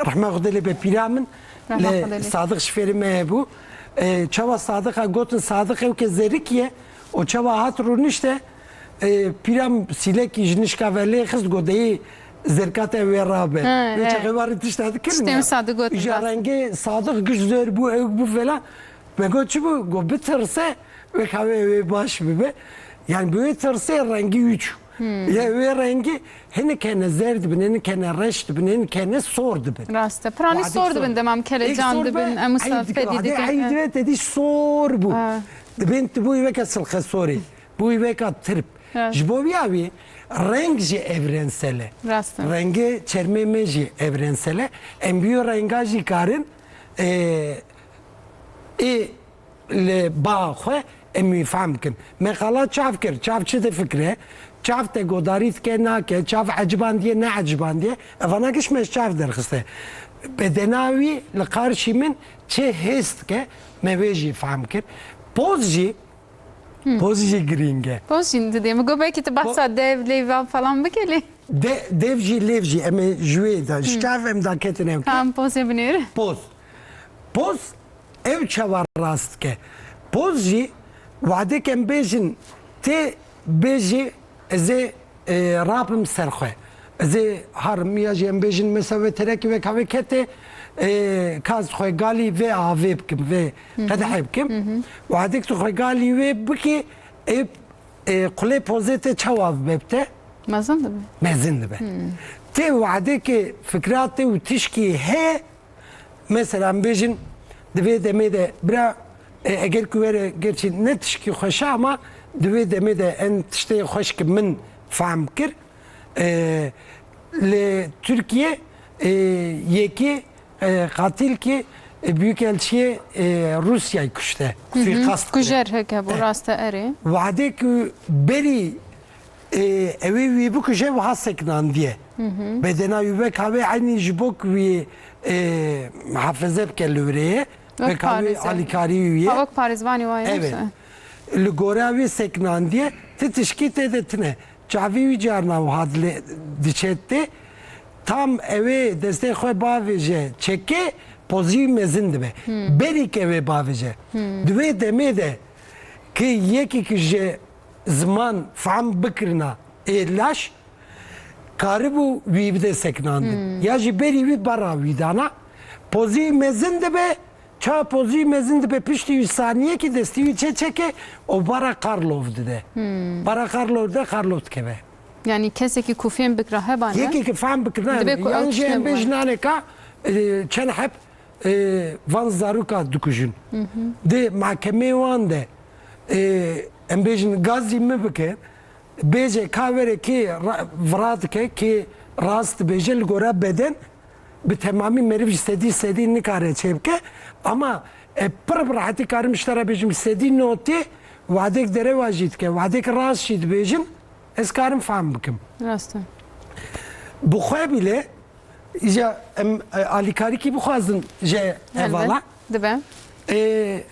rehma Xwedê lê be pîra min, Rehma lê Xwedê lê. Sadiq ji fêrê me hebû. E, çawa Sadiqa gotin, Sadiq ew ke zerikî ye, o çawa hat rûnişte, e, pîra min sîlekî ji nişka ve lê xist, got, "Deyê zerika te wê rabe." Ha, Wê evet. Çaxê warî tişta dikirin Tiştê ya. Min Sadiq gotin, Îja rast. Rengê Sadiq giş zor bû, ew bû falan. Me got, "Çi bû?" Got, "Bitirse." Wek havê wê baş bibe. Yani bi wê tirsê rengî wî çû. Hmm. Ya wê rengî hinek hene zer dibin, hinek hene reş dibin, hinek hene sor dibin. Rast e. Piranî Wadê sor sor. Dibin, demam Êk kelecan sor dibin, be, em wisa ey dike, fedî wadê dikin. Ey dibe te dî sor bû. Ha. Dibên tu bûyî weke silxe sorê, bûyî weka tirp. Rast. Ji bo vîya wî reng jî evrensel e. Rast e. Rengê çermê me jî evrensel e. Em bi wî renga jî karin, e, ê li ba xwe em wî fehm bikin. Me qala çav kir, çav çi difikire, çav te godarî dike nake, çav ecibandiye neecibandiye, evana giş me ji çav derxiste. Bedena wî li qarşî min çi hêz dike, me wê jî fehm kir. Poz jî, Hı. Poz jî girîng e. Poz jî didê. Min got belkî tu behsa dev, lêvan falan bike lê. De-, dev jî, lêv jî, em ê ji wê de, ji çav em daketin ew ke. Tamam, pozê binêr. Poz. Poz, ew çawa rast dike. Poz jî, wadek em bêjin, tê bêjî, ez ê, e, rabim ser xwe. Ez ê harim, ya jî em bêjin, mesela wê terekî wek havê kete, e, ka ez xwe galî vê avê bikim, vê Hı hı. qedehê bikim. Hı hı. Wadek tu xwe galî wê bikî, ê e, qulê pozê te çawa bibe bi te? Mezin dibe. Mezin dibe. Tê wadekê fikra te û tişkî heye, mesela em bêjin, di vê demê de bira, e, eger ku were gerçî ne tişkî xweş e ama di vê demê de en tiştê xweş ki min fehm kir, e, li Tirkiye, e, yekê, e, qatil ki, e, Büyükelçiyê, e, Rûsyayê kuşte. Suîkast kire. Kujer heke bu, e, rast e, erê. Wadê ku berî, e, ewê wî bikuje wiha sekinandiye. Bedena wî wek havê eynî ji bo ku wî, e, muhafeze bike li wirê ye. Wek wek havê parêzer. Alîkarî wî ye. Ha, wek parêzvanê wa ye. Evet. Li gora wî sekinandiye, ti tişkî tê de tine. Çavî wî carna wiha dile-, diçe tê. Tam ewê destê xwe bavêje çekê, pozî wî mezin dibe. Berî ke wê bavêje. Di wê demê de ki yekî ki ji ziman fehm bikirina ê laş, karibû wî bide sekinandin. Ya jî berî wî bara wî dana. Pozî wî mezin dibe, ça pozî wî mezin dibe, piştî wî saniyekî destî wî çê çeke û bara Karlov dide. Bara Karlov dide, Karlov dikeve. Yanî kesekî ku fêm bikira heba ne? Yekê ki fehm bikirina, dibe ku yan ew jî tiştê em bêjin bû. Aneka, e, çend heb, e, van zaroka dikujin. Di mahkemeyê wan de, e, em bêjin gazî min bike, bêje ka were kê ra-, vira dike, kê rast dibêje li gora beden, bi temamî meriv ji sedî sedî nikare çêbike, ama, e, pir bi rehetî karim ji te re bêjim, sedî notê wadek derewa jî dike, wadek rast jî dibêjin, ez karim fehm bikim. Rast e. Bi xwe bile, îja em, e, alîkarîkî bixwazin ji hevala. Elbet, dibe. E,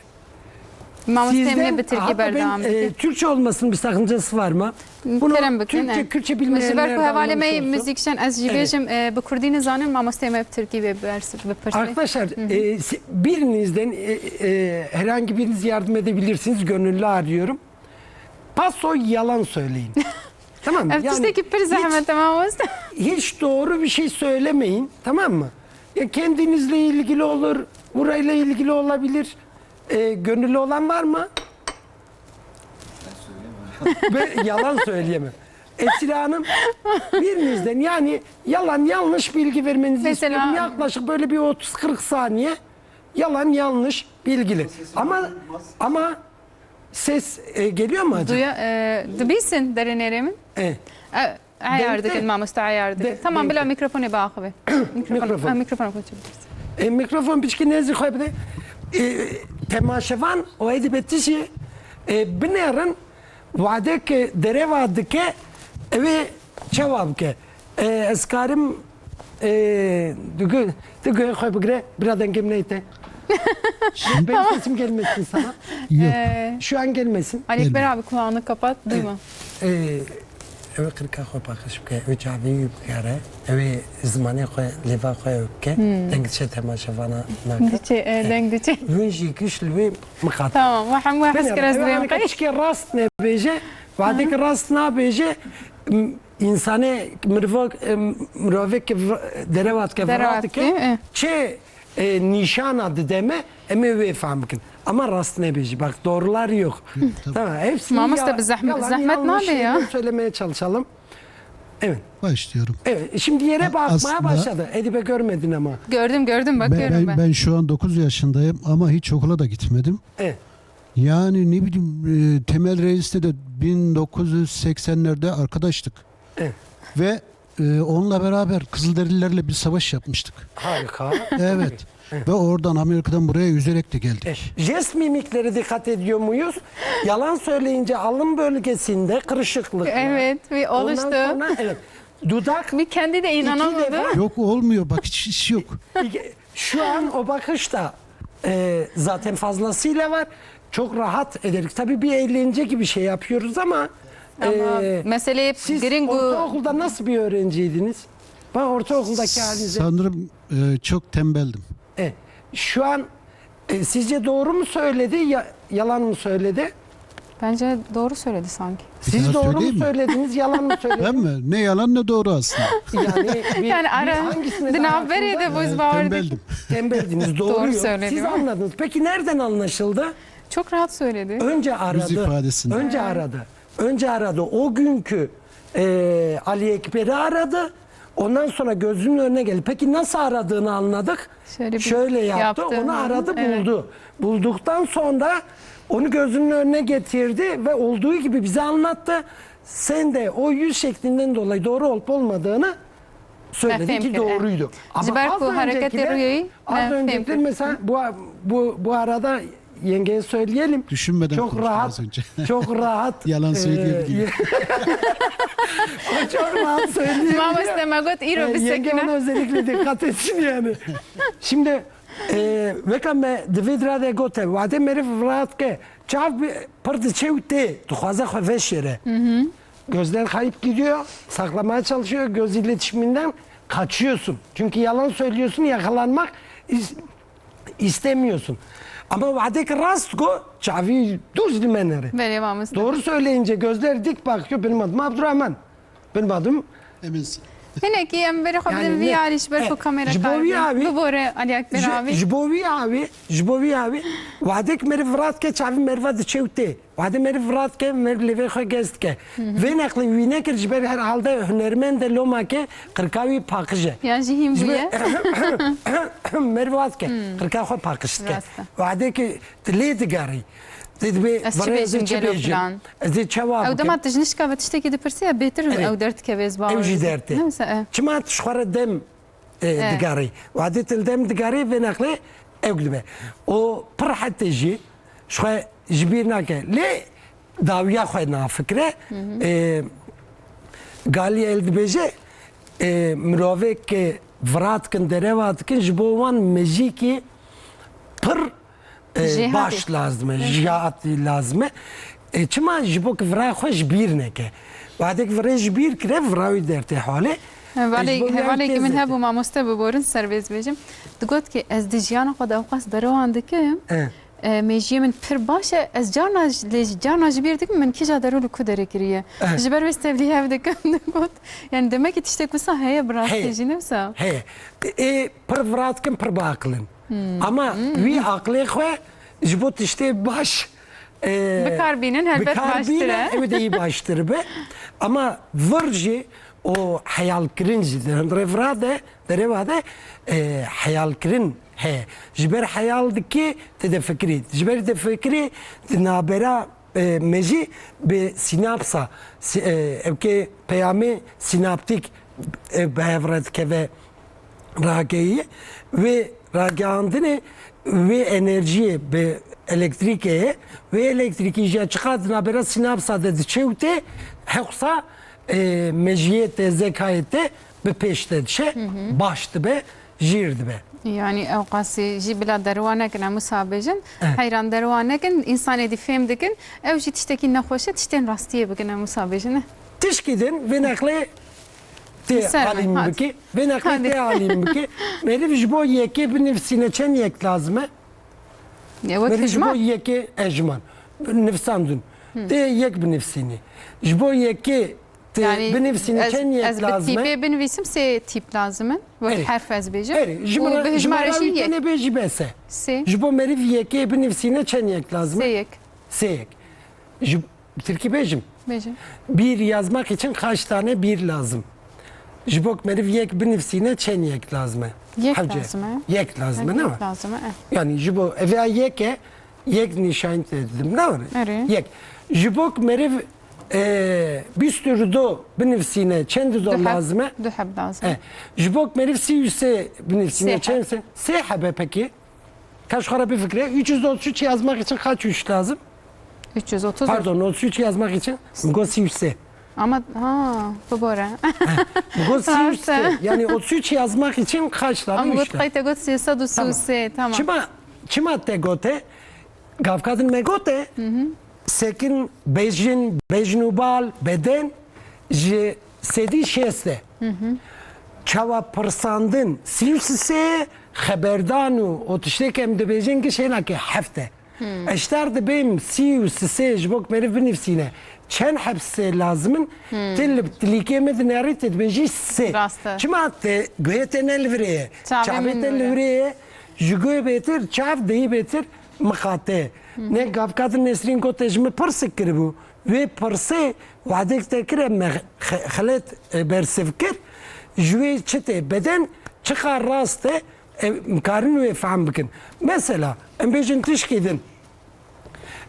Mamoste, em ê bi tirkî berdewam bikin. Türkçe olmasının bir sakıncası var mı? Bunu kerem bikin, Türkçe, e. Kürtçe bilmeyenler de anlamış olsun. Ji ber ku hevalê me yê muzîkşen, ez jî bêjim, e, bi kurdî nizanin, mamoste me bi tirkî bê bers-, bipirse. Arkadaşlar, e, se-, birinizden, e, e, herhangi biriniz yardım edebilirsiniz. Gönüllü arıyorum. Paso yalan söyleyin. Tamam mı? Ev tiştekî pir zehmet e, mamoste. Hiç doğru bir şey söylemeyin. Tamam mı? Ya kendinizle ilgili olur, burayla ilgili olabilir. E, gönüllü olan var mı? Ve yalan söyleyemem. Esra Hanım, birinizden yani yalan yanlış bilgi vermenizi istiyorum. Mesela? Yaklaşık böyle bir otuz kırk saniye yalan yanlış bilgili. Ama, ama ses, e, geliyor mu acaba? Duya, e, dibîsin derê nêrê min? E. E, Ayar dikin, mamoste, ayar dikin. Tamam, bila mikrofonê biaxive. Mikrofon. Ha, mikrofon xwe çeviririz. E, mikrofon piçkî nêzî xwe bide. E, temaşevan û ê dibê tişî, e, binêrin, wadek dereva dike, ew ê çawa bike? E, ez karim, e, tu gu-, tu guhê xwe bigire, bira dengê min neyte. Benim sesim gelmesin sana. Yok. E, Şu an gelmesin. Ali Ekber abi, kulağını kapat, duyma. E, Ew ê qirika xwe paqij bike, ew ê çavê wî bigere, ew ê zimanê xwe, lêva xwe ew bike, deng diçe temaşevana nake. Diçe, e, deng diçe. Hûn jî giş li wê miqate. Tamam, we hemû hez kir ez dibêm qey. Tişkê rast nebêje, wadekî rast nabêje, m-, însanê, mirvo-, e, mirovek v-, derewa dike, vira dike, e, çi e, nîşana dide me, em ê wê fehm bikin. Ama rast nebêjî. Bak, doğrular yok. Yok, tabii. Tamam, hepsini... Mamoste, ya-, bi zahmet, yalan, zahmet yanlış şeyler söylemeye çalışalım. Evet. Başlıyorum. Evet, şimdi yere bakmaya başladı. Edibe görmedin ama. Gördüm, gördüm, bakıyorum ben. Ben şu an dokuz yaşındayım ama hiç okula da gitmedim. Evet. Yani ne bileyim, e, Temel Reis'te de bin dokuz yüz seksenlerde arkadaştık. Evet. Ve, e, onunla beraber Kızılderililerle bir savaş yapmıştık. Harika. Evet. Evet. Ve oradan, Amerika'dan buraya yüzerek de geldik. E, jest mimikleri dikkat ediyor muyuz? Yalan söyleyince alın bölgesinde kırışıklık var. Evet, bir oluştu. Ondan sonra, evet, dudak... Bir kendi de inanamadı. Yok, olmuyor. Bak, hiç, hiç yok. Şu an o bakış da, e, zaten fazlasıyla var. Çok rahat ederek. Tabii bir eğlence gibi şey yapıyoruz ama, ama e, mesele siz girîng û ortaokulda nasıl bir öğrenciydiniz? Bak, ortaokuldaki halinize. Sanırım, e, çok tembeldim. E, şu an, e, sizce doğru mu söyledi, ya-, yalan mı söyledi? Bence doğru söyledi sanki. Siz doğru mu söylediniz, yalan mı söylediniz? Ben mi? Ne yalan ne doğru aslında. Yani bir, yani ara, bir hangisine daha yakın? Tembeldim. Tembeldiniz, doğru yok. Doğru söyledi. Siz anladınız. Peki nereden anlaşıldı? Çok rahat söyledi. Önce aradı. Yüz ifadesinden. Önce aradı. Önce aradı. O günkü e, Ali Ekber'i aradı. Ondan sonra gözünün önüne geldi. Peki nasıl aradığını anladık. Şöyle bir Şöyle yaptı. yaptı. Onu Hı hı, aradı, evet. buldu. Bulduktan sonra onu gözünün önüne getirdi ve olduğu gibi bize anlattı. Sen de o yüz şeklinden dolayı doğru olup olmadığını söyledi Mefhum ki kere. doğruydu. Ama Ji ber az ku hareket öncekiler, rüyayı, az mefhum öncekiler kere. Mesela bu, bu, bu arada yengeye söyleyelim. Düşünmeden Çok konuştum rahat, az önce. çok rahat. Yalan söylüyor e, gibi. O çok rahat söylüyor. Mamoste me got îro E, Yenge bisekine. ona özellikle dikkat etsin yani. Şimdi e, weka me di vê dira de gote, wade meriv rahat ke, çav bi- pir diçe û tê, dixwaze xwe veşêre. Gözler kayıp gidiyor, saklamaya çalışıyor, göz iletişiminden kaçıyorsun. Çünkü yalan söylüyorsun, yakalanmak is- istemiyorsun. Ama wadek rast go, çavî dûr ji li me nere. Belê mamoste. Doğru söyleyince gözler dik bakıyor, benim adım Abdurrahman. Benim adım Eminsin. Hinekî em berê xwe Yani bidin vî ne? alî ji ber E, ku kamera ji bo wî karibî. avî- Bibore Ali Ekber Ji, avî. ji bo wî avî, ji bo wî avî, wadek meriv virat ke çavî meriva diçe û tê. Wade meriv virat ke meriv lêvê xwe gez dike. Vê neqlê wî nekir ji ber herhalde hunermend e loma ke qirka wî paqij e. Yan jî hîn Ji bûye. ber meriv vat ke qirka xwe paqij dike. Rast e. Wade ke tu lê digarî. Tu dibê Ez çi "Vere ez ê bêjim çi gelo bêjim? filan. Ez ê çawa Ew bikim?" dema tu ji nişka ve tiştekî dipirsiye bêtir Evet. ew derdikeve ez bawer. Ew jî derdê. Neyse, e. Çima tu ji xwe re dem e, Evet. digarî? Wadê tu li dem digarî vê neqlê ew dibe. O pir hetê jî ji xwe ji bîr nake. Lê dawiya xwe nafikire. E, Galî el dibêje, e, mirovê ke vira dikin, derewa dikin, ji bo wan mejîkî pir e, Jêhatî. baş lazim e, jêhatî lazim e. E, çima ji bo ki vira xwe ji bîr neke? Wadek virê ji bîr kire, vira wî dertê halê. Hevalê, E, ji bo vira hevalê wî ki min têz hebû deke. Mamoste biborin serbêz bêjim. Digot ki ez di jiyana xwe de ewqas derewan dikim. E. E, mêjiyê min pir baş e. Ez carna, lê carna ji bîr dikim min kîja dero li ku derê kiriye. E. Ji ber wê stevlî hev dikim digot. Yani demek ki tiştek wisa heye bi rastî Heye. jî ne wisa. Heye. E, pir vira dikin, pir biaqil in. Ama wî aqilê xwe ji bo tiştê baş e, Bikar bînin, helbet bikar baştir e. Bînin, ew de yî baştir be. Ama vir jî o heyalkirin jî di hundirê vira de, dereva de e, heyalkirin heye. Ji ber heyal dikî, tu difikirî. Ji ber difikirî, di nabera e, mejî bi sînapsa, si- e, evkê peyamê sînaptîk e, bi hev re dikeve rageyî. Wê ragihandinê wê enerjiyê bi elektrîkê ye. Wê elektrîkî jî çiqas di nabera sînapsa de diçe û tê, hewsa e, mejiyê te, zekayê te bi pêş de diçe, baş dibe, jîr dibe. Yani ewqasî jî bila derewa nekin, em wisa bêjin. Eh. Heyran derewa nekin, însanê dî fêm dikin. Ew jî tiştekî nexweş e, tiştên rastiyê bikin, em wisa bêjin. Tişkî din vê neqlê Li tê ser me, alîm hat. Bikî. Vê neqlê Hadi. Tê alîm bikî. Meriv ji bo yekê binivsîne çend yek lazim e? Ya wek Meriv ji bo hejman. Yekê hejman. Nivsandin. Tê yek binivsînî. Ji bo yekê tê Yani binivsînî ez, çend yek ez bi lazim e? Tîpê binivîsim sê tîp lazim in. Wek Evet. herf ez bêjim. Erê, ji Û min re, bi ji min hejmarê re jî wî yek. Tenê bê jî bes e. Sê. Ji bo meriv yekê binivsîne çend yek lazim Sê e? yek. Sê yek. Ji Tirkî bêjim. Bêjim. Bir yazmak için kaç tane bir lazım? Ji bo meriv yek binivsîne çend yek lazim e? Yek Hewce. lazim e. Yek lazim e, ne var? Lazim e. Yani ji bo evya yek e, yek nîşan te dedim, ne var? Erê. Yek. Ji bo meriv e, bir sürü do binivsîne çend do Du heb, lazim e? du heb lazim. E, ji bo meriv sî û sê binivsîne Sê çend heb. se? Sê hebe peki. Ka ji xwe re bifikire. Üç yüz otuz üç yazmak için kaç üç lazım? Üç yüz otuz. Pardon, otuz üç yazmak için go sî û sê. Ama ha, bibore. Go sî û sê. Rast e. Yani otuz üç yazmak için kaç tane? Ama Üç got tane. qey te got sê sed û sî û sê, tamam. Çima, çima te gote? Gavkadin me gote. Sekin bejin, bejnubal, beden ji sedî şêst e. Çawa pirsandin sî û sê, xeberdan û o tiştê ke em dibêjin gişêna ke heft e. Ez ji te re dibêm sî û sê ji bo ku meriv binivîsîne. Çend heb sê lazim in? Ti li tilîkê min dinerî, ti dibêjî sê. Rast e. Çima te guhê te ne li virê ye? Çavê Çavê min te li li virê ye. Ji guhê bêtir, çav deyî bêtir miqate. Ne gavkadin Nesrîn got te ji min pirsik kiribû. Wê pirsê wadek te kire me xe-, xelet, e, bersiv kir. Ji wê çi tê beden, çiqa rast e, e, em karin wê fehm bikin. Mesela, em bêjin tişkî din.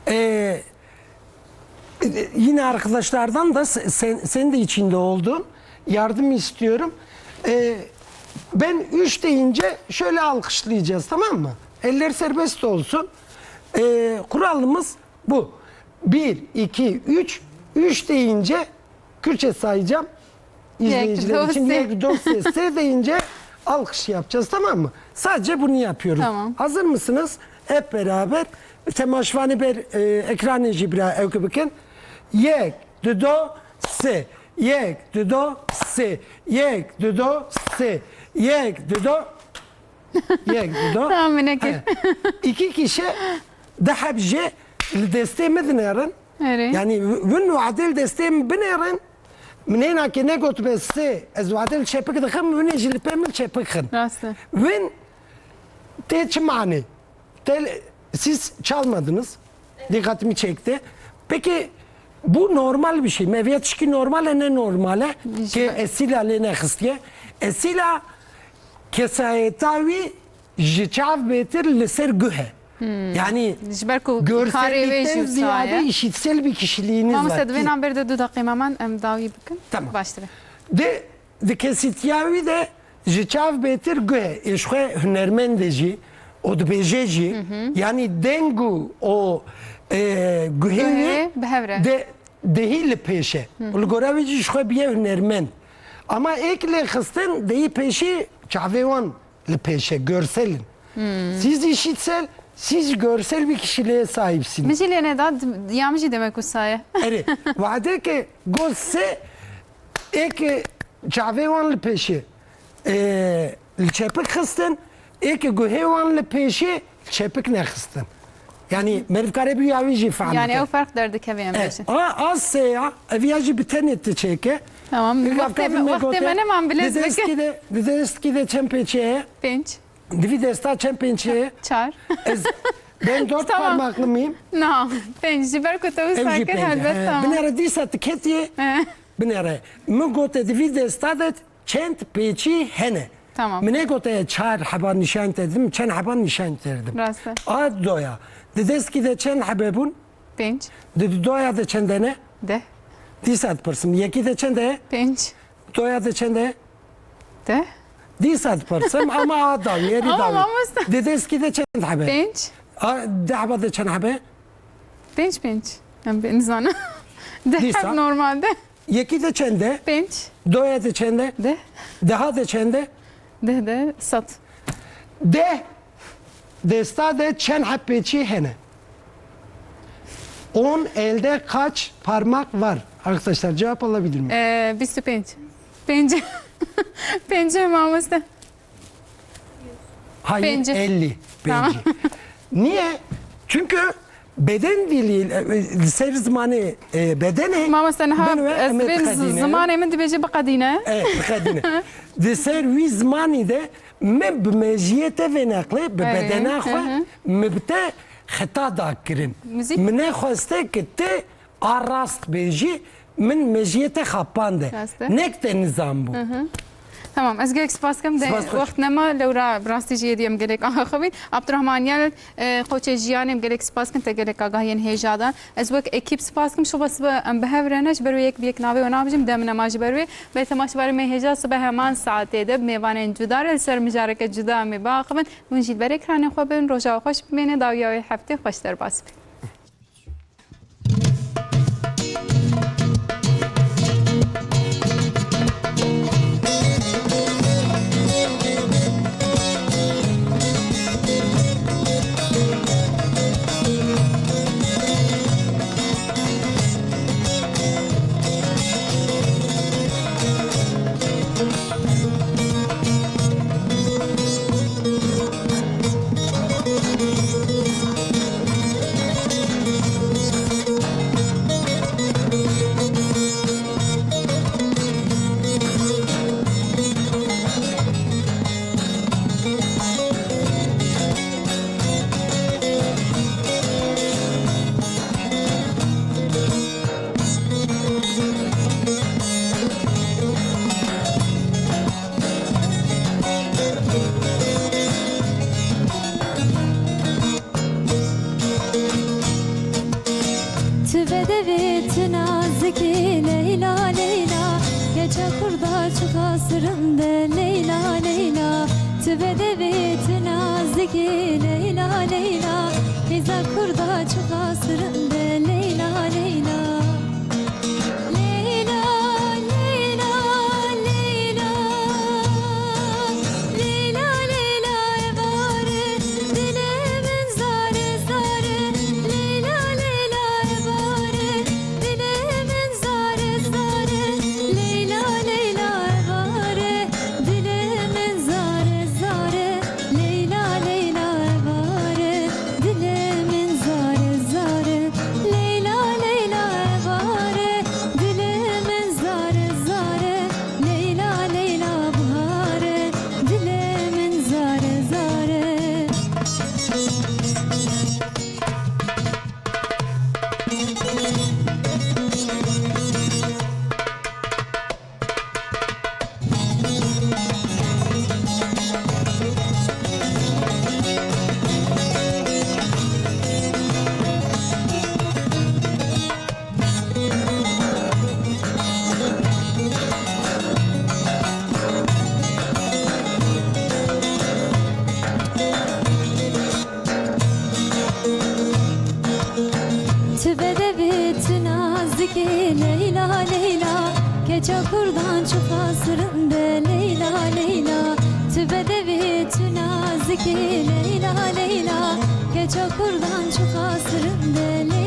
E, yine arkadaşlardan da se-, sen, sen de içinde oldun. Yardım istiyorum. E, ben üç deyince şöyle alkışlayacağız, tamam mı? Eller serbest olsun. E, kuralımız bu. Bir, iki, üç. Üç deyince Kürtçe sayacağım. İzleyiciler için yek, do, se deyince alkış yapacağız, tamam mı? Sadece bunu yapıyoruz. Tamam. Hazır mısınız? Hep beraber. Temaşvanî ber, e, ekranê jî bira ew ki bikin. Yek, du, do, se. Yek, du, do, se. Yek, du, do, se. Yek, du, do. Yek, du, do. Tamam, min nekir. He. İki kişi di heb jê li destê min dinêrin. Erê. Yani win wadê li destê min binêrin. Min hêna ke negotibê sê, ez wadê li çepik dixim, win ê jî li pê min çepik xin. Rast e. Win tê çi manê? Tel, siz çalmadınız. Dikkatimi çekti. Peki bu normal bir şey mi? Ev ya tişkî normal e, ne normal e? Ji Ke be- Esîla lê nexistiye. Esîla kesayeta wî ji çav bêtir li ser guh e. Yani Ji ber ku karê wê jî görsellikten wisa ziyade ye. işitsel bir kişiliğiniz Mamoste, var. Di vê Ki- navberê de du deqê me man, em dawî bikin. Tamam. Baştir e. Di, di kesîtiya wî de ji çav bêtir guh e. Ê ji xwe hunermend e jî, û dibêje jî. Yani deng û o, e, guhê wî Guhê bi hev re. de, dehî li pêş e. Û li gora wî jî ji xwe biye hunermend. Ama êk lê xistin dehî pêşî çavê wan li pêş e, görsel in. Siz işitsel, siz görsel bir kişiliğe sahipsiniz. Min jî lê neda, d-, ya min jî demek wisa ye. Erê, wadê ke got sê, ê ke çavê wan li pêşê, e, li çepik xistin, ê ke guhê wan li pêşê, li çepik nexistin. Yani meriv kare bû ya wî jî fehm Yani bike. ew ferq derdikeve em Evet. bêjin. A, a sê ya, ev ya jî bi tenê tu çêke. Tamam, Ê, wextê gavgavî me, me wextê gote, me neman bilez di destki bike. de, di destki de çend pêçe ye? Pênc. Di vî desta çend pênçe ye? Çar. Ez, ben dört Tamam. parmaklı mıyım? Na, pênc. Ji ber ku te Ev wisa jî kir, pênc. helbet He, tamam. Binêre dîsa tu ketiye. He. Binêre. Min gote di vî desta de çend pêçî hene. Tamam. Min negote çar heba nîşan te didim, çend heba nîşan te didim. Rast e. A doya. Di destki de çend hebe bûn? Pênc. Di, di doya de çend hene? Deh. Dîsa dipirsim. Yekî de çend e? Pênc. Doya de çend e? Deh. Dîsa dipirsim ama a dawî, êrî Ama dawî. mamoste. Di destki de çend hebe? Pênc. A, deh heba de çend hebe? Pênc, pênc. Em bê nizane. Deh Dîsa. heb normalde. Yekî de çend e? Pênc. Doya de çend e? Deh. Deha de çend e? Deh de sed. Deh desta de çend heb pêçî hene? On elde kaç parmak var? Arkadaşlar, cevap alabilir miyim? Ee, bîst û pênc. Pênc. Pênc mamoste. Hayır, Pêncî. elli. Tamam. Pêncî. Niye? Çünkü beden dili, e, e, ser zimanê, e, bedenê Mamoste, niha ben ve ez Emet vê Xedîne. zimanê min dibêje biqedîne. Evet, biqedîne. Di ser wî zimanî de min bi mejiyê te vê neqlê, bi Erê, bedena xwe, hı hı. min bi te xeta da kirin. Muzîk? Min nexweste ki te a rast bêjî, min mejiyê te xapande. Rast e. Nek te nizan bû. Hı hı. Tamam, ez gelek spas kim. De Spas xweş. wext nema, lewra bi rastî jî êdî em gelek axivîn. Abdurrahman Yel, e, Qoçê Jiyanê, em gelek spas kim, te gelek agahiyên hêja dan. Ez wek ekîp spas kim, şoba sibe em bi hev re ne, ji ber wê yek bi yek navê we nabijim, dem nema ji ber wê. Belê temaşevanê me hêja sibe heman saetê de bi mêvanên cuda re li ser mijareke cuda em ê biaxivin. Hûn jî li ber ekranên xwe bin, roja we xweş bimêne, dawiya wê heftê xweş derbas be. Rinde Leyla, Leyla, tu bedevê, tu nazikî, Leyla, Leyla, hêza kurda çiqas rinde, Leyla, Leyla. Leyla, Leyla, Leyla, Leyla, Leyla, evare, dilê min zare, zare, Leyla, Leyla, evare, dilê min zare, zare, Leyla, Leyla, evare, dilê min zare, zare, Leyla, Leyla, evare, dilê min zare, zare, Leyla, Leyla, evare, dilê min zare, zare, Leyla, Leyla, bihare, dilê min zare, zare. Tu bedevê, tu nazikê, Leyla, Leyla, keça kurdan çiqas rinde, Leyla, Leyla. Tu bedevê, tu nazikê, Leyla, Leyla, keça kurdan çiqas rinde, Leyla.